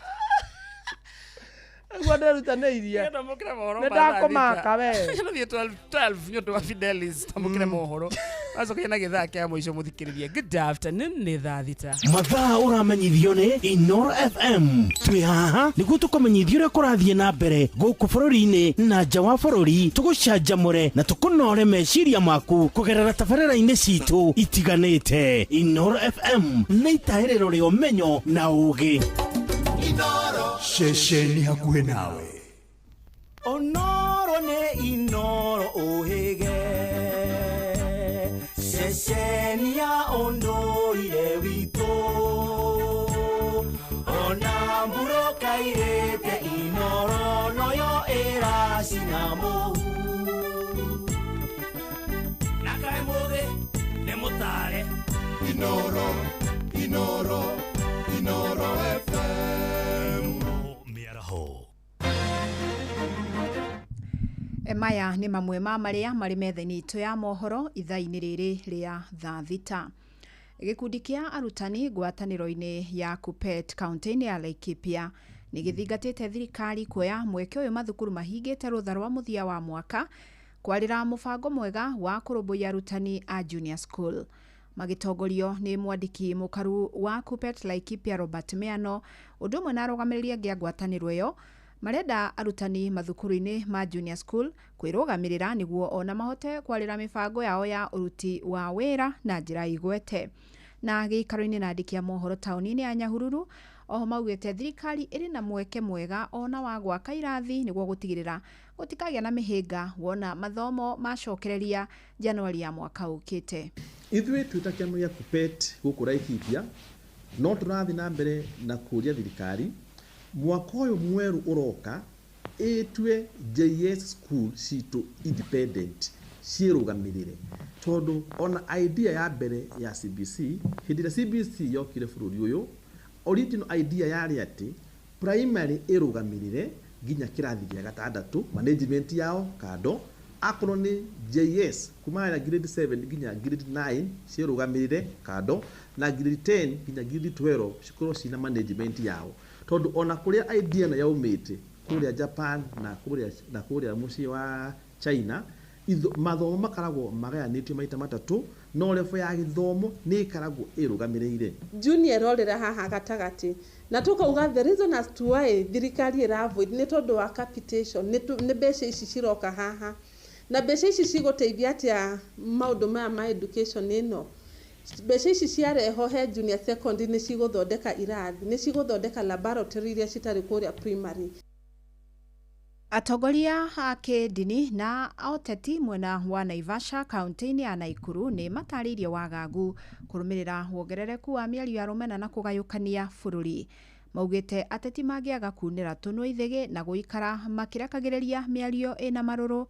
Nĩguo ndĩrutanĩirie. Nĩndakomaka we. Nĩthiĩ 12 nĩ ũndũ wa Fidelis tamũkĩre mohoro. Acoke na gĩthaa kĩa mũico mũthikĩrĩrie. Good afternoon nĩ thaa 6. Mathaa ũramenyithio nĩ Inoro FM. Twĩ haha nĩguo tũkũmenyithie ũrĩa kũrathiĩ na mbere gũkũ bũrũri-inĩ na nja wa bũrũri, tũgũcanjamũre na tũkũnore meciria maku kũgerera tabarĩra-inĩ citũ itiganĩte. Inoro FM nĩ itahĩrĩro rĩa ũmenyo na ũũgĩ. Ceceni hakuhĩ nawe. Onoro nĩ Inoro ũhĩge. Ceceni ya ũndũire witũ. Ona mburũka irĩte Inoro noyo ĩracina mũhu. Na kaĩ mũthĩ nĩ mũtare. Inoro, Inoro, Inoro FM. Mĩaraho. Maya nĩ mamwe ma marĩa marĩ metha-inĩ itũ ya mohoro ithaa-inĩ rĩrĩ rĩa thaa 6. Gĩkundi kĩa arutani ngwatanĩro-inĩ ya Kupet kaunti-inĩ ya Laikipia nĩ gĩthingatĩte thirikari kuoya mweke ũyũ mathukuru mahingĩte rũtha rwa mũthia wa mwaka kwarĩra mũbango mwega wa kũrũmbũiya arutani a junior school. Magĩtongorio nĩ mwandĩki mũkaru wa Kupet Laikipia Robert Meano ũndũ ũmwe na arũgamĩrĩri angĩ a ngwatanĩro ĩyo marenda arutani mathukuru-inĩ ma junior school kwĩrũgamĩrĩra nĩguo ona mahote kwarĩra mĩbango yao ya ũruti wa wĩra na njĩra igwete. Na gĩikaro-inĩ na andĩki a mohoro taũni-inĩ ya Nyahururu oho maugĩte thirikari ĩrĩ na mweke mwega ona wa gwaka irathi nĩguo gũtigĩrĩra gũtikagĩa na mĩhĩnga wona mathomo macokereria Januari ya mwaka ũkĩte. Ithuĩ twĩ ta kĩama gĩa Kupet gũkũ Laikipia no tũrathiĩ na mbere na kũria thirikari mwaka ũyũ mwerũ ũroka ĩtue JS school citũ independent ciĩrũgamĩrĩre, tondũ ona idea ya mbere ya CBC hĩndĩ ĩrĩa CBC yokire bũrũri ũyũ original idea yarĩ atĩ primary ĩrũgamĩrĩre nginya kĩrathi gĩa gatandatũ management yao kando, akorwo nĩ JS kuma na grade 7 nginya grade 9 ciĩrũgamĩrĩre kando, na grade 10 nginya grade 12 cikorwo cina management yao, tondũ ona kũrĩa idea ĩno yaumĩte kũrĩa Japan na kũrĩa mũciĩ wa China mathomo makaragwo magayanĩtio maita matatũ no level ya gĩthomo nĩ ĩkaragwo ĩrũgamĩrĩire. Junior ĩrorera haha gatagatĩ na tũkauga the reason as to why thirikari ĩra avoid nĩ tondũ wa capitation, nĩ mbeca ici ciroka haha na mbeca ici cigũteithia atĩa maũndũ maya ma education ĩno. Mbeca ici ciarehwo he junior secondary nĩ cigũthondeka irathi, nĩ cigũthondeka laboratory iria citarĩ kũrĩa primary. Atongoria a kĩndini na oteti mwena wa Naivasha kaunti-inĩ ya Naikuru nĩ matarĩirie wagagu kũrũmĩrĩra wongerereku wa mĩario ya rũmena na kũgayũkania bũrũri. Maugĩte ateti mangĩaga kunĩra tũnua ithĩgĩ na gũikara makĩrekagĩrĩria mĩario ĩna marũrũ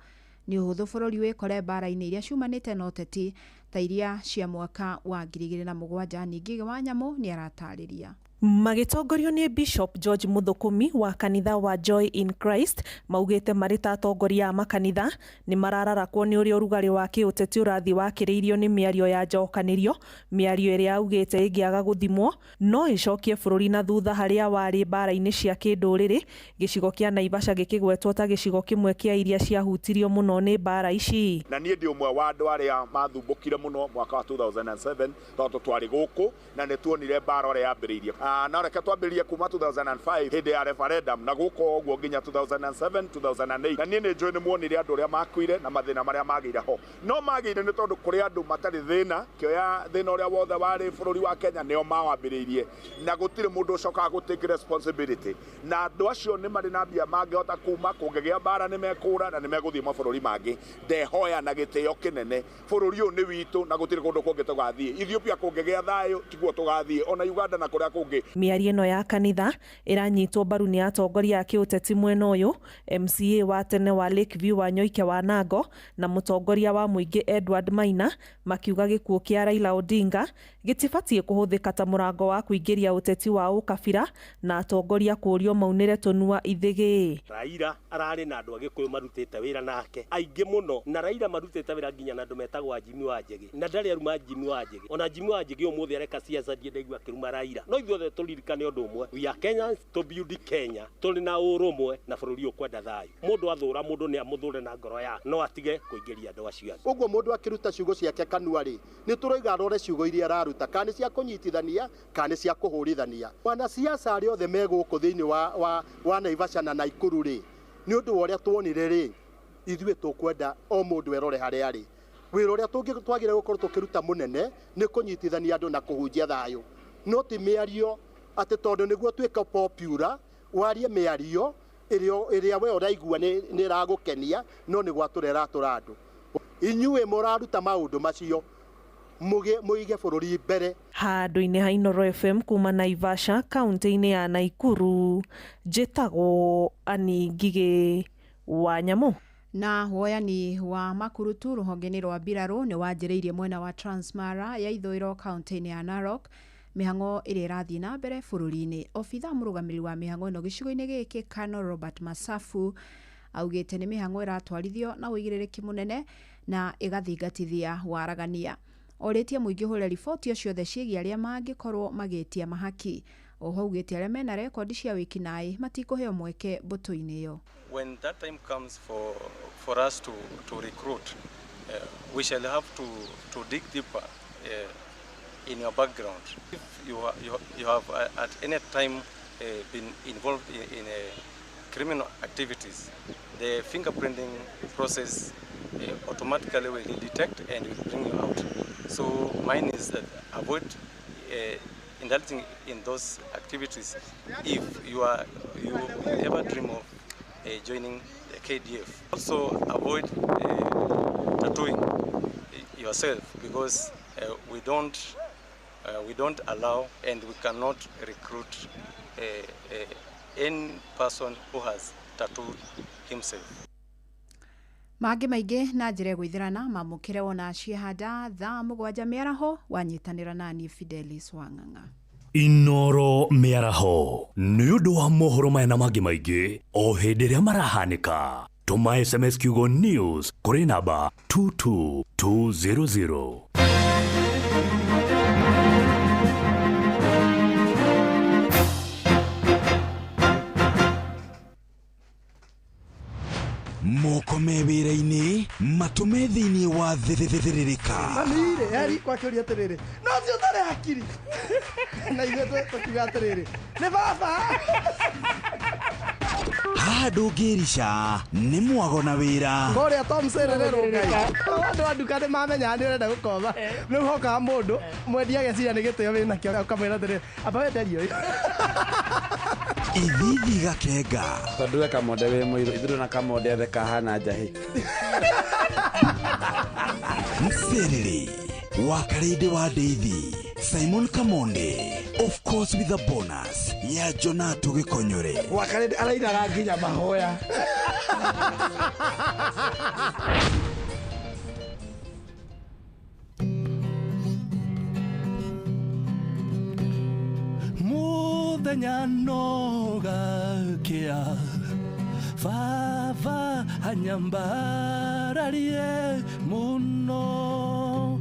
nĩ ũhũthũ bũrũri wĩkore mbara-inĩ iria ciumanĩte na ũteti ta iria cia mwaka wa 2007. Ningĩ wa Nyamũ nĩ aratarĩria. Magĩtongorio nĩ Bishop George Muthukumi wa kanitha wa Joy in Christ maugĩte marĩ ta atongoria a makanitha nĩ marararakwo nĩ ũrĩa ũrugarĩ wa kĩũteti ũrathiĩ wakĩrĩirio nĩ mĩario ya njokanĩrio, mĩario ĩrĩa augĩte ĩngĩaga gũthimwo no ĩcokie bũrũri na thutha harĩa warĩ mbara-inĩ cia kĩndũrĩrĩ. Gĩcigo kĩa Naivasha gĩkĩgwetwo ta gĩcigo kĩmwe kĩa iria ciahutirio mũno nĩ mbara ici. Na niĩ ndĩ ũmwe wa andũ arĩa mathumbũkire mũno mwaka wa 2007 tondũ twarĩ gũkũ na nĩ tuonire mbara ũrĩa yambĩrĩirie. Na reke twambĩrĩrie kuma 2005 hĩndĩ ya referendum na gũka ũguo nginya 2007 2008, na niĩ nĩ njũĩ nĩ muonire andũ arĩa makuire na mathĩna marĩa magĩire ho. No magĩire nĩ tondũ kũrĩ andũ matarĩ thĩna, kĩoya thĩna ũrĩa wothe warĩ bũrũri wa Kenya nĩo mawambĩrĩirie, na gũtirĩ mũndũ ũcokaga gũ take responsibility, na andũ acio nĩ marĩ na mbia mangĩhota kuma kũngĩgĩa mbara nĩ mekũra na nĩ megũthiĩ mabũrũri mangĩ. Ndehoya na gĩtĩo kĩnene, bũrũri ũyũ nĩ witũ na gũtirĩ kũndũ kũngĩ tũgathiĩ. Ethiopia kũngĩgĩa thayũ tiguo tũgathiĩ, ona Uganda na kũrĩa kũngĩ. Mĩario ĩno ya kanitha ĩranyitwo mbaru nĩ atongoria a kĩũteti mwena ũyũ, MCA wa tene wa Lakeview Wanyoike wa Nango na mũtongoria wa mũingĩ Edward Maina makiuga gĩkuũ kĩa Raila Odinga gĩtibatiĩ kũhũthĩka ta mũrango wa kũingĩria ũteti wa ũkabira na atongoria kũũrio maunĩre tũnua ithĩgĩ. Raila ararĩ na andũ a Gĩkũyũ marutĩte wĩra nake aingĩ mũno, na Raila marutĩte wĩra nginya na andũ metagwo Jimmy Wanjigi, na ndarĩ aruma Jimmy Wanjigi. Ona Jimmy Wanjigi ũmũthĩ areka siasa ndiĩ ndaigua akĩruma Raila. No ithuothe tũririkane ũndũ ũmwe, we are Kenyans to build Kenya, tũrĩ na ũrũmwe na bũrũri ũkwenda thayũ. Mũndũ athũra mũndũ nĩ amũthũre na ngoro yake, no atige kũingĩria andũ acio angĩ. Ũguo mũndũ akĩruta ciugo ciake kanua rĩ, nĩ tũroiga arore ciugo iria araruta, kana nĩ cia kũnyitithania kana nĩ cia kũhũrithania. Wanasiasa arĩa othe me gũkũ thĩinĩ wa Naivasha na Naikuru rĩ, nĩ ũndũ wa ũrĩa tuonire rĩ, ithuĩ tũkwenda o mũndũ erore harĩa arĩ. Wĩra ũrĩa twagĩrĩire gũkorwo tũkĩruta mũnene nĩ kũnyitithania andũ na kũhunjia thayũ, no ti mĩario atĩ tondũ nĩguo tuĩke popular warie mĩario ĩrĩa we ũraigua nĩ ĩragũkenia, no nĩ gwatũra ĩratũra andũ. Inyuĩ mũraruta maũndũ macio mũige bũrũri mbere. Handũ-inĩ ha Inooro FM kuma Naivasha kaunti-inĩ ya Naikuru, njĩtagwo Annie Ngigĩ wa Nyamũ. Na woyani wa makurutu rũhonge-inĩ rwa mbirarũ nĩ wanjĩrĩirie mwena wa Transmara ya ithũĩro kaunti-inĩ ya Narok, mĩhang'o ĩrĩa ĩrathiĩ na mbere bũrũri-inĩ. Obitha mũrũgamĩrĩri wa mĩhang'o ĩno gĩcigo-inĩ gĩkĩ Colonel Robert Masafu augĩte nĩ mĩhang'o ĩratwarithio na ũigĩrĩrĩki mũnene na ĩgathingatithia waragania. Orĩtie mũingĩ ũhũre riboti o ciothe ciĩgiĩ arĩa mangĩkorwo magĩtia mahaki. Oho augĩte arĩa mena rekondi cia wĩkinaĩ matikũheo mweke mbũtũ-inĩ ĩyo. When that time comes for us to recruit, we shall have to dig deeper in your background. If you have at any time been involved in criminal activities, the fingerprinting process automatically will detect and will bring you out. So mine is that avoid indulging in those activities if you ever dream of joining the KDF. Also avoid tattooing yourself, because we don't allow and we cannot recruit any person who has tattooed himself. Mangĩ maingĩ na njĩra ĩgũithĩrana mamũkĩre wona ciehanda thaa 7 mĩaraho wanyitanĩra nani Fidelis Wang'ang'a. Inooro mĩaraho nĩ ũndũ wa mohoro maya na mangĩ maingĩ o hĩndĩ ĩrĩa marahanĩka. Tũma SMS kiugo news kũrĩ namba 22200. Moko me wĩra-inĩ matũme thĩinĩ wa thĩrĩrĩka. Mami-rĩ, eri kwakĩũria atĩrĩrĩ, no ũcio ũtarĩ hakiri. Na ithuĩ tũkiuga atĩrĩrĩ, nĩ baba. Haha ndũngĩrica nĩ mwago na wĩra. Kũrĩa Tom Serere Ngai. Andũ a nduka nĩ mamenyaga nĩ ũrenda gũkomba. Rĩu hokaga mũndũ mwendia ageciria nĩ gĩtĩo wĩnakĩo ũkamwĩra atĩrĩrĩ, amba wenderie ũyũ. Ithithi Gakenga. Tondũ we Kamonde wĩ mũirũ, ithuĩ na Kamonde othe kahana njahĩ. Mserere wa Karĩndĩ wa Ndeithi, Simon Kamonde, of course with a bonus ya Jonato Gĩkonyore. Wa Karĩndĩ arainaga nginya mahoya. Muthenya no gakia baba anyambararie muno.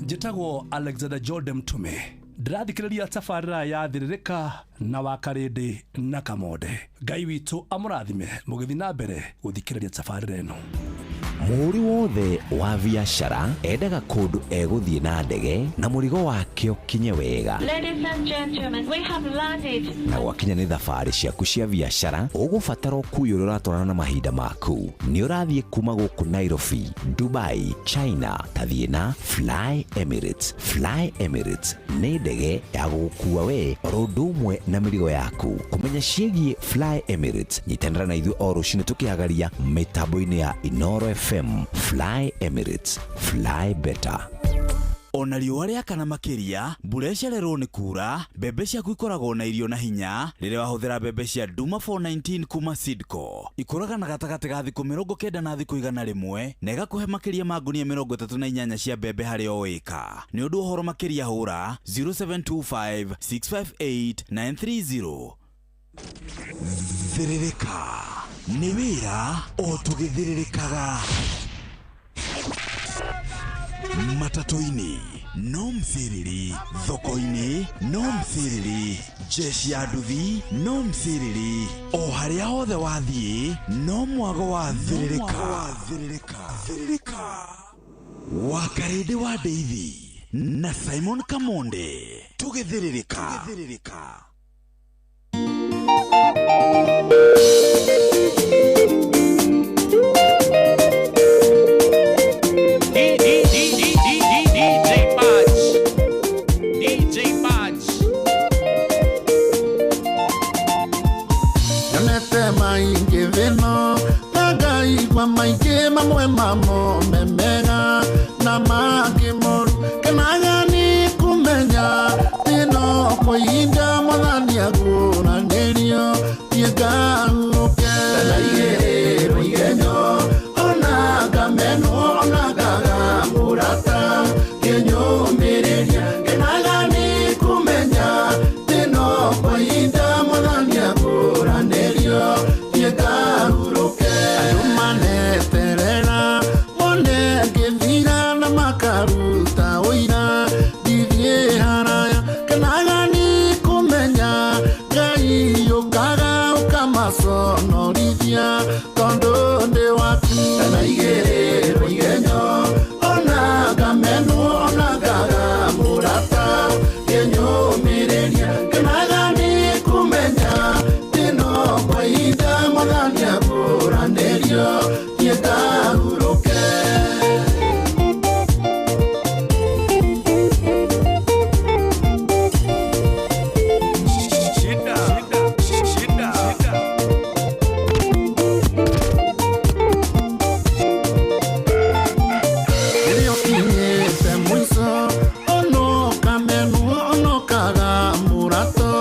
Njĩtagwo Alexander Jordan Mtume, ndĩrathikĩrĩria tabarĩra ya Thĩrĩrĩka na wa Karĩndĩ na Kamonde. Ngai witũ amũrathime mũgĩthiĩ na mbere gũthikĩrĩria tabarĩra ĩno. Mũhũri wothe wa biacara endaga kũndũ egũthiĩ na ndege na mũrigo wake ũkinye wega. Ladies and gentlemen, we have landed. Na gwakinya nĩ thabarĩ ciaku cia biacara, ũgũbatara ũkui ũrĩa ũratwarana na mahinda maku. Nĩ ũrathiĩ kuma gũkũ Nairobi, Dubai, China, tathiĩ na Fly Emirates. Fly Emirates nĩ ndege ya gũgũkua we oro ũndũ ũmwe na mĩrigo yaku. Kũmenya ciĩgiĩ Fly Emirates, nyitanĩra na ithuĩ o rũcinĩ tũkĩhagaria mĩtambo-inĩ ya Inoro FM. Fly Emirates, fly better. Ona riũa rĩakana makĩria, mbura ĩcererwo nĩ kura, mbembe ciaku ikoragwo na irio na hinya rĩrĩa wahũthĩra mbembe cia Duma 419 kuma Seedco. Ikũraga na gatagatĩ ga thikũ 90 na thikũ 101 na ĩgakũhe makĩria ma ngunia 38 cia mbembe harĩ o ĩka. Nĩ ũndũ ũhoro makĩria hũra 0725 658 930. Thĩrĩrĩka nĩ wĩra o tũgĩthĩrĩrĩkaga. Matatũ-inĩ no msiriri, thoko-inĩ no msiriri, jeshi ya nduthi no msiriri, o harĩa hothe wathiĩ no mwago wa thĩrĩrĩka. Wa Karĩndĩ wa Ndeithi na Simon Kamonde, tũgĩthĩrĩrĩka. DJ Badge. DJ Badge. Nyonete maingĩ thĩno na ngaigua maingĩ mamwe mamo me mega na mangĩ moru. Kenaga nĩ kũmenya thĩno kwĩhinda Mwathani akũranĩrio thiĩ ngahurũke. Ndanaigĩrĩrwo igenyo ona ngamenwo ona ngaga mũrata kĩnyũmĩrĩria. Kenaga nĩ kũmenya thĩno kwĩhinda Mwathani akũranĩrio thiĩ ngahurũke. Andũ maneterera mone ngĩthira na makaruta ũira ndithiĩ haraya. Kenaga nĩ kũmenya Ngai ũkaga ũkamaconorithia tondũ ndĩ waku. Ndanaigĩrĩrwo igenyo ona ngamenwo ona ngaga mũrata kĩnyũmĩrĩria. Kenaga nĩ kũmenya thĩno kwa ihinda Mwathani akũranĩrio thiĩ ngahurũke. Shida. Shida. Rĩrĩa ũkinyĩte mũico ono kamenwo ono kaga mũrato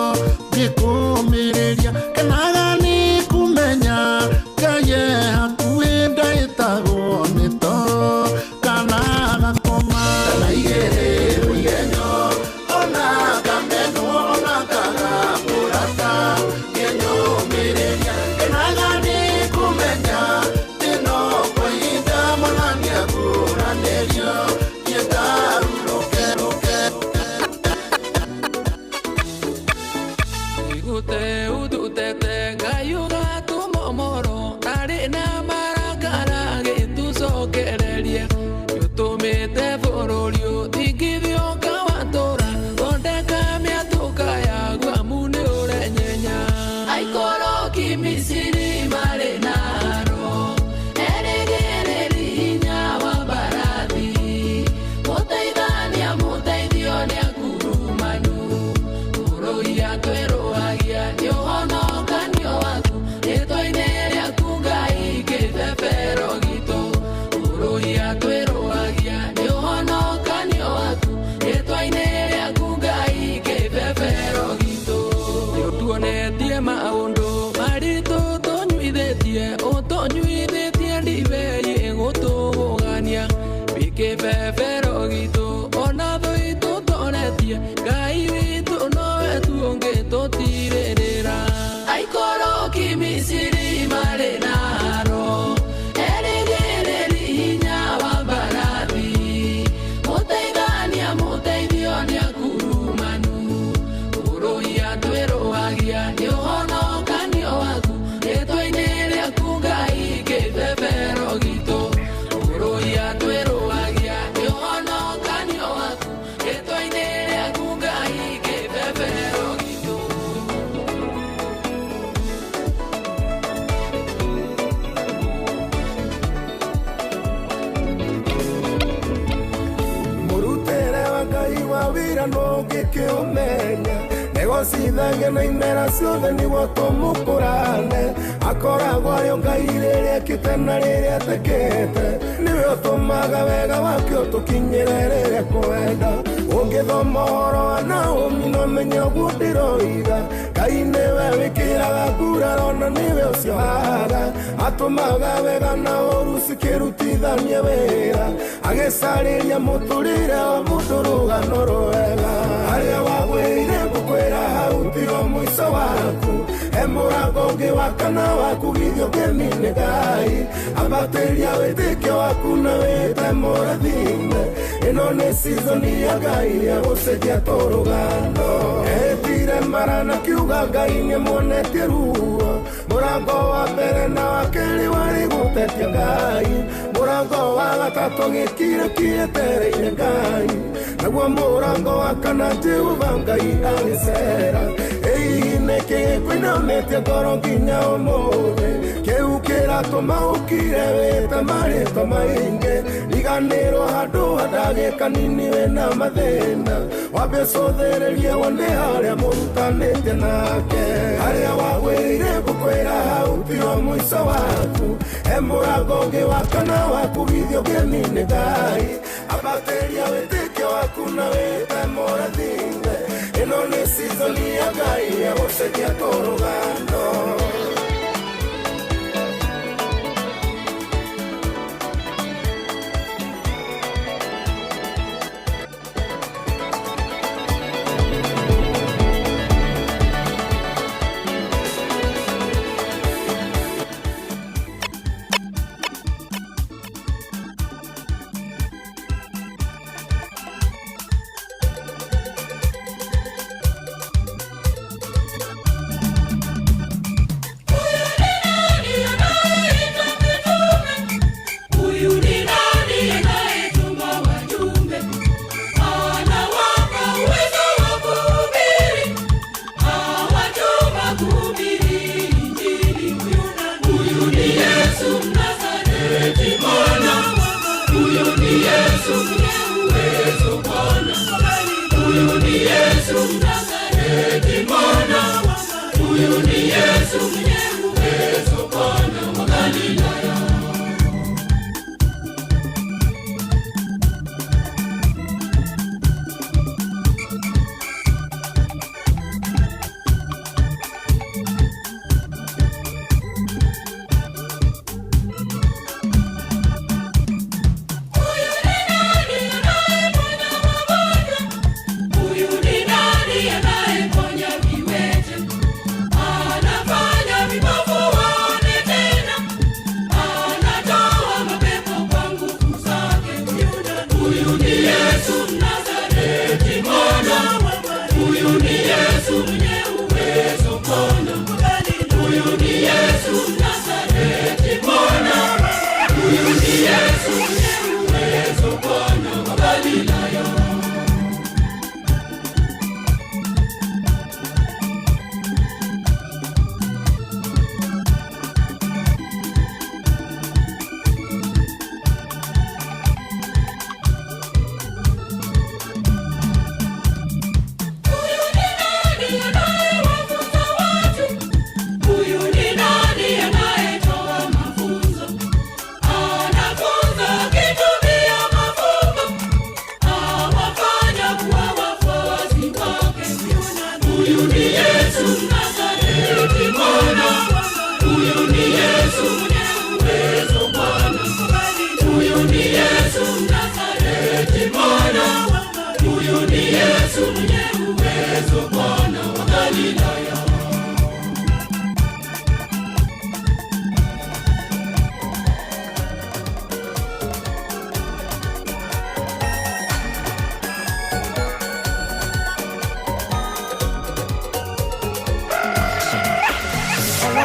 ngĩkũmĩrĩria. Kenaga nĩ kũmenya Ngai e hakuhĩ ndaĩtagwo nĩ toro kana gakoma. Ndanaigĩrĩrwo igenyo ona ngamenwo ona ngaga mũrata kĩnyũmĩrĩria. Kenaga nĩ kũmenya thĩno kwa ihinda Mwathani akũranĩrio thiĩ ngahurũke. Igute ututete Ngai ũgatumomoro arĩ na marakara gĩtũcokererie nĩũtũmĩte bũrũri ũthingithio ũkawatũra thondeka mĩatũka yaguo amu nĩũrenyenya. Aikũrũki Misiri marĩ naro erĩgĩrĩri hinya wa mbarathi mũteithania mũteithio nĩakurumanu mũrũi atwĩrũagia nĩũhono Ũtũrĩithĩtie ũtũnyuithĩtie ndibei ĩgũtũgũgania wĩ kĩbebero gitũ ona thũ itũtoretie Ngai witũ nowe tu ũngĩtũtirĩrĩra. Aikũrũki Misiri marĩ na haro erĩgĩrĩri hinya wa mbarathi mũteithania mũteithio nĩ akurumanu kũrũhia twĩrũhagia nĩ ũhonokanio waku rĩtwa-inĩ rĩaku Ngai kĩbebero gitũ kũrũhia twĩrũhagia nĩ ũhonokanio waku rĩtwa-inĩ rĩaku Ngai kĩbebero gitũ. Mũrutĩre wa Ngai wa wĩra no ũngĩkĩũmenya negocithagia na imera ciothe nĩguo tũmũkũrane akoragwo arĩ o Ngai rĩrĩa ekĩte na rĩrĩa atekĩte nĩwe ũtũmaga wega wake ũtũkinyĩre rĩrĩa kwenda ũngĩthoma ũhoro wa Naomi no menye ũguo ndĩroiga Ngai nĩwe wĩkĩraga nguraro na nĩwe ũciohaga atũmaga wega na ũru cikĩrutithania wĩra agĩcarĩria mũtũrĩre wa mũndũ rũgano rwega harĩa wagwĩrĩire ngũkwĩra hau tigo mũico waku he mũrango ũngĩ wa kana wakugithio ngemi nĩ Ngai ambatĩria wĩtĩkio waku na wĩte mũrathime ĩno nĩ season ya Ngai ya gũcenjia tũrũgano etire mara na kiuga Ngai nĩamuonetie ruo mũrango wa mbere na wa kerĩ warĩ gũtetia Ngai mũrango wa gatatũ gĩkire kĩetereire Ngai naguo mũrango wa kana Jehova Ngai agĩcera ĩĩ nĩkĩ gĩkũinamĩtie ngoro nginya ũmũthĩ kĩu kĩratũma ũkire wĩte marĩtwa maingĩ riganĩrwo handũ ha ndagĩka nini wĩna mathĩna wambe ũcũthĩrĩrie wone harĩa mũrutanĩte nake harĩa wagwĩrĩire ngũkwĩra hau tigo mũico waku he mũrango ũngĩ wa kana wakugithio ngemi nĩ Ngai ambatĩria wĩtĩkio waku na wĩte mũrathime ĩno nĩ season ya Ngai ya gũcenjia tũrũgano.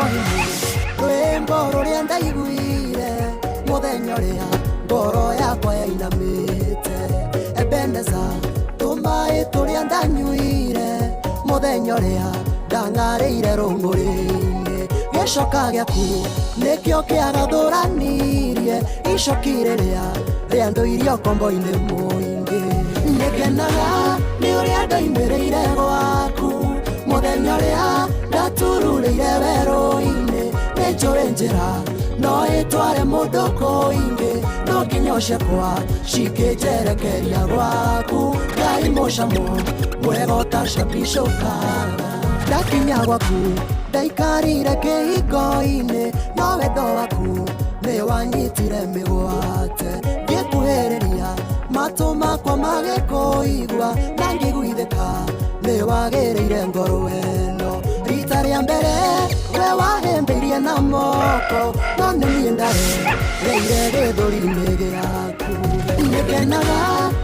ngoro-inĩ rwĩmbo rũrĩa ndaiguire mũthenya ũrĩa ngoro yakwa yainamĩte Ebeneza tũmaĩ tũrĩa ndanyuire mũthenya ũrĩa ndang'arĩire rũng'ũrĩ-inĩ gĩcoka gĩaku nĩkĩo kĩagathũranirie icoki rĩrĩa rĩandũirie ũkombo-inĩ mũingĩ nĩngenaga nĩ ũrĩa ndoimĩrĩire gwaku mũthenya ũrĩa ndatururĩire werũ-inĩ nĩnjũĩ njĩra no ĩtware mũndũ kũingĩ no nginya ciakwa cikĩnjerekeria gwaku Ngai mũcamo mwega ũtacabicũkaga ndakinya gwaku ndaikarire kĩhingo-inĩ no wendo waku nĩ wanyitire mĩgwate ngĩkuhĩrĩria matũ makwa magĩkũigua na ngĩiguithĩka nĩ wagĩrĩire ngoro ĩno rita rĩa mbere we wahĩmbĩirie na moko no nĩ niĩ ndarereire gĩthũri-inĩ gĩaku nĩngenaga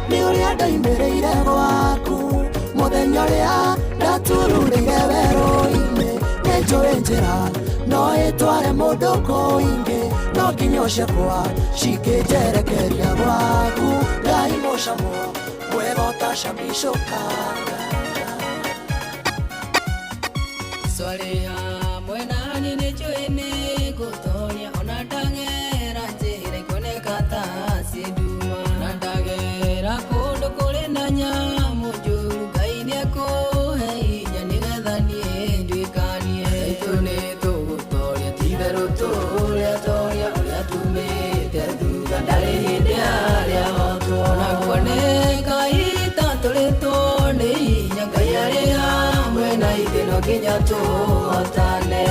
nĩ ũrĩa ndoimĩrĩire gwaku mũthenya ũrĩa ndatururĩire werũ-inĩ nĩnjũĩ njĩra no ĩtware mũndũ kũingĩ no nginya ciakwa cikĩnjerekeria gwaku Ngai mũcamo mwega ũtacabicũkaga Swaleha mwena nĩ njũĩ nĩ ngũtoria ona ndagera njĩra ikuoneka ta ciĩ nduma na ndagera kũndũ kũrĩ na nyamũ njũru Ngai nĩekũhe hinya nĩgetha niĩ nduĩkanie Itũ nĩ tũgũtoria ti-itherũ tũrĩa toria ũrĩa tumĩte thutha ndarĩ hĩndĩ arĩa hotwo ona kuoneka ita tũrĩtwo nĩ hinya Ngai arĩ hamwe na ithuĩ no nginya tũhotane.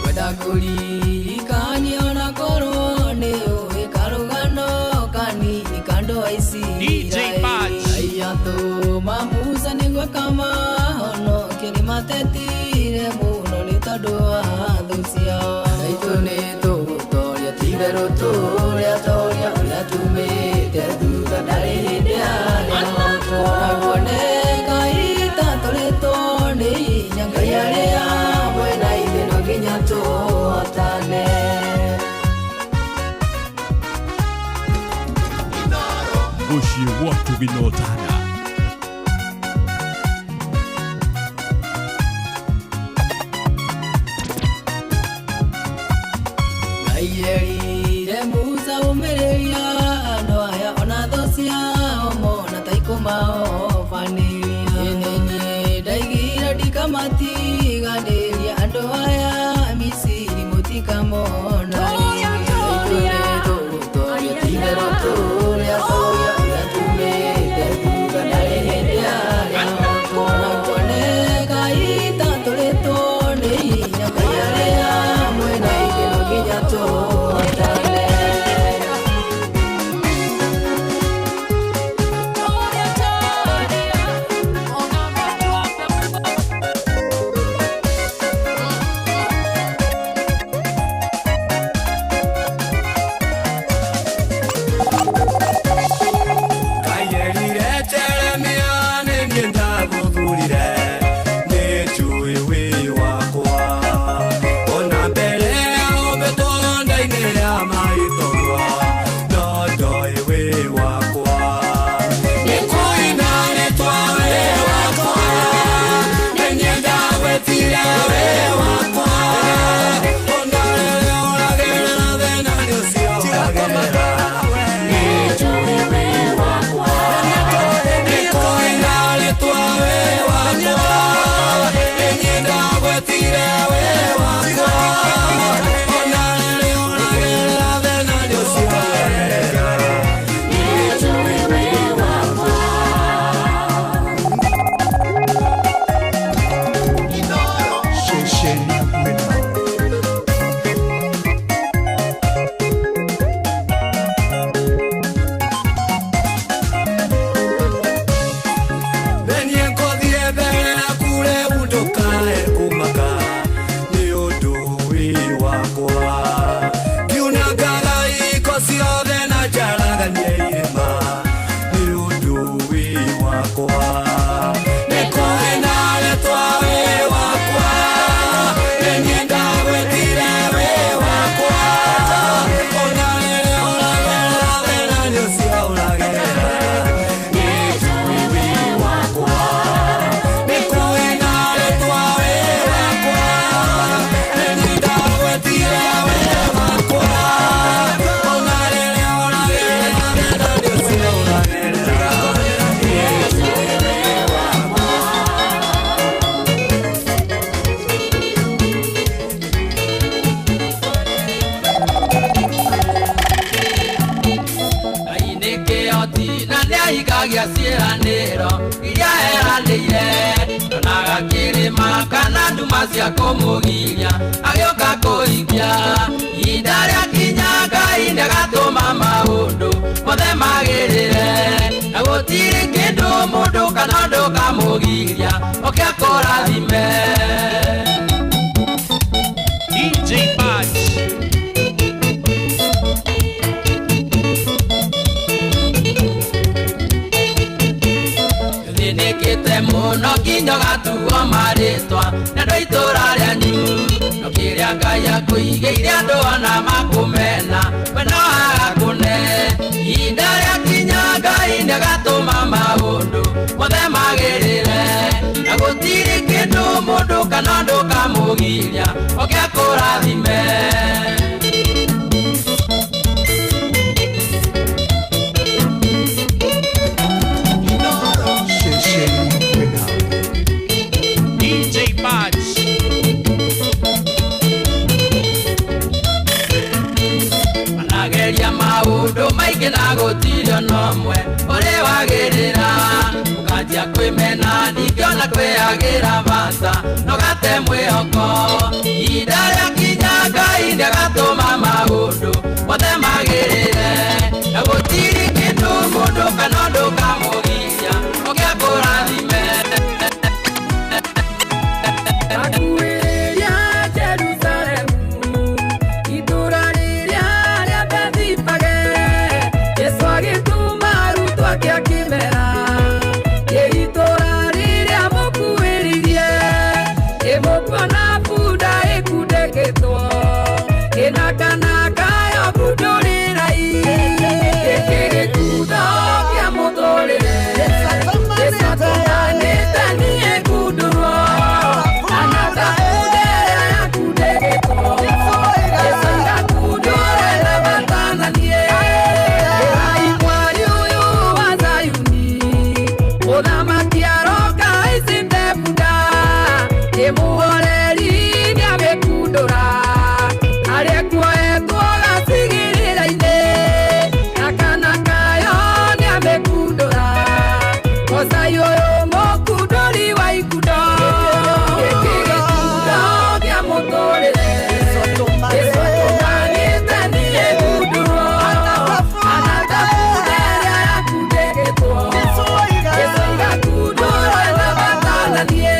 Wenda kũririkania ona korwo nĩ ũĩ karũgano kanini kandũ a Isiraeli Aiyatũma Musa nĩguo akamahonokie nĩmatetire mũno nĩ tondũ wa thũ ciao Itũ nĩ tũgũtoria ti-itherũ tũrĩa toria ũrĩa tumĩte thutha ndarĩ hĩndĩ arĩa hotwo ona kuoneka ita tũrĩtwo nĩ hinya Ngai arĩ hamwe na ithuĩ no nginya tũhotane. Mũciĩ wa Tũginotana. Ngai erire Musa ũmĩrĩria andũ aya ona thũ ciao mona ta ikũmahobanĩria Ĩ niĩ ndaigire ndikamatiganĩria andũ aya Misiri mũtikamona rĩngĩ Tũgũtoria ti-itherũ tũrĩa toria ũrĩa tumĩte thutha ndarĩ hĩndĩ arĩa hotwo ona kuoneka ita tũrĩtwo nĩ hinya Ngai arĩ hamwe na ithuĩ no nginya tũhotane. ahingagia ciĩranĩro iria eranĩire. Ndonaga kĩrĩma kana nduma cia kũmũgiria agĩũka kũhingia. Ihinda rĩakinya Ngai nĩagatũma maũndũ mothe magĩrĩre, na gũtirĩ kĩndũ mũndũ kana ũndũ kamũgiria oke akũrathime. DJ Badge. Thĩnĩkĩte mũno nginya ũgatuo marĩtwa nĩ andũ a itũũra rĩanyu, no kĩrĩa Ngai akũigĩire andũ ona makũmena we no agakũne. Ihinda rĩakinya Ngai nĩagatũma maũndũ mothe magĩrĩre, na gũtirĩ kĩndũ mũndũ kana ũndũ kamũgiria oke akũrathime. DJ Badge. Manageria maũndũ maingĩ na gũtirĩ ona ũmwe ũrĩ wagĩrĩra, ũkanjia kwĩmena ningĩ ona kwĩagĩra bata no gate mwĩhoko. Ihinda rĩakinya Ngai nĩagatũma maũndũ mothe magĩrĩre, na gũtirĩ kĩndũ mũndũ kana ũndũ kamũgiria oke akũrathime. Akuĩrĩria Jerusalemu, itũũra rĩrĩa rĩa Bethifage, Jesũ agĩtũma arutwo ake akĩmera, "Ĩ itũũra rĩrĩa mũkuhĩrĩirie, ĩ mũkuona bunda ĩkundĩkĩtwo, ĩna kana kayo kundũrĩrai, gĩkĩ gĩkundo kĩa mũtũrĩre, Jesũ atũmanĩte niĩ ngundũrwo, ana ta bunda ĩrĩa yakundĩkĩtwo, Jesũ igakundũre na matananie. Ĩrai mwarĩ ũyũ wa Zayuni, mũthamaki aroka aicĩte bunda, ĩ mũhoreri nĩamĩkundũra, harĩa kuoetwo gacigĩrĩra-inĩ, na kana kayo nĩamĩkundũra, Mũcai ũyũ mũkundũri wa ikundo, gĩkĩ gĩkundo kĩa mũtũrĩre, Jesũ atũmanĩte niĩ ngundũrwo, ana ta bunda ĩrĩa yakundĩkĩtwo, Jesũ igakundũra na matananie.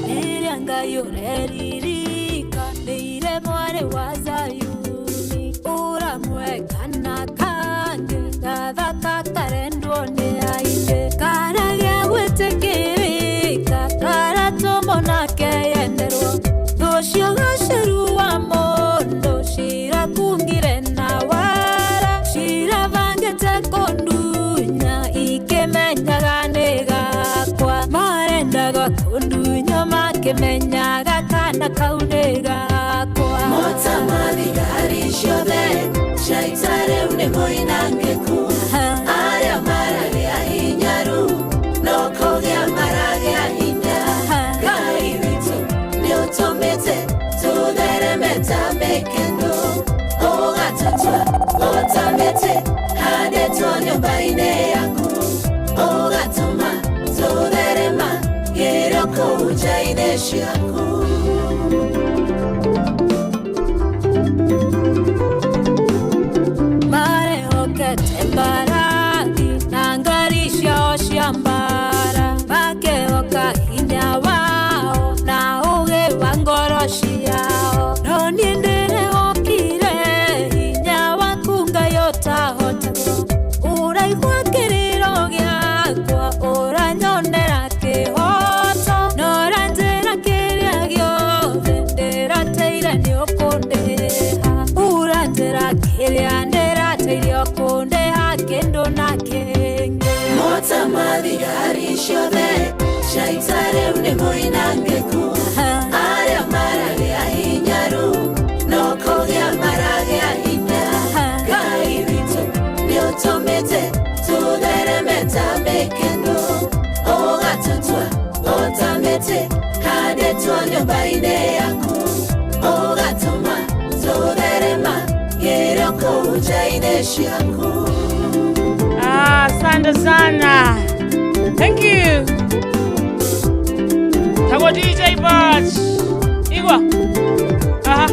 Rĩrĩa Ngai ũreririka nĩire mwarĩ wa Zayuni, ũramweka na kangĩ gathaka karendwo nĩ aingĩ, karagĩa gwĩtĩkĩrĩka karatũmwo nake yenderwo, thũ gaceru wa mũndũ cirakungire na wara, cirabangĩte kũndunya ikĩmenyaga nĩ gakwa, marendaga kũndunya makĩmenyaga kana kau nĩ gakwa. Mota mathigari ciothe cia ita rĩu nĩ moinangĩku, arĩa maragĩa hinyaru no kũgĩa maragĩa hinya. Ngai witũ nĩũtũmĩte tũthereme ta mĩkendo, ũgatũtua o ta mĩtĩ handĩtwo nyũmba-inĩ yaku, ũgatũma tũtherema gĩrĩo kũu nja-inĩ ciaku. Marehokete mbarathi na ngari ciao cia mbara, makehoka hinya wao na ũũgĩ wa ngoro ciao, no niĩ ndĩrehokire hinya waku Ngai ũtahotagwo, ũraigua kĩrĩro gĩakwa, ũranyonera kĩhoto, na ũranjĩra kĩrĩa gĩothe ndĩrateire nĩũkũndĩha, ũranjĩra kĩrĩa ndĩrateire ũkũndĩha kĩndũ na kĩngĩ. Mota mathigari ciothe cia ita rĩu nĩ moinangĩku, arĩa maragĩa hinyaru no kũgĩa maragĩa hinya. Ngai witũ nĩũtũmĩte tũthereme ta mĩkendo, ũgatũtua o ta mĩtĩ handĩtwo nyũmba nja-inĩ ciaku. Ah, asante sana. Thank you. Tagwo DJ Batch. Igwa. Aha.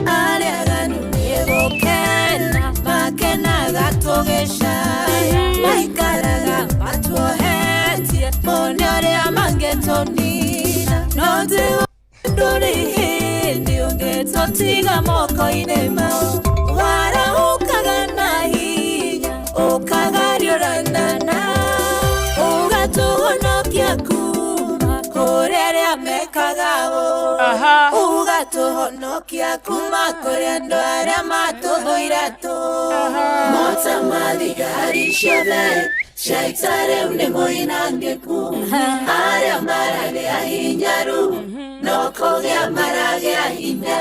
Arĩa aganu nĩgũkena makenaga tũgĩcaya, maikaraga matuohetie mone ũrĩa mangĩtũnina, no ndũrĩ hĩndĩ ũngĩtũtiga moko-inĩ mao. Warahũkaga na hinya ũkagariũrana na ũgatũhonokia kuma kũrĩ arĩa mekaga ũũru, ũgatũhonokia kuma kũrĩ andũ arĩa matũthũire tũ. Mota ma thigari ciothe cia ita rĩu nĩ moinangĩku, arĩa maragĩa hinyaru no kũgĩa maragĩa hinya.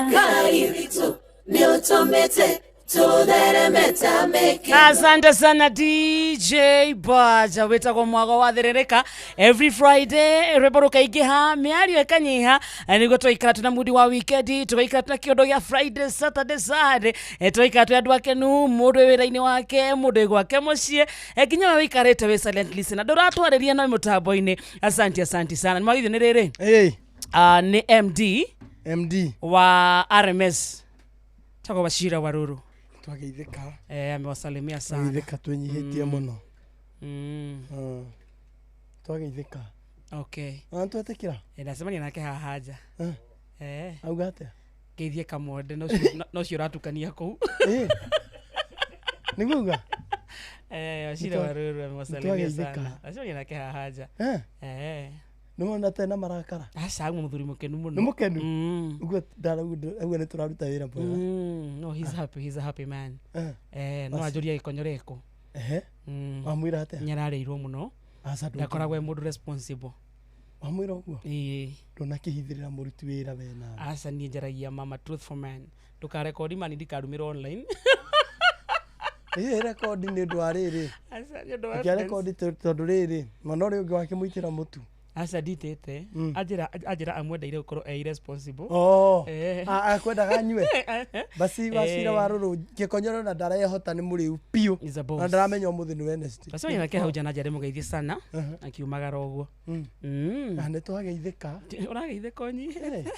Ngai witũ nĩ ũtũmĩte tũthereme ta mĩkĩ. Asante sana DJ Baja witagwo mwago wa thĩrĩrĩka every Friday, rwĩmbo rũkaingĩha, mĩario ĩkanyiha, nĩguo twaikara twĩna mudi wa weekend, tũgaikara twĩna kĩũndũ gĩa Friday, Saturday, Sunday, twaikara twĩ andũ akenu, mũndũ wĩ wĩra-inĩ wake, mũndũ wĩ gwake mũciĩ, nginya we wĩikarĩte wĩ silent listener, ndũratwarĩria no mũtambo-inĩ. Asante, asante sana. Nĩ mwagithio nĩ rĩrĩ nĩ MD wa RMS tagwo Wachira Waruru. Twageithĩka. Amewasalimia sana. Twageithĩka twĩnyihĩtie mũno. Twageithĩka. Okay. Na twetĩkĩra? Ndacemania nake haha nja. Auga atĩa? Ngeithie Kamwende, no ũcio ũratukania kũu. Nĩguo auga? Wachira Waruru amewasalimia Nĩtwageithĩka. sana. Ndacemania nake haha nja. Nĩ wona tena marakara? Aca, auma mũthuri mũkenu mũno. Nĩ mũkenu? Ũguo ũguo nĩ tũraruta wĩra mwega. No, he's happy, he's a happy man. No anjũria gĩkonyore kũ. Wamwĩra atĩa? Nĩararĩirwo mũno. Aca, ndũngĩ- Ndakoragwo e mũndũ responsible. Wamwĩra ũguo? Ĩĩ. Ndũnakĩhithĩrĩra mũruti wĩra we nawe. Aca, niĩ njaragia mama truth for man. Ndũkarekodi mani ndikarumĩrwo online. Ĩĩ, rekondi nĩ ũndũ wa rĩrĩ. Aca, nĩ ũndũ wa Akĩarekondi tondũ rĩrĩ, mwana ũrĩa ũngĩ wakĩmũitĩra mũtu. Aca, nditĩte. Anjĩra amwendeire gũkorwo e irresponsible. Oh. Akwendaga anyue. Basi Wachira Waruru gĩkonyoro na ndarehota nĩ mũrĩu biũ. He's a boss. Na ndaramenya ũmũthĩ nĩ Wednesday. Ndacemania nake hau nja na njare mũgeithie sana akiumagara ũguo. Na nĩ twageithĩka. Ũrageithĩka ũnyihĩte.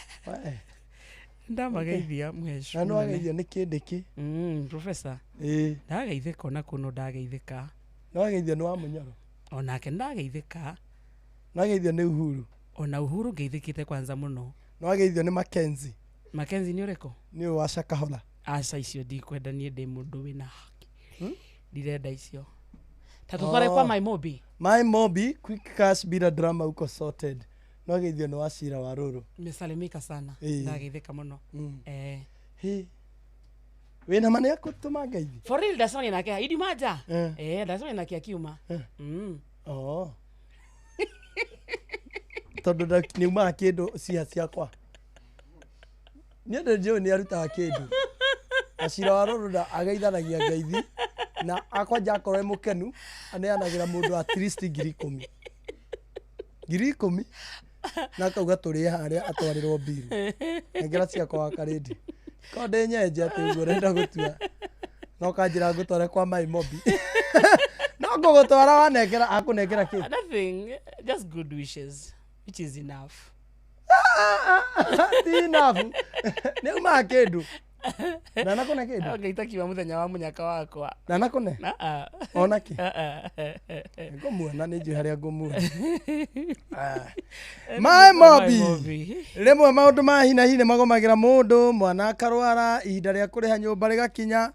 Ndamageithia mũhecũ. Na nĩ wageithio nĩ kĩndĩkĩ. Professor. Ĩĩ. Ndageithĩka ona kũno ndageithĩka. Nĩ wageithio nĩ wa Mũnyoro. Onake ndageithĩka. Nĩ wageithio nĩ Uhuru. Ona Uhuru ngeithĩkĩte kwanza mũno. Nĩ wageithio nĩ Mackenzie. Mackenzie nĩ ũrĩkũ? Nĩ ũyũ wa Shakahola. Aca, icio ndikwenda, niĩ ndĩ mũndũ wĩna haki. Ndirenda icio. Ta tũtware kwa My Mobi. My Mobi, quick cash bila drama uko sorted. Nĩ wageithio nĩ Wachira Waruru. Nimesalimika sana. Ndageithĩka mũno. Hĩ. Wĩna ma nĩ akũtũma ngeithi? For real, ndacemania nake Idi Maja. Ndacemania nake akiuma. Oh. Tondũ nĩ umaga kĩndũ ciha ciakwa. Niĩ ndĩ njũĩ nĩ arutaga kĩndũ. Wachira Waruru na ageithanagia ngeithi na akwanja akorwo e mũkenu aneanagĩra mũndũ at least 10,000. 10,000 na akauga tũrĩe harĩa atwarĩrwo mbiru. Nengera ciakwa wa Karĩndĩ. Korwo ndĩ nyenje atĩ ũguo ũrenda gũtua. No kanjĩra ngũtware kwa My Mobi. No ngũgũtwara wanengera akũnengera kĩ? Nothing, just good wishes, which is enough. Ti enough. Nĩ umaga kĩndũ. Ndanakũne kĩndũ? Ngai takiuma mũthenya wa mũnyaka wakwa. Ndanakũne? Ah. Ona kĩ? Ah. Ngũmuona nĩ njũĩ harĩa ngũmuona. My Mobi. Rĩmwe maũndũ ma hi na hi nĩ magũmagĩra mũndũ, mwana akarwara, ihinda rĩa kũrĩha nyũmba rĩgakinya,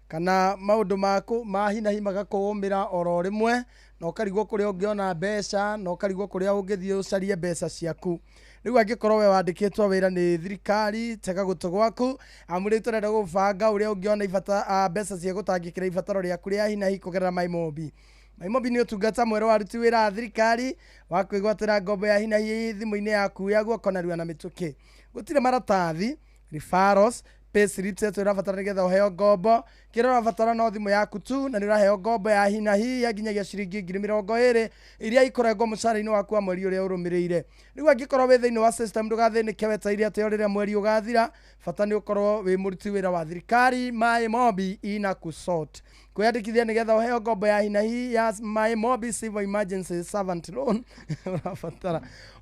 kana maũndũ maku ma hi na hi magakũgũmĩra oro rĩmwe, na ũkarigwo kũrĩa ũngĩona mbeca, na ũkarigwo kũrĩa ũngĩthiĩ ũcarie mbeca ciaku. Rĩu angĩkorwo we wandĩkĩtwo wĩra nĩ thirikari, tega gũtũ gwaku, amu rĩu tũrenda gũbanga ũrĩa ũngĩona ibata mbeca cia gũtangĩkĩra ibataro rĩaku rĩa hi na hi kũgerera My Mobi. My Mobi nĩ ũtungata mwerũ wa aruti wĩra a thirikari wa kwĩgwatĩra ngombo ya hi na hi thimũ-inĩ yaku ya guoko narua na mĩtũkĩ. Gũtirĩ maratathi, referrals, Pay slips ĩyo ũrabatara nĩgetha ũheo ngombo. Kĩrĩa ũrabatara no thimũ yaku tu, na nĩ ũraheo ngombo ya hi na hi ya nginyagia ciringi 20,000 iria ikũrengwo mũcara-inĩ waku wa mweri ũrĩa ũrũmĩrĩire. Rĩu angĩkorwo wĩ thĩinĩ wa system, ndũgathĩnĩke wetereire atĩ o rĩrĩa mweri ũgathira. Bata nĩ ũkorwo wĩ mũruti wĩra wa thirikari. Maĩ Mobi ina kusort. Kwĩyandĩkithia nĩgetha ũheo ngombo ya hi na hi ya Maĩ Mobi Civil Emergency Servant Loan,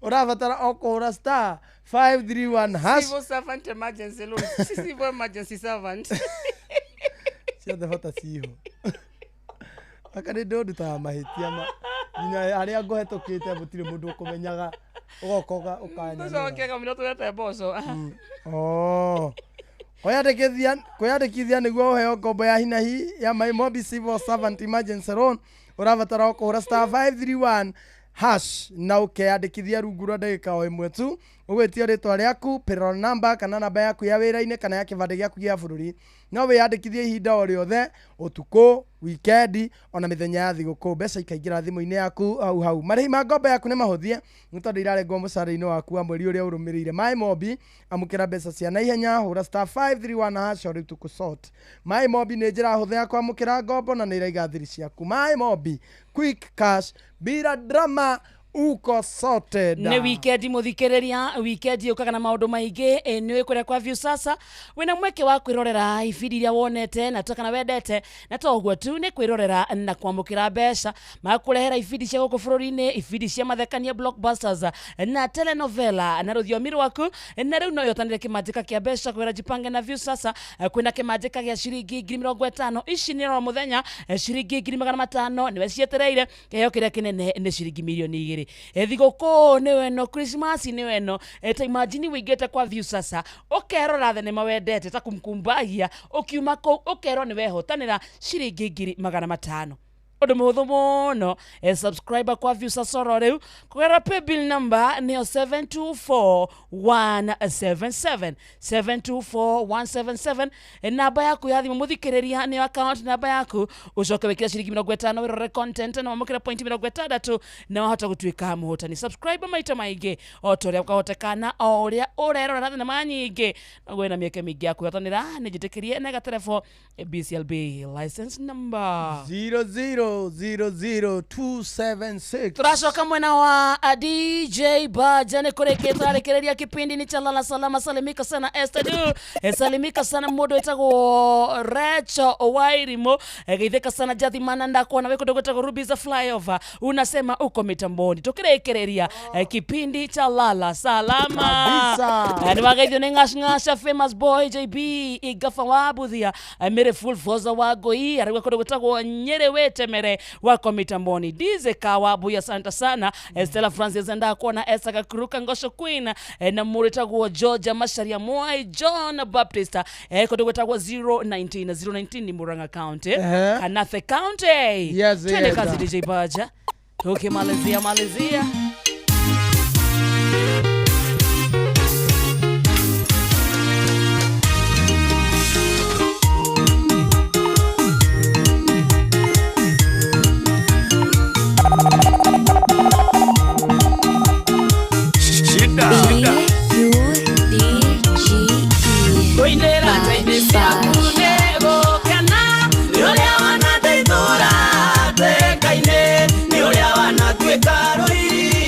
ũrabatara o kũhũra *531#. Civil servant emergency loan. Civil emergency servant. Ciothe bata ciho. Aka nĩ ndũndutaga mahĩtia ma nginya harĩa ngũhetũkĩte gũtirĩ mũndũ ũkũmenyaga, ũgoka ũkanyanĩra. Tũcoke kamũira tũrete mboco. Oh. Kwĩyandĩkithia nĩguo ũheo ngombo ya hi na hi ya My Mobi Civil Servant Emergency Loan, ũrabatara o kũhũra *531# na ũkeyandĩkithia rungu rwa ndagĩka o ĩmwe tu. Ũgwĩtio rĩtwa rĩaku, payroll number kana namba yaku ya wĩra-inĩ kana ya kĩbandĩ gĩaku gĩa bũrũri. No wĩyandĩkithie ihinda o rĩothe, ũtukũ, wikendi, ona mĩthenya ya thigũkũ. Mbeca ikaingĩra thimũ-inĩ yaku hau hau. Marĩhi ma ngombo yaku nĩ mahũthie nĩ tondũ irarengwo mũcara-inĩ waku wa mweri ũrĩa ũrũmĩrĩire. Maĩ Mobi, amũkĩra mbeca cia naihenya, hũra *531# o rĩu tũkũsort. Maĩ Mobi nĩ njĩra hũthũ ya kwamũkĩra ngombo na nĩ ĩraiga thiri ciaku. Maĩ Mobi, quick cash bila drama, uko sorted. Nĩ wikendi mũthikĩrĩria, wikendi yũkaga na maũndũ maingĩ. Nĩ kũrĩa kwa Viusasa wĩna mweke wa kwĩrorera ibindi iria wonete na kana wendete, na to ũguo tu, nĩ kwĩrorera na kwamũkĩra mbeca. Makũrehera ibindi cia gũkũ bũrũri-inĩ, ibindi cia mathekania, blockbusters na telenovela na rũthiomi rwaku. Na rĩu no yotanĩre kĩmanjĩka kĩa mbeca kwĩra Jipange na Viusasa. Kwĩna kĩmanjĩka gĩa ciringi 50,000, ici nĩ oro mũthenya, ciringi 500,000 nĩwe cietereire. Kĩheo kĩrĩa kĩnene nĩ ciringi 2,000,000. Thigũkũ nĩyo ĩno, Christmas nĩyo ĩno. Ta imagine wĩingĩte kwa Viusasa ũkerora thenema wendete ta Kumkumbagia, ũkiuma kũu ũkerwo nĩ wehotanĩra ciringi 500,000. Ũndũ mũhũthũ mũno. Subscriber kwa Viusasa oro rĩu kũgerera paybill number nĩyo 724177, 724177. Namba yaku ya thimũ mũthikĩrĩria nĩyo account namba yaku, ũcoke wĩkĩre ciringi 50 wĩrore content na wamũkĩre point 60 na wahota gũtuĩka mũhotani. Subscribe maita maingĩ o ta ũrĩa kwahotekana, o ũrĩa ũrerora thenema nyingĩ noguo wĩna mĩeke mĩingĩ ya kwĩhotanĩra. Nĩ njĩtĩkĩrie na gaterebo BCLB license number 0000276. Turacoka mwena wa DJ Baja nĩ kũrĩkĩte tũrarĩkĩrĩria kipindi ni cha Lala Salama. Salimika sana Esther Du, salimika sana mũndũ wĩtagwo Recho Wairimu, geithĩka sana Jathi Mananda, kuona wĩ kũndũ gwĩtagwo Rubiza Flyover, unasema uko mitamboni. Tukĩrĩkĩrĩria kipindi cha Lala Salama. Kabisa. Nĩ wageithio nĩ Ng'ash Famous Boy JB Igafa wa Buthia, Mere Full Foza wa Ngoi, arauga kũndũ gwĩtagwo Nyeri Wĩtemere wako mitamboni. Dize Kawa Buya, asante sana. Stella Francis ndakuona, Esther Gakuruka Ngosho Queen, na mũrĩtagwo Georgia Macharia Mwai John Baptist, kũndũ gwĩtagwo 019 019 ni Murang'a County, Kanathe County. Yes, Twende yes. kazi DJ Baja, tukimalizia malizia. Shida. Koinera njainĩ ciaku nĩgũkena, nĩ ũrĩa wanandeithũra ndĩkainĩ, nĩ ũrĩa wanatuĩka rũriri.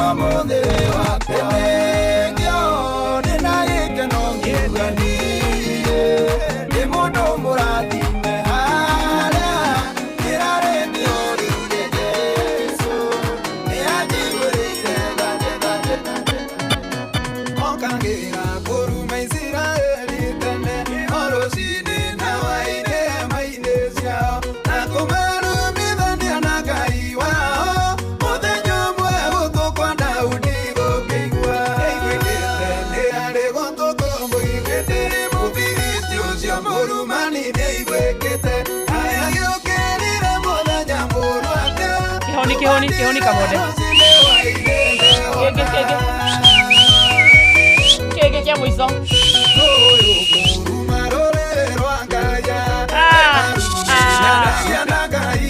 ũmũthĩ wĩ wakwa nĩkĩo ndĩna gĩkeno ngiuga niĩ ndĩ mũndũ mũrathime harĩa ndĩrarĩmĩũrire Jesũ nĩanjiguĩrĩire tha tha tha tha. Okangĩra kũruma Isiraeli tene o rũcinĩ na hwaĩ-inĩ hema-inĩ ciao na kũmarumithania na Ngai wao mũthenya ũmwe gũtũ kwa Daudi gũkĩigua nĩaiguĩkĩte nĩ arĩ gũtũ kũmũiguĩte Mũfilisti ũcio mũrumani nĩaiguĩkĩte aya gĩũkĩrire mũthenya mũũru atĩa Kĩhoni kĩhoni kĩhoni Kamonde. Kĩngĩ kĩngĩ. Kĩngĩ kĩa mũico.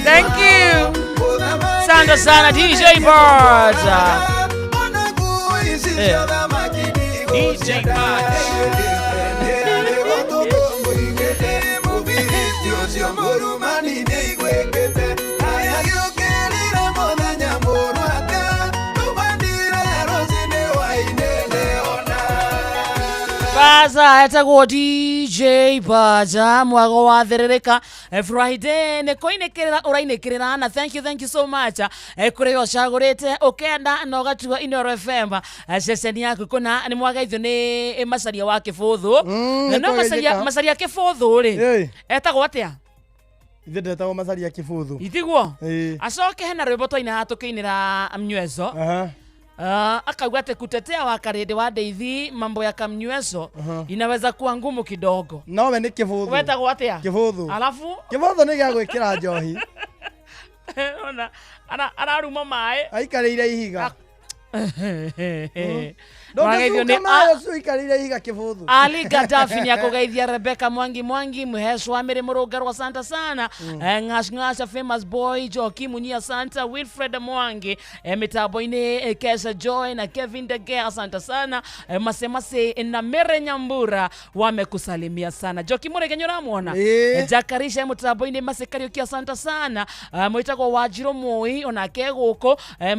Thank you. Asante sana DJ Bird. DJ Baza etagwo DJ Baza mwago wa thĩrĩrĩka Friday nĩ kũinĩkĩrĩra ũrainĩkĩrĩra na thank you so much kũrĩ ũcagũrĩte ũkenda na ũgatua Inooro FM ceceni yaku kũna nĩ mwagaithio nĩ Macaria wa Kĩbũthũ Mm, no Macaria nĩtwageithĩka. Macaria Kĩbũthũ rĩ Ĩĩ. etagwo atĩa Ithe ndetagwo Macaria Kĩbũthũ. Itiguo Ĩĩ. acoke hena rwĩmbo twaina haha tũkĩinĩra mnywezo. Akauga ati kutetea wakarĩndĩ wa ndeithi mambo ya kamnyweso inaweza kuwa ngumu kidogo. Nowe nĩ Kĩbũthũ. Wetagwo atĩa? Kĩbũthũ. Alafu Kĩbũthũ nĩ gĩa gwĩkĩra njohi. ona araruma maĩ Aikarĩire ihiga. Wageithio Ndũngĩcuka nĩ maĩ ũcio ũikarĩire ihiga Kĩbũthũ. Ali Gaddafi ni akũgeithia Rebecca Mwangi Mwangi Mhesh wa Mĩrĩ Mũrũngarũ asante sana. Ngash Ngasha famous boy Joki Munyia Santa Wilfred Mwangi mitambo-inĩ Kesha Joy na Kevin Dege asante sana. Masemase na Mere Nyambura wamekusalimia sana. Joki Murege nĩũramwona Jakarisha mutambo-inĩ Mase Kariuki asante sana. Mwĩtagwo Wanjirũ Moi onake gũkũ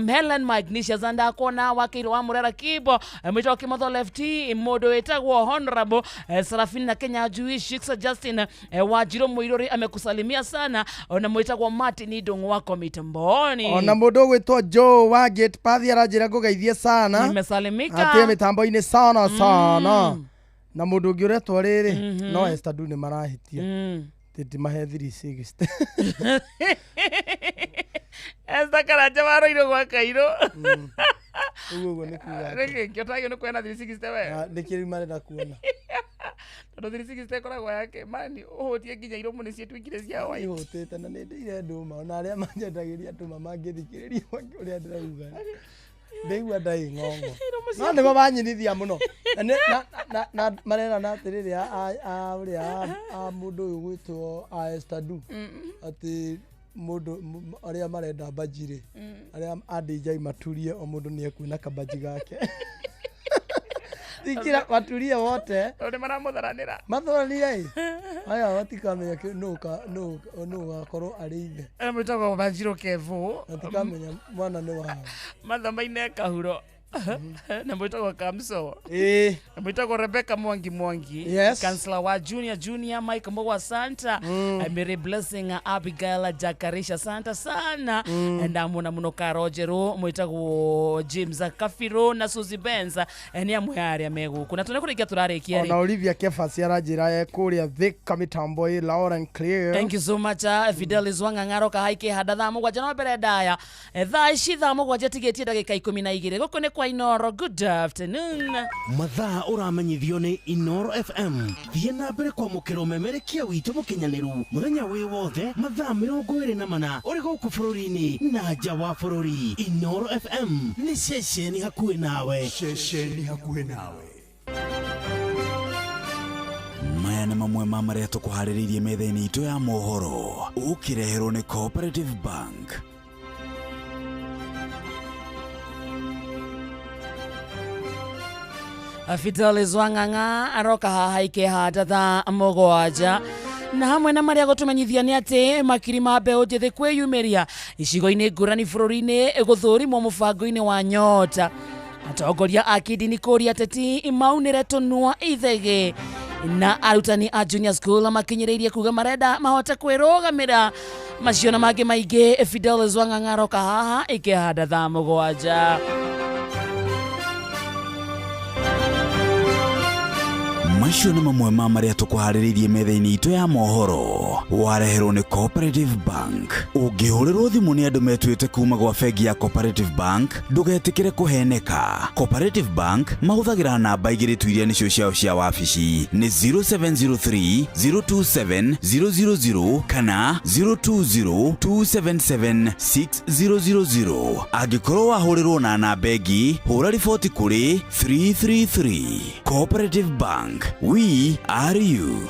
Helen Magnesius ndakona wakĩirwo wa Murera Kibo mwĩtagwo Kimotho Lefty mũndũ wĩtagwo Honorable Serafina Kenya Jui Shiksa Justin Wanjirũ Mũirũrĩ amekusalimia sana ona mwĩtagwo Martin Ndung'u wako mitamboni. Ona mũndũ ũgwĩtwo Joe wa Gate Path aranjĩra ngũgeithie sana. Nimesalimika. Atĩ mĩtambo-inĩ sana sana. Na mũndũ ũngĩ ũretwo rĩrĩ no Esther Du nĩ marahĩtia. Ndimahe 360. Esther Karanja waroirwo gwa Kairũ. Ũguo ũguo nĩ kuga atĩa? Nĩkĩ kĩo tagĩo nĩ kuona 360 we? Nĩkĩ rĩu marenda kuona? Tondũ 360 ĩkoragwo yake mani ũhũtie nginya iromo nĩ ciatuĩkire cia white. Ihũtĩte na nĩ ndĩire ndũma ona arĩa manjendagĩria ndũma mangĩthikĩrĩria ũrĩa ndĩrauga. Ndaigua ndarĩ ng'ong'o. No nĩmo manyinithia mũno. Na marerana atĩrĩrĩ a ũrĩa a mũndũ ũyũ ũgwĩtwo a Esther Du atĩ mũndũ arĩa marenda mbanji rĩ arĩa a DJ maturie o mũndũ nĩ ekuona kambanji gake. Tikira waturie wote. Tondũ nĩ maramũtharanĩra. Matharanire ĩ. Aya matikamenya nũ ũgakorwo arĩ ithe. Mwĩtagwo Wanjirũ Kevo. Matikamenya mwana nĩ wao. Mathomo-inĩ Kahuro. Na mwĩtagwo Kamso. Ĩĩ. Na mwĩtagwo Rebecca Mwangi Mwangi. Yes. Counselor wa Junior Junior Mike Mbogwa Santa. Mary Blessing Abigail Jakarisha Santa sana. Ndamwona mũno Karojeru mwĩtagwo James Kafiro na Suzy Benz nĩ amwe arĩa me gũkũ na tũnĩ kũrĩkia tũrarĩkia rĩ. Ona Olivia Kefas aranjĩra e kũrĩa Thika mĩtambo ĩ Lauren Clear. Thank you so much Fidelis Wang'ang'aro kahaike handa thaa mũgwanja no mbere ndaya thaa ici thaa mũgwanja tigĩtie ndagĩka 12 gũkũ nĩ kwa Inooro. Good afternoon. Mathaa ũramenyithio nĩ Inooro FM. Thiĩ na mbere kwamũkĩra ũmemerekia witũ mũkinyanĩru mũthenya wĩ wothe mathaa 24 ũrĩ gũkũ bũrũri-inĩ na nja wa bũrũri. Inooro FM nĩ ceceni hakuhĩ nawe. Ceceni hakuhĩ nawe. Maya nĩ mamwe ma marĩa tũkũharĩrĩirie metha-inĩ itũ ya mohoro ũkĩreherwo nĩ Cooperative Bank. Fidelis Wang'ang'a aroka haha ikĩhanda thaa mũgwanja Na hamwe na marĩa gũtũmenyithia nĩ atĩ makiri ma mbeũ njĩthĩ kwĩyumĩria icigo-inĩ ngũrani bũrũri-inĩ gũthũrimwo mũbango-inĩ wa nyota. Atongoria a kĩndini kũria ateti maunĩre tũnua ithege na arutani a junior school makinyĩrĩirie kuga marenda mahote kwĩrũgamĩra. Macio na mangĩ maingĩ Fidelis Wang'ang'aro kahaha ĩkĩhanda thaa 7. Macio nĩ mamwe ma marĩa tũkũharĩrĩirie metha-inĩ itũ ya mohoro. Wareherwo nĩ Cooperative Bank. Ũngĩhũrĩrwo thimũ nĩ andũ metuĩte kuma gwa bengi ya Cooperative Bank, ndũgetĩkĩre kũheneka. Cooperative Bank mahũthagĩra namba igĩrĩ tu iria nĩcio ciao cia wabici, nĩ 0703 027 000 kana 020 277 6000. Angĩkorwo wahũrĩrwo na namba ĩngĩ, hũra riboti kũrĩ 333. Cooperative Bank, we are you.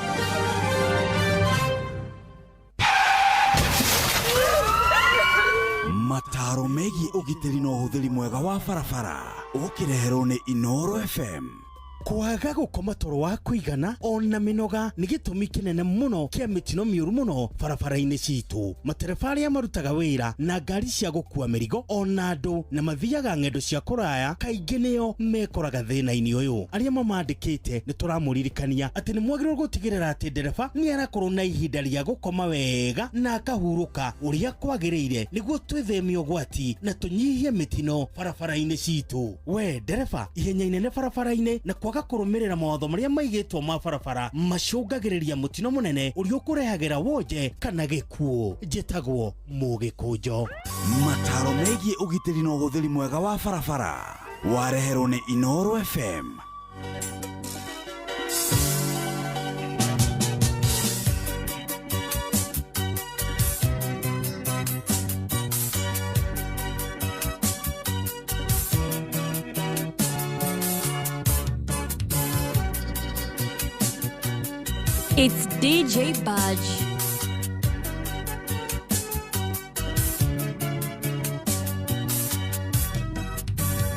Mataro megiĩ ũgitĩri na ũhũthĩri mwega wa barabara ũkĩreherwo nĩ Inooro FM. Kwaga gũkoma toro wa kũigana ona mĩnoga nĩ gĩtũmi kĩnene mũno kĩa mĩtino mĩũru mũno barabara-inĩ citũ. Matereba arĩa marutaga wĩra na ngari cia gũkua mĩrigo ona andũ na mathiaga ng'endo cia kũraya kaingĩ nĩo mekoraga thĩna-inĩ ũyũ. Arĩa mamandĩkĩte nĩ tũramũririkania atĩ nĩ mwagĩrĩirwo gũtigĩrĩra atĩ ndereba nĩ arakorwo na ihinda rĩa gũkoma wega na akahurũka ũrĩa kwagĩrĩire nĩguo twĩtheme ũgwati na tũnyihie mĩtino barabara-inĩ citũ. We ndereba, ihenya inene barabara-inĩ na kwaga kũrũmĩrĩra mawatho marĩa maigĩtwo ma barabara macũngagĩrĩria mũtino mũnene ũrĩa ũkũrehagĩra wonje kana gĩkuũ. Njĩtagwo Mũgĩkũnjo. Mataro megiĩ ũgitĩri na ũhũthĩri mwega wa barabara wareherwo nĩ Inooro FM. It's DJ Budge.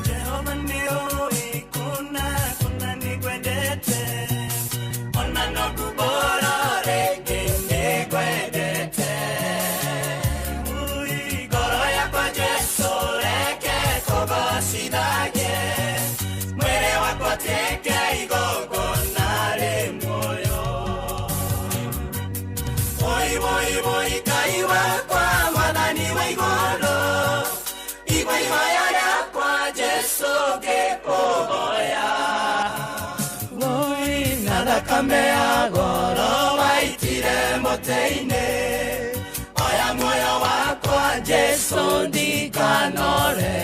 Jehova nĩũĩ kũna kũna nĩngwendete, ona no ngumbũra rĩngĩ nĩngwendete. Ui, ngoro yakwa Jesũ reke kũgocithagie, mwĩrĩ wakwa ũtuĩke igongona rĩ muoyo. Oi, oi, oi, Ngai wakwa Mwathani wa igũrũ, igua ihoya rĩakwa Jesũ ngĩkũhoya. Oi, na thakame ya goro waitire mũtĩ-inĩ, oya muoyo wakwa Jesũ ndikanore.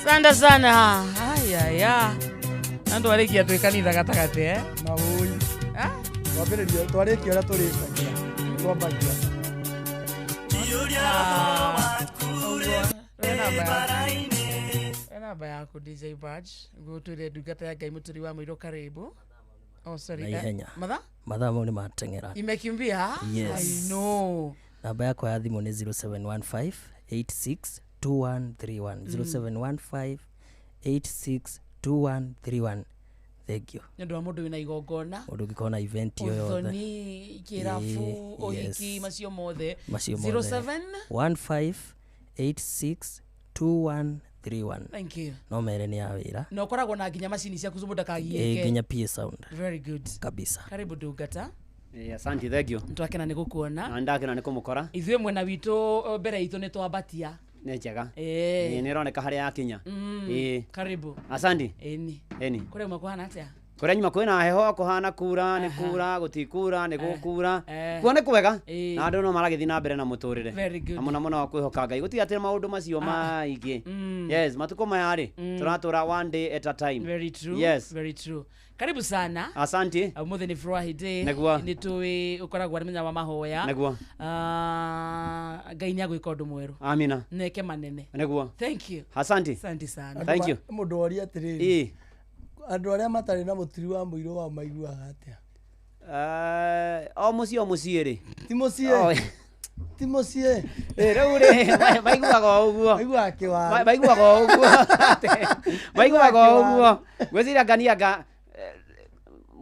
Sanda sana. Aya. Andũ arĩkia twĩ kanitha gatagatĩ eh? Na ũi. Twambĩrĩria twarĩkia ũrĩa tũrĩkagia. Twambagia. We namba yaku DJ Badge gũtwĩre ndungata ya Ngai mũturi wa mũirũ karibu. Oh sorry. Na ihenya. Mathaa? Mathaa mau nĩ mateng'era. Imekimbia? Yes. I know. Namba yakwa ya thimũ nĩ 0715 86 2131. 0715 86 2131. Thank you. Nĩ ũndũ wa mũndũ wĩna igongona, Mũndũ ũngĩkorwo na event yo yothe. Ũthoni, kĩrabu, ũhiki, yes. macio mothe. Macio mothe. 07 15 86 2131. Thank you. No mere nĩ ya wĩra. Na ũkoragwo na nginya macini ciaku mũndũ ndakagiĩke. Nginya PA sound. Very good. Kabisa. Karibu ndungata. Asante, thank you. Nĩtwakena nĩ gũkuona. Na ndakena nĩ kũmũkora. Ithuĩ mwena witũ mbere itũ nĩ twambatia. Nĩ njega. Ĩĩ. Nĩ ĩroneka harĩa yakinya. Ĩĩ. Karibu. Asante. Ĩni. Ĩni. Kũrĩa uma kũhana atĩa? Kũrĩa nyuma kwĩna heho, kũhana kura, nĩ kura, gũtikura, nĩ gũkura. Kuo nĩ kwega. Na andũ no maragĩthiĩ na mbere na mũtũrĩre. Very good. Na mũno mũno kwĩhoka Ngai. Gũtirĩ atĩ maũndũ macio maingĩ. Yes, matukũ maya rĩ, tũratũra one day at a time. Very true. Yes. Very true. Karibu sana. Asante. Ũmũthĩ nĩ Friday. Nĩguo. Nĩ tũĩ ũkoragwo arĩ mũthenya wa mahoya. Nĩguo. Ngai nĩ agwĩka ũndũ mwerũ. Amina. Na eke manene. Nĩguo. Thank you. Asante. Asante sana. Thank you. Mũndũ oria atĩrĩrĩ. Ĩĩ. Andũ arĩa matarĩ na mũtiri wa mũirũ wao maiguaga atĩa? O mũciĩ o mũciĩ rĩ. Ti mũciĩ. Ti mũciĩ. Rĩu rĩ, maiguaga o ũguo. Maiguaga kĩwaru. Maiguaga o ũguo. Maiguaga o ũguo. Ngwĩciria ngani anga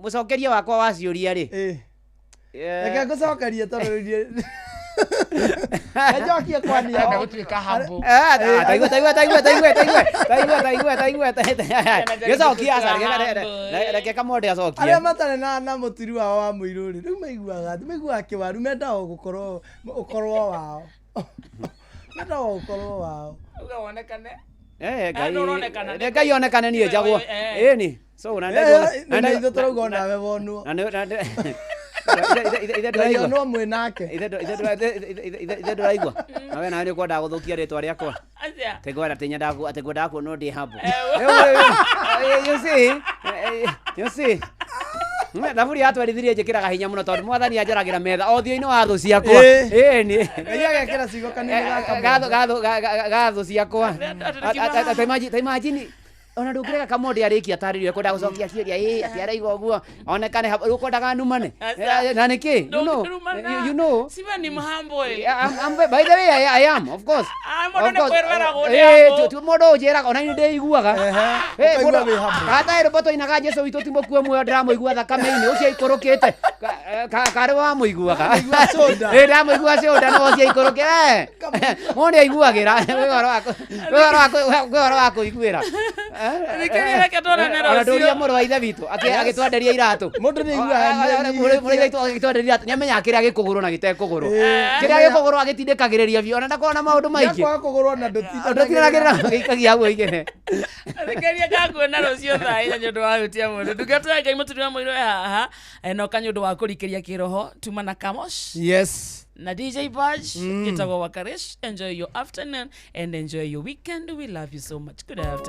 Mũcokeria wakwa wa ciũria rĩ. Reke ngũcokerie tondũ rĩu njokie kwania. Enda gũtuĩka humble. Taigua taigua taigua taigua taigua taigua taigua taigua gĩcokia aca reke Kamonde acokie. Arĩa matarĩ na mũturi wao wa mũirũ rĩ, rĩu maiguaga kĩwaru, mendaga gũkorwo ũkorwo wao. Mendaga gũkorwo wao. Uga wonekane. Ngai No ũronekana. Ngai onekane niĩ njagwo. Ĩni so na Na ithuĩ tũrauga onawe wonwo. Na ithe Ngai onwo mwĩ nake. Ithe ndũraigua nawe nawe nĩ ũkwendaga gũthũkia rĩtwa rĩakwa. Atia. Tegwara tinya ndaku ategwenda kuonwo ndĩ humble. You see? You see? Thaburi yatwarithirie njĩkĩraga hinya mũno tondũ mwathani anjaragĩra metha o thiũ-inĩ wa thũ ciakwa. Ĩni. Ngai agekĩra ciugo kanua-inĩ ga Kamonde. Ga thũ ciakwa. Ta imagine ona ndũngĩrega Kamonde arĩkia tarĩrio ekwenda gũcokia kĩũria ĩ atĩ araigua ũguo onekane rĩu ũkwendaga numane na nĩkĩ you know you know Siba ni humble. I'm, by the way I am of course. Mũndũ nĩ kwĩrwera gũrĩa. Tu mũndũ ũnjĩraga ona niĩ ndĩiguaga. Ũkaigua wĩ humble. Kata rwĩmbo twainaga Jesũ witũ ti mũkue muoyo ndĩramũigua thakame-inĩ ũcio aikũrũkĩte karĩ wamũiguaga. Ndĩramũigua coda no ũcio aikũrũkĩte. Mũndũ nĩ aiguagĩra kwĩ ũhoro wa kũiguĩra. Thikĩrĩria reke tuonane Ona rũciũ. ndũria mũrũ wa ithe witũ agĩtwenderia iratũ. Mũndũ nĩ aiguaga Mũrũ wa ithe witũ agĩtwenderia iratũ nĩamenyaga kĩrĩa gĩkũgũrwo na gĩtekũgũrwo. Kĩrĩa gĩkũgũrwo agĩtindĩkagĩrĩria biũ ona ndakoragwo na maũndũ maingĩ. Gĩakwaga kũgũrwo na ndũtindanagĩrĩra gĩikagia hau igĩrĩ. Thikĩrĩria ngakuona rũciũ thaa inya nĩ ũndũ wa hutia mũndũ. Ndungata ya Ngai mũturi wa mũirũ e haha no kanyũ ũndũ wa kũrikĩria kĩroho tuma na Kamosh. Yes. Na DJ Badge, mm. Wa Karish. Enjoy your afternoon and enjoy your weekend. We love you so much. Good afternoon.